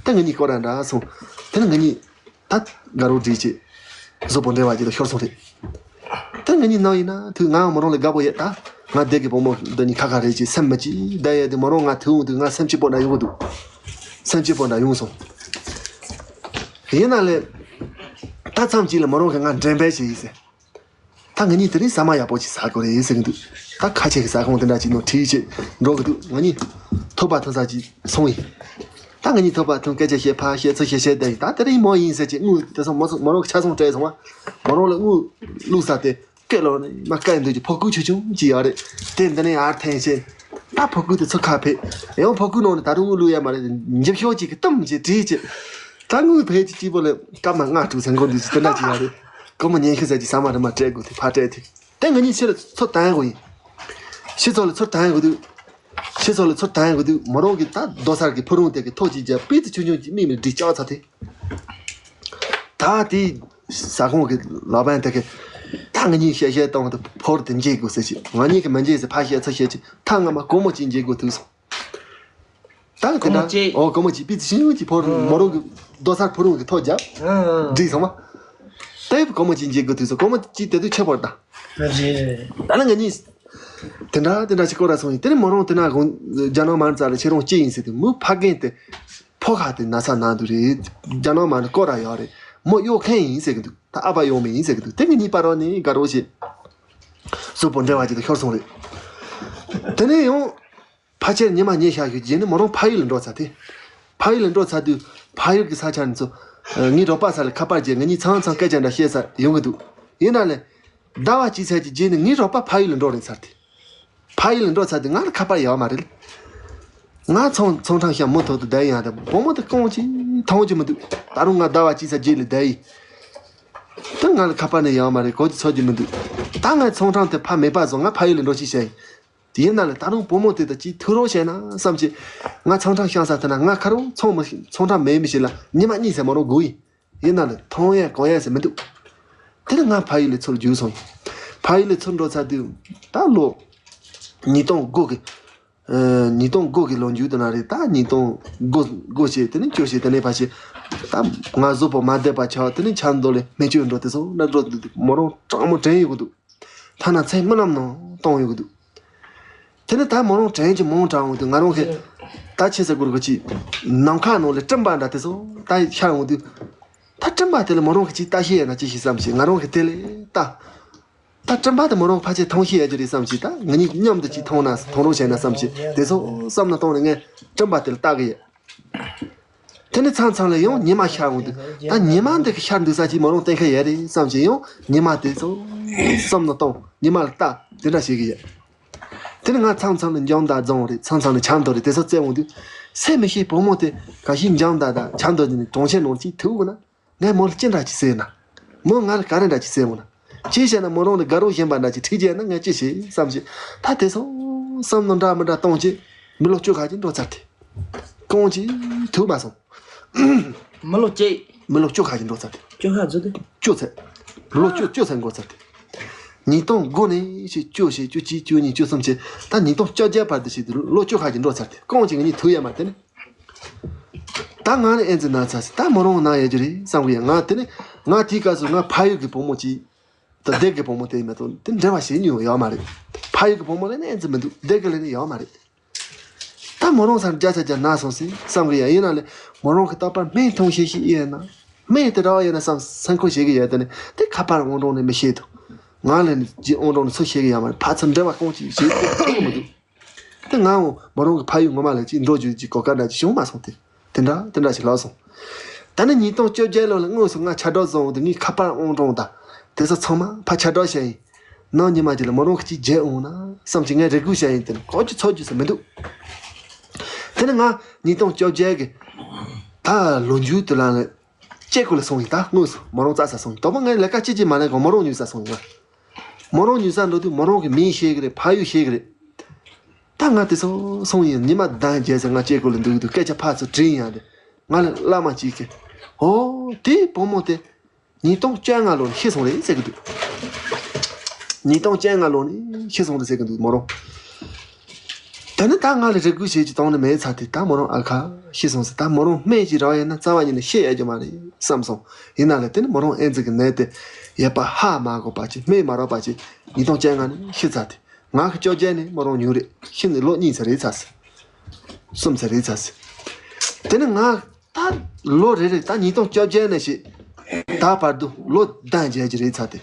དེ་ང་གཉིས་སྐོར་ར་འདྲ་སོང་། དེ་ནས་ང་གཉིས། ད་དགའ་རོགས་འགྲིག་ཅིག་གཟུགས་པོ་འབྲེལ་བ་ཅིག་ལ་ཤོར་སོང་རེད། ད་ང་གཉིས་ནང་ཡིན་ན་དུས་ང་མོ་རང་ལ་དགའ་པོ་ཡོད། ད་ང་སྡེ་དགེ་བུ་མོ་འདི་གཉིས་ཁ་ཁ་རེད་ཅེས་སེམས་མི་སྐྱིད་ད་ཡོད་དུས་མོ་རང་ང་དུས་འོང་དུས་ང་སེམས་སྐྱིད་པོ་འདྲ་ཡོང་གི་འདུག་སེམས་སྐྱིད་པོ་འདྲ་ཡོང་སོང་། ཡིན་ན་ལས། ད་མཚམས་གཅིག་ལ་མོ་རང་གིས་ང་འགྲེམས་སྤེལ་བྱེད་ཡིན་ཟེར། ད་ང་གཉིས་དེ་རིང་ཟ་མ་ཡག་པོ་ཅིག་ཟ་དགོས་རེད་ཟེར་གི་འདུག་ད་ཁ་ཆེ་གི་ཟ་ཁང་དེ་འདྲ་ཅིག་ནང་ཁྲིད་བྱེད་འགྲོ་གི་འདུག་ང་གཉིས་ཐུག་པ་ཐུག་ས་ཅིག་སོང་ཡིན། ད་ང་གཉིས་ཐུག་པ་ཐུག་སྐད་ཆ་བཤད་ཕར་བཤད་ཚུར་བཤད་བཤད་བསྡད་ཡིན། ད་དེ་རིང་མོ་ཡིན་ཟེར་ཅིག་དངུལ་དེ་སོང་མོ་སོང་མོ་རང་གི་ཆ་ཚང་སྤྲད་སོང་བ། མོ་རང་ལ་དངུལ་བླུགས་ས་དེ་སྐད་ལོག་ནས་མ་སྐད་འདོད་ཀྱི་ཕོ་རྐུ་ཆུང་ཆུང་ཅིག་ཡོད་རེད། དེ་འདི་ནས་ཡར་འཐེན་བྱས། ད་ཕོ་རྐུ་དེ་ཚུར་ཁ་ཕེབས་ཡང་ཕོ་རྐུ་ནང་ནས་ད་རུང་དངུལ་བླུགས་ཡ་མ་རེད། འཇིབ་ཤོག་ཅིག་གི་གཏུམ་ཅིག་བྲིས་ཅིག་ད་དངུལ་ཕལ་ཆེར་གཅིག་པོ་ལ་སྐར་མ་ལྔ་དྲུག་ཟིན་དགོས་འདུག་ཅིག་དེ་འདྲ་ཅིག་ཡོད་རེད། སྒོར་མོ་ཉི་ཤུ་ཙམ་ཅིག་ཟ་མ་རེད་མ་སྤྲད་དགོས་དེ་ཕར་སྤྲད་དེ། དེ་ང་གཉིས་ཕྱི་ལ་ཚུར་བཏང་དགོས་ཡིན། ཕྱི་ཚོགས་ལ་ཚུར་བཏང་དགོས་དུས། ཕྱི་ཚོགས་ལ་ཚུར་བཏང་དགོས་དུས་མོ་རང་གིས་ད་རྡོ་སར་གི་ཕུ་རུང་དེ་གི་ཐོག་ཅིག་རྒྱབ་པི་ཙི་ཆུང་ཆུང་ཅིག་མིག་ནས་བསྒྲིགས་བཅག་ཚར་དེ། ད་དེའི་ཟ་ཁང་གི་ལག་པ་དེ་གི་ད་ང་གཉིས་བཤད་བཤད་བཏང་དུས་ཕོར་དེ་འཇལ་དགོས་ཟེར་ཅིག་ང་གཉིས་ཀྱིས་མི་འཇལ་ཟེར་ཕར་བཤད་ཚུར་བཤད་ཅིག་ད་ང་མ་སྒོར་མོ་གཅིག་འཇལ་དགོས་ཐུག་སོང་། ད་དེ་སྒོར་མོ་འདྲ་གཅིག་ཨོ་སྒོར་མོ་གཅིག་པི་ཙི་ཤིང་ཡོང་གཅིག་ཕོར་མོ་རང་གི་རྡོ་སར་ཕུ་རུང་གི་ཐོག་རྒྱབ། ཨ་ཨ། འགྲིག་སོང་བ། དེ་སྒོར་མོ་གཅིག་འཇལ་དགོས་ཐུག་སོང་། སྒོར་མོ་གཅིག་དེ་དུས་ཁྱད་པར་དང་། རེད། ད་ནི་ང་གཉིས། དེ་འདྲ་དེ་འདྲ་ཞིག་སྐོར་ར་སོང་ཡིན། དེ་ནི་མོ་རང་དེ་ན་དགོང་རྒྱ་ནག་མ་རྩ་ལ་ཁྱེད་རང་སྐྱེ་ཡིན་ཟེར་དུས་མོ་ཕ་རྒན་དེ་ཕོ་ཁ་དེ་ན་ཚ་ན་འདུག་རེད། རྒྱ་ནག་མ་ནི་སྐོར་ར་ཡོད་རེད། མོ་གཡོག་མཁན་ཡིན་ཟེར་གི་འདུག་ད་ཨ་ཕ་གཡོག་མི་ཡིན་ཟེར་གི་འདུག་དེ་ནི་གཉིས་པ་རང་ནི་དགའ་རོགས་བྱེད། གཟུགས་པོ་འབྲེལ་བ་ཅིག་ཏུ་ཤོར་སོང་རེད། དེ་ནས་ཡང་། ཕལ་ཆེར་ཉི་མ་ཉི་ཤར་ཞིག་རྗེས་ནས་མོ་རང་ཕ་ཡུལ་ལ་འགྲོ་ཚར་ཏེ། ཕ་ཡུལ་ལ་འགྲོ་ཚར་དུས་ཕ་ཡུལ་གྱི་ས་ཆ་ནས་ཚུར། ངའི་རོགས་པ་ས་ལ་ཁ་པར་བྱས་ང་གཉིས་ཚང་ཚང་སྐད་ཆ་འདྲ་བཤད་ས་ཡོང་གི་འདུག་ཡིན་ན་ལས། ཟླ་བ་གཅིག་ཚར་གྱི་རྗེས་ནས་ངའི་རོགས་པ་ཕ་ཡུལ་ལ་འགྲོ་རན་ཚར་ཏེ། ཕ་ཡུལ་ལ་འགྲོ་ཚར་དུས་ང་ལ་ཁ་པར་ཡོད་མ་རེད། ང་ཚོང་ཚོང་ཁྲང་ཤག་མུ་མཐུད་དུ་བསྡད་ཡིན་ཡང་དེ་བུ་མོ་དེ་རྐང་གཅིག་མཐོང་གི་མི་འདུག་ད་རུང་ང་ཟླ་བ་གཅིག་ཚར་རྗེས་ལ་བསྡད་ཡིན། ད་ང་ལ་ཁ་པར་ནས་ཡོད་མ་རེད། གོ་གི་ཚོར་གྱི་མི་འདུག་ད་ང་ཚོང་ཁྲང་དེ་ཕ་མེད་པ་བཟོ་ང་ཕ་ཡུལ་ལ་འགྲོ་ཅིག་བྱས་ཡིན། དེ་ཡིན་ན་ལས་ད་རུང་བུ་མོ་དེ་དང་ཅིག་ཐུག་རོགས་བྱས་ན་བསམ་གྱི། ང་ཚོང་ཁྲང་བཤམས་ས་དེ་ན་ང་ཁ་རོག་ཚོང་མི་ཚོང་ཁྲང་མེད་མི་ཞིག་ལ་ཉི་མ་གཉིས་ཟེར་མ་རོགས་དགོས་ཡིན། ཡིན་ན་ལས་མཐོང་ཡས་གོ་ཡས་ཟེར་མི་འདུག་དེ་ནས་ང་ཕ་ཡུལ་ལ་ཚུར་རྒྱུགས་སོང་ཡིན། ཕ་ཡུལ་ལ་ཚུར་འགྲོ་ཚར་དུས་ད་ལོ། ཉིས་སྟོང་དགུ་གི་ཉིས་སྟོང་དགུ་གི་ལོ་མཇུག་དེ་ན་རེད། ད་ཉིས་སྟོང་དགུ་དགུ་བྱས་དེ་ནས་བཅུ་བྱས་དེ་ནས་ཕལ་ཆེར། ད་ང་གཟུགས་པོ་མ་བདེ་བ་ཆགས་དེ་ནས་ཆབ་མདོ་ལ་སྨན་བཅོས་འགྲོ་དེ་ཚོ་ན་འགྲོ་འདུག་མོ་རང་གྲང་མོ་དྲན་ཡོང་གི་འདུག་ཐ་ན་ཚེ་རྨི་ལམ་ནང་གཏོང་ཡོང་གི་འདུག་དེ་ནས་ད་མོ་རང་དྲན་གྱི་མང་དྲགས་འོང་དུས་ང་རང་གི་ད་ཆེ་ས་གུར་གི་ཅིག་ནམ་མཁའ་ནང་ལ་སྤྲིན་པ་འདྲ་དེ་ཚོ་ད་ཤར་འོང་དུས། ད་སྤྲིན་པ་དེ་ལ་མོ་རང་གི་ཅིག་ལྟ་ཤེས་ཡས་ན་ཅི་ཞིག་བསམ་ཞིག་ང་རང་གི་དེ་ལས་ལྟ། ད་སྤྲིན་པ་དེ་མོ་རང་ཕལ་ཆེར་མཐོང་ཤེས་ཡས་ཀྱི་རེད་བསམ་ཞིག་ད་ང་གཉིས་མཉམ་དུ་ཅིག་མཐོང་ན་མཐོང་རོགས་བྱས་ན་བསམ་ཞིག་དེ་ཚོ་བསམ་ན་གཏོང་ནས་ངས་སྤྲིན་པ་དེ་ལ་ལྟ་གི་ཡོད། དེ་ནས་མཚམས་མཚམས་ལ་ཡང་ཉི་མ་ཤར་འོང་དུས་ད་ཉི་མ་འདི་གི་ཤར་འདུག་ས་ཅིག་མོ་རང་གཏན་འཁེལ་ཡས་རེད་བསམ་ཞིག་ཡང་ཉི་མ་དེ་ཚོ་བསམ་ན་གཏོང་ཉི་མ་ལ་ལྟ་དེ་འདྲ་བྱེད་གི་ཡོད། དེ་ནས་ང་མཚམས་མཚམས་ལ་འཇང་མདའ་རྫོང་རེད། མཚམས་མཚམས་ལ་ཆབ་མདོ་རེད། དེ་ཚོ་བཙལ་འོང་དུས། སེམས་མི་ཤེས་བུ་མོ་དེ་ག་ཤིན་འཇང་མདའ་དང་ཆབ་མདོ་ནས་གྲོང་ཁྱེར་ནང་གཅིག་ཐུག་ན། ངས་མོ་ལ་ཅི་འདྲ་ཅིག་ཟེར་ན། མོ་ང་ལ་ག་རེ་འདྲ་ཅིག་ཟེར་འོང་ན། ཅི་བྱས་ན་མོ་རང་ལ་དགའ་རོགས་བཞིན་པ་འདྲ་ཅིག་ཁྲིད་རྒྱུ་ཡིན་ན་ངས་ཅི་བྱེད་བསམ་ཞིག་ད་དེ་ཚོ་བསམ་ན་འདྲ་མི་འདྲ་གཏོང་ཅིག་མི་ལོ་བཅུ་ཁ་ཅིག་འགྲོ་ཚར་ཏེ། གང་ཅིག་ཐུག་མ་སོང་། མི་ལོ་གཅིག་མི་ལོ་བཅུ་ཁ་ཅིག་འགྲོ་ཚར་ཏེ། བཅུ་ཁ་ཟེར་ཏེ། བཅུ་ཚར། མི་ལོ་བཅུ་བཅུ་ཚར་འགོར་ཚར་ཏེ། ཉིས་སྟོང་དགུ་ནས་ཞེས་བཅུ་ཞེས་བཅུ་གཅིག་བཅུ་གཉིས་བཅུ་གསུམ་བྱས་ད་ཉིས་སྟོང་བཅོ་བརྒྱད་བར་དུ་ཞིག་ཏུ་ལོ་བཅུ་ཁ་ཅིག་འགྲོ་ཚར་ཏེ་གང་ཅིག་ངེད་གཉིས་ཐུག་ཡ་མ་དེ་ནི། ད་ང་ནི་ཨེ་ཙི་ན་ཚ་སི་ད་མོ་རང་ན་ཡོད་རྒྱུ་རེད་བསམ་གི་ཡ། ང་དེ་ནི་ང་དེའི་སྐབས་སུ་ང་ཕ་ཡུལ་གྱི་བུ་མོ་གཅིག་ད་སྡེ་དགེ་བུ་མོ་དེ་མ་གཏོགས་དེ་འབྲེལ་བ་བྱེད་མྱོང་ཡོད་མ་རེད། ཕ་ཡུལ་གྱི་བུ་མོ་ལ་ནི་ཨེ་ཙི་མི་འདུག་སྡེ་དགེ་ལ་ནི་ཡོད་མ་རེད། ད་མོ་རང་སར་རྒྱ་ཆ་རྒྱ་ན་སོང་སི་བསམ་གི་ཡ། ཡིན་ན་ལས་མོ་རང་གི་རྟག་པར་སྨན་འཐུང་ཤེས་ཤེས་ཡིན་ན་སྨན་དེ་འདྲ་བ་ཡིན་ན་བསམ་སེམས་ཁུར་བྱེད་གི་ཡ། དེ་ནི་དེ་ཁ་པར་ཨང་གྲངས་ནི་མི་ཤེས་དོ། ང་ལ་ནི་ཅི་ཨང་གྲངས་ནི་ཚུར་ཤེས་གི་ཡ་མ་རེད། ཕ་ཚུར་འབྲེལ་བ་གང་ཅིག་བྱེད་ཐུབ་ཐུབ་གི་མི་འདུག་དེ་ང་འོང་མོ་རང་གི་ཕ་ཡུལ་ངོ་མ་ལ་ཅིག་འགྲོ་རྒྱུ་ཅིག་གོ་སྐབས་འདྲ་ཅིག་བྱུང་མ་སོང་སྟེ། དེ་འདྲ་དེ་འདྲ་ཞིག་ལགས་སོང་། ད་ནི་ཉིས་སྟོང་བཅོ་བརྒྱད་ལོ་ལ་དངོས་སུ་ང་ཕྱག་བྲོ་བཟོ་འོང་དུས་ངའི་ཁ་པར་ཨང་གྲངས་དང་དེ་ཚོ་ཚང་མ་ཕར་ཕྱག་བྲོ་བྱས་ཡིན། ནང་ཉི་མ་གཅིག་ལ་མོ་རང་གི་ཅིག་མཇལ་འོང་ན་བསམ་གྱི་ངས་རེ་སྒུག་བྱས་ཡིན། དེ་ནི་གོ་རྒྱུ་ཚོར་རྒྱུ་ཟེར་མི་འདུག་དེ་ནི་ང་ཉིས་སྟོང་བཅོ་བརྒྱད་གི་ད་ལོ་མཇུག་དེ་ལ་ནི། ཅེ་ཀོ་ལ་སོང་ཡིན། ད་དངོས་སུ་མོ་རང་བཙལ་ས་སོང་ཡིན། དོ་པོ་ངས་ལས་ཀ་ཅི་ཅི་མ་ལས་གོང་མོ་རང་ཉུལ་ས་སོང་ཡིན། མོ་རང་ཉུལ་ས་འགྲོ་དུས་མོ་རང་གི་མིང་ཤེས་གི་རེད། ཕ་ཡུལ་ཤེས་གི་རེད། ད་ང་དེ་ཚོ་སོང་ཡིན། ཉི་མ་ཟླ་བརྒྱད་ཙམ་ང་ཅེ་ཀོ་ལ་འདུག་འདུག་སྐད་ཆ་ཕར་ཚུར་དྲིས་ཡང་རེད། ང་ལ་བླ་མ་གཅིག་གིས་ ཨོ་དེ་བུ་མོ་དེ་ཉིས་སྟོང་བཅོ་ལྔ་ལོ་ནས་ཤི་སོང་རེད་ཟེར་གི་འདུག་ཉིས་སྟོང་བཅོ་ལྔ་ལོ་ནས་ཤི་སོང་རེད་ཟེར་གི་འདུག་མོ་རང་། དེ་ནི་ད་ང་ལ་རེ་སྐུལ་བྱེད་ཀྱི་གཏོང་ནི་མེད་ཚར་དེ། ད་མོ་རང་ཨ་ཁ་ཤི་སོང་ཟེར། ད་མོ་རང་སྨན་ཅིག་རག་ཡོད་ན་རྩ་བ་ཉིད་ནས་ཤི་ཡོད་ཀྱི་མ་རེད་བསམ་སོང་། ཡིན་ན་ལས་དེ་ནི་མོ་རང་ཨེ་ཙི་གི་ནད་དེ་ཡོད་པ་ཧ་མ་གོ་བ་ཅིག་སྨན་མ་རག་པ་ཅིག་ཉིས་སྟོང་བཅོ་ལྔ་ནས་ཤི་ཚར་དེ། ང་གི་བཅོ་བརྒྱད་ནས་མོ་རང་ཉུང་རེད། ཤི་ནས་ལོ་གཉིས་ཙམ་རེད་ཚར་ཟེར། གསུམ་ཙམ་རེད་ཚར་ཟེར། དེ་ནི་ང་ད་ལོ་རེ་རེ་ད་ཉིས་སྟོང་བཅོ་བརྒྱད་ནས་བྱས་ད་བར་དུ་ལོ་ཟླ་བརྒྱད་ཀྱི་རེད་ཚར་དེ།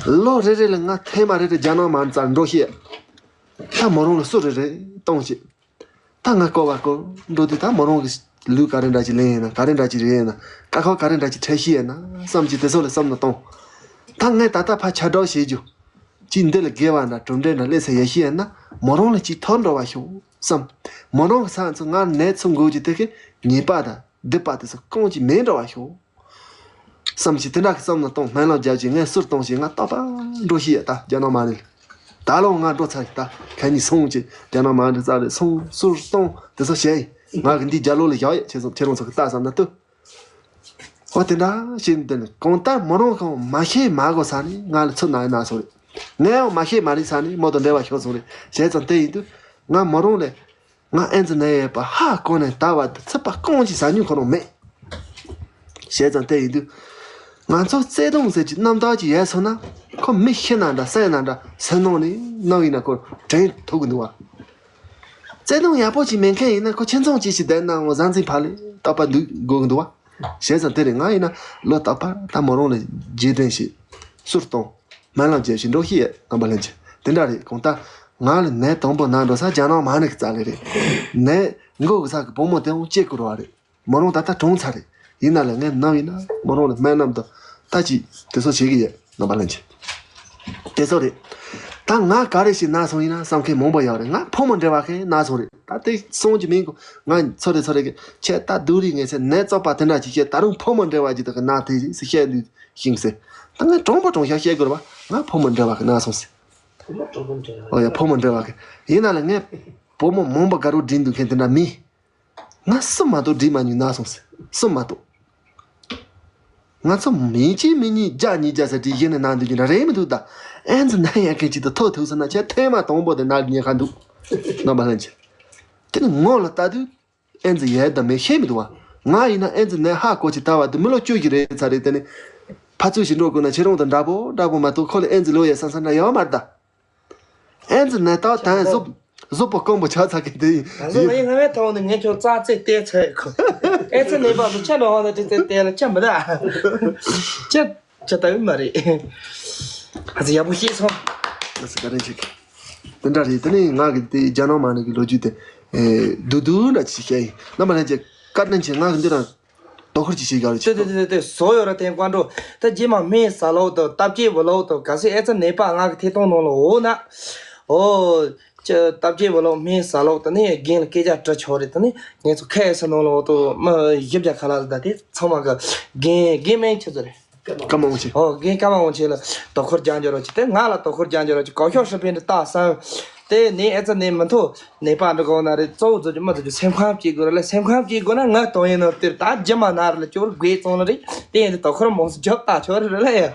ལོ་རེ་རེ་ལ་ང་ཐེངས་མ་རེ་རེ་རྒྱ་ནག་མར་འཛར་འགྲོ་ཤེས། ད་མོ་རང་ལ་སུ་རེ་རེ་གཏོང་ཤེས། ད་ང་སྐོར་བ་སྐོར་འགྲོ་དུས་ད་མོ་རང་གི་ལུས་ག་རེ་འདྲ་ཅིག་ལེན་ཡིན་ན། ག་རེ་འདྲ་ཅིག་རེད་ཡིན་ན། དཀའ་ཁག་ག་རེ་འདྲ་ཅིག་འཕྲད་ཤེས་ཡིན་ན་བསམ་གྱི་དེ་ཚོ་ལ་བསམ་བློ་གཏོང་། ད་ངས་ད་ལྟ་ཕར་ཁྱབ་བསྒྲགས་བྱེད་རྒྱུ། ཅིག་འདི་ལ་དགེ་བ་འདྲ་གྲུབ་འབྲས་འདྲ་སླེབས་ས་ཡོད་ཤེས་ཡིན་ན་མོ་རང་ལ་ཅིག་ཐོར་འགྲོ་བ་ཤོག་བསམ། མོ་རང་གི་ས་ཚོ་ང་ནད་ཚུགས་འགོ་གི་དེ་གི་ཉེས་པ་དང་སྡིག་པ་དེ་ཚོ་རྐང་གཅིག་མེད་འགྲོ་བ་ཤོག་བསམ་གྱི་དེ་འདྲ་གི་བསམ་བློ་གཏོང་། སྨོན་ལམ་རྒྱབ་ཀྱི་ངས་གསུར་གཏོང་ཞིག་ང་རྟག་པར་འགྲོ་ཤེས་ཡོད། ད་རྒྱ་ནག་མ་རེད། ད་ལོ་ང་འགྲོ་ཚར་ཡོད། ད་ཁ་ཉིན་སོང་ཅིག་རྒྱ་ནག་མ་རེད་རྩ་རེད་སོང་གསུར་གཏོང་དེ་ཚོ་བྱས་ཡིན། ང་གི་འདི་རྒྱ་ལོ་ལ་བཞག་ཡོད། ཁྱེད་ཚོ་ཁྱེད་རང་ཚོ་གི་ལྟ་བསམ་ན་ལྟོས། ཨོ་དེ་འདྲ་བྱས་ནས་དེ་ནི་གང་ལྟར་མོ་རང་གང་མ་ཤེས་མ་གོ་ས་ནས་ང་ལ་ཚུར་ན་ཡོད་ན་སོང་རེད། ངས་ཡང་མ་ཤེས་མ་རིག་ས་ནས་མོ་དང་འབྲེལ་བ་ཤོར་སོང་རེད། བྱས་ཙང་དེ་ཡིན་དུས་ང་མོ་རང་ལས། ང་ཨེ་ཙི་ནད་ཡོད་པ་ཧ་གོ་ནས་ད་བར་དུ་ཚོད་དཔག་རྐང་གཅིག་ཟ་མྱོང་ཁོ་རང་མེད། བྱས་ཙང་དེ་ཡིན་དུས། ང་ཚོ་བརྩེ་དུང་ཟེར་གྱི་རྣམ་དག་ཅིག་ཡོད་སོང་ན་ཁོ་མི་ཤི་ན་འདྲ་བསད་ན་འདྲ་སེམས་ནང་ནས་སྣང་ཡིན་ན་ཁོ་དྲན་ཐུབ་ཀྱི་འདུག་བ། བརྩེ་དུང་ཡག་པོ་ཅིག་མེད་མཁན་ཡིན་ན་ཁོ་ཁྱིམ་ཚང་གཅིག་ཞིག་བསྡད་ནའང་བཟའ་འཛིན་ཕ་ལས་རྟག་པར་འདུག་དགོས་ཀྱི་འདུག་བ། བྱས་ཙང་དེ་རིང་ང་ཡིན་ན་ལོ་རྟག་པར་ད་མོ་རང་ལ་རྗེས་དྲན་ཞིག་གསུར་གཏོང་། སྨོན་ལམ་རྒྱབ་ཞིག་འགྲོ་ཤེས་ཡོད། རྣམ་པ་ལྷན་རྒྱས་དེ་འདྲ་རེད། གང་ལྟར་ང་ལ་ནད་དང་པོ་ན་འགྲོ་ས་རྒྱ་ནག་མ་ནི་གི་རྩ་ལས་རེད། ནད་འགོ་གི་ས་གི་བུ་མོ་དེའང་སྐྱེ་དགོས་ར་བ་རེད། མོ་རང་ད་ལྟ་གྲོངས་ཚར་རེད། ཡིན་ན་ལས་ངས་ནམ་ཡིན་ན་མོ་རང་ལ་སྨོན་ལམ་དང་ལྟ་ཅིག་དེ་ཚོ་བྱེད་ཀྱི་ཡོད། རྣམ་པ་ལྷན་རྒྱས། དེ་ཚོ་རེད། ད་ང་ག་རེ་ཞིག་ན་སོང་ཡིན་ན་བསམ་མཁན་མང་པོ་ཡོད་རེད། ང་ཕོ་མོ་འབྲེལ་བ་གི་ན་སོང་རེད། ད་དེ་སོང་གི་མིན་གོ། ང་ཚོ་རེ་ཚོ་རེ་གི་ཁྱེད་ད་སྡུག་རིགས་ངེས་ཚེ་ནད་བཙོག་པ་དེ་འདྲ་ཅིག་བཤད། ད་རུང་ཕོ་མོ་འབྲེལ་བ་ཅིག་དག་གི་ན་དེ་ཞིག་བཤད་འདུག་ཤིང་ཟེར། ད་ང་གྲོང་པོ་གྲོང་ཤག་བཤད་དགོས་རེད་བ། ང་ཕོ་མོ་འབྲེལ་བ་གི་ན་སོང་ཟེར། ཕོ་མོ་འབྲེལ་བ་གི་ཨོ་ཡ་ཕོ་མོ་འབྲེལ་བ་གི་ཡིན་ན་ལ་ངས་བུ་མོ་མང་པོ་དགའ་རོགས་འགྲིག་འདུག་མཁན་དེ་འདྲ་མིན། ང་གསུམ་མ་གཏོགས་འགྲིག་མ་མྱོང་ན་སོང་ཟེར། གསུམ་མ་གཏོགས། ང་ཚོ་མི་གཅིག་མི་གཉིས་བརྒྱ་ཉིས་བརྒྱ་ཟེར་དེ་གཞི་ནས་ན་འདུག་རྒྱུ་འདྲ་རེད་མི་འདུག་ད་ཨེ་ཙི་ན་ཡག་མཁན་ཅིག་ཏུ་ཐོག་ཐུག་སོང་ན་ཁྱེད་ཐེངས་མ་དང་པོ་དེ་ན་ཉེན་ཁ་འདུག་རྣམ་པ་ལྷན་རྒྱས། དེ་ནི་ངོ་ལ་ལྟ་དུས་ཨེ་ཙི་ཡོད་དམ་མེད་ཤེས་མི་འདུག་བ། ང་ཡིན་ན་ཨེ་ཙི་ནད་ཧ་གོ་ཅིག་ལྟ་བ་དུ་མི་ལོ་བཅུ་ཞིག་རེད་ཚར་རེད། དེ་ནི་ཕར་ཚུར་ཞིག་འགྲོ་དགོས་ན་ཁྱེད་རང་དང་འདྲ་པོ་འདྲ་པོ་མ་གཏོགས་ཁོ་ལ་ཨེ་ཙི་ལོ་ཡ་སང་སང་འདྲ་ཡོད་མ་རེད་ད། ཨེ་ཙི་ནད་རྟགས་དང་གཟུགས་གཟུགས་པོ་སྐམ་པོ་ཆགས་ཚར་མཁན་དེ་ཡིན། ང་ཚོ་ང་ཡིན་ང་ངའི་ཐོག་ནས་ངས་ཁྱོད་རྩ་རྩེ་བལྟས་ཚར་ཡོད་གོ། ཨེ་ཙི་ནད་པ་ཚོ་ཆ་ནས་ཧོ་ན་དེ་ཚེ་བལྟས་ལ་ཆ་མི་ད། ཆ་ཆ་ལྟ་ཡོད་མ་རེད། ང་ཚོ་ཡག་པོ་ཤེས་སོང་། ང་ཚོ་བཀའ་དྲིན་ཆེ་གི། དེ་འདྲ་རེད། དེ་ནས་ང་གི་དེ་རྒྱ་ནག་མ་ནི་གི་ལོ་རྒྱུས་དེ་ཨེ་བསྡུས་བསྡུས་འདྲ་ཅིག་བཤད་ཡིན། རྣམ་པ་ལྷན་རྒྱས་བཀའ་དྲིན་ཆེ། ང་གི་འདི་རང་དོ་ཁུར་ཅིག་བྱེད་དགོས་རེད། ཏེ་ཏེ་ཏེ་ཏེ་བཟོ་ཡོད་ར་དེ་བཀའ་འགྲོ། ད་རྗེས་མ་སྨན་ཟ་ལོག་དང་སྟབས་སྐྱེས་བུ་ལོག་དང་ག་སེ་ཨེ་ཙི་ནད་པ་ང་གི་ཐད་གཏོང་ནང་ལ་འོ་ན། ཨོ། ཅི་སྟབས་སྐྱེས་བུ་ལོག་སྨན་ཟ་ལོག་དང་ནི་རྒན་ལ་སྐད་ཆ་དྲི་ཆོག་རེད། དང་ནི་ངས་ཚོ་ཁ་ཨེ་ས་ནང་ལ་འོ་དོ་མི་བཞི་བརྒྱ་ཁ་ལ་ལ་ད་དེ་ཚང་མ་གི་རྒན་རྒན་སྨན་ཁྱེད་ཚོ་རེད། ཀརྨ་དབང་ཆེན། ཨོ་རྒན་ཀརྨ་དབང་ཆེན་ལ་དོ་ཁུར་རྒྱག་འཇོག་རོགས་གྱིས། དེ་ང་ལ་དོ་ཁུར་རྒྱག་འཇོག་རོགས་གྱིས། གོ་ཤོག་ཧྲི་པན་དུ་བཏགས་སམ། དེ་ནས་ཨེ་ཙི་ནད་མི་ཐོག་ནད་པ་འདྲ་གོ་ན་རེད། གཙོ་བོ་བཟོ་རྒྱུ་མི་བཟོ་རྒྱུ་སེམས་ཁམས་སྐྱིད་དགོས་རེད་ལ། སེམས་ཁམས་སྐྱིད་དགོས་ན་ང་གཏོང་ཡིན་ནོ་དེར་ད་རྒྱུ་མ་ན་རེད་ལ་སྐྱོར་དགོས་ཙང་ལ་རེད། དེ་ཡིན་དུས་དོ་ཁུར་མང་སུ་རྒྱབ་བཏགས་ཆོག་རེད་རེད་ལ་ཡ།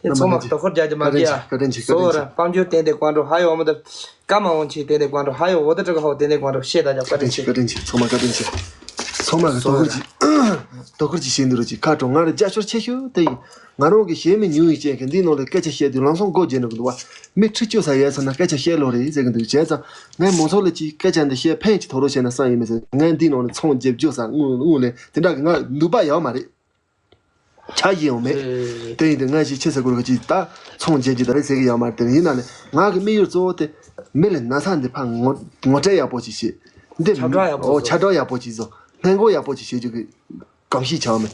དེ་ཚང་མ་དོ་ཁུར་རྒྱག་རྒྱུ་མ་རྒྱ། བཀའ་དྲིན་ཆེ། བཀའ་དྲིན་ཆེ། སོ་ར་དཔལ་འབྱོར་ཏན་ཏན་བཀའ་འགྲོ་ཧ་ཡོ་མི་འདུག་ཀརྨ་དབང་ཆེན་ཏན་ཏན་བཀའ་འགྲོ་ཧ་ཡོ། འོ་དེ་དྲུག་ཧོ་ཏན་ཏན་བཀའ་འགྲོ་ཤེས་ད་རྒྱ། བཀའ་དྲིན་ཆེ། བཀའ་དྲིན་ཆེ། ཚང་མ་བཀའ་དྲིན་ཆེ། ཚང་མ་གི་དོ་ཁུར་གྱིས་དོ་ཁུར་གྱིས་བྱེད་འདུག་རོགས་གྱིས། ཁ་དྲོ་ང་རང་རྒྱབ་སྐྱོར་ཆེ་ཤོས་དེ་ཡིན། ང་རང་གི་ཞེ་མི་ཉུང་ཡིན་ཅན་གྱི་འདིའི་ནང་ལ་སྐད་ཆ་བཤད་དུས་ལམ་སང་སྒོ་འབྱེད་འགྲོ་གི་འདུག་བ། མི་ཁྲི་བཅུ་ཙམ་ཡོད་ས་ན་སྐད་ཆ་བཤད་ལོ་རེད་ཟེར་གི་འདུག་བྱས་ཙང་ངས་མང་ཚོགས་ལ་ཅིག་སྐད་ཆ་འདི་བཤད་ཕན་ཅིག་ཐོགས་རོགས་བྱས་ན་བསམ་ཡིན་མི་ཟེར། ངས་འདིའི་ནང་ལ་ཚོང་རྒྱབ་རྒྱུ་ས་དངུལ་དངུལ་ལས་དེ་འདྲ་གི་ང་ནུས་པ་ཡོད་མ་རེད། ཆ་ཞིག་ཡང་མེད། དེ་ཡིན་དུས་ང་ཞིག་ཆེ་ས་གུར་གི་ཅིག་ད་ཚོང་རྒྱག་རྒྱུ་ད་རེད་ཟེར་གི་ཡོད་མ་རེད། དེ་ཡིན་ན་ནི་ང་གི་དམིགས་ཡུལ་གཙོ་བོ་དེ་མི་ལ་ན་ཚ་འདི་ཕར་ངོ་ངོ་སྤྲོད་ཡག་པོ་ཅིག་བྱེད། འདི་ཁྱབ་བསྒྲགས་ཡག་པོ་ཨོ་བཟོ། ཁྱབ་བསྒྲགས་ཡག་པོ་ཅིག་བཟོ། སྔོན་འགོག་ཡག་པོ་ཅིག་བྱེད་རྒྱུ་གི་གོམས་གཤིས་ཆགས་མེད།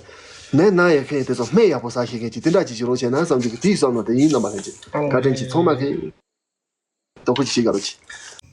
ནད་ན་ཡོད་མཁན་དེ་ཚོ་སྨན་ཡག་པོ་ཟ་ཤེས་མཁན་ཅིག་དེ་འདྲ་ཅིག་བྱེད་རོགས་བྱས་ན་བསམ་རྒྱུ་གི་དེའི་བསམ་བློ་དེ་ཡིན། རྣམ་པ་ལྷན་རྒྱས་བཀའ་དྲིན་ཆེ། ཚང་མ་གི་དོ་ཁུར་ཅིག་བྱེད་དགོས་རོགས་གྱིས།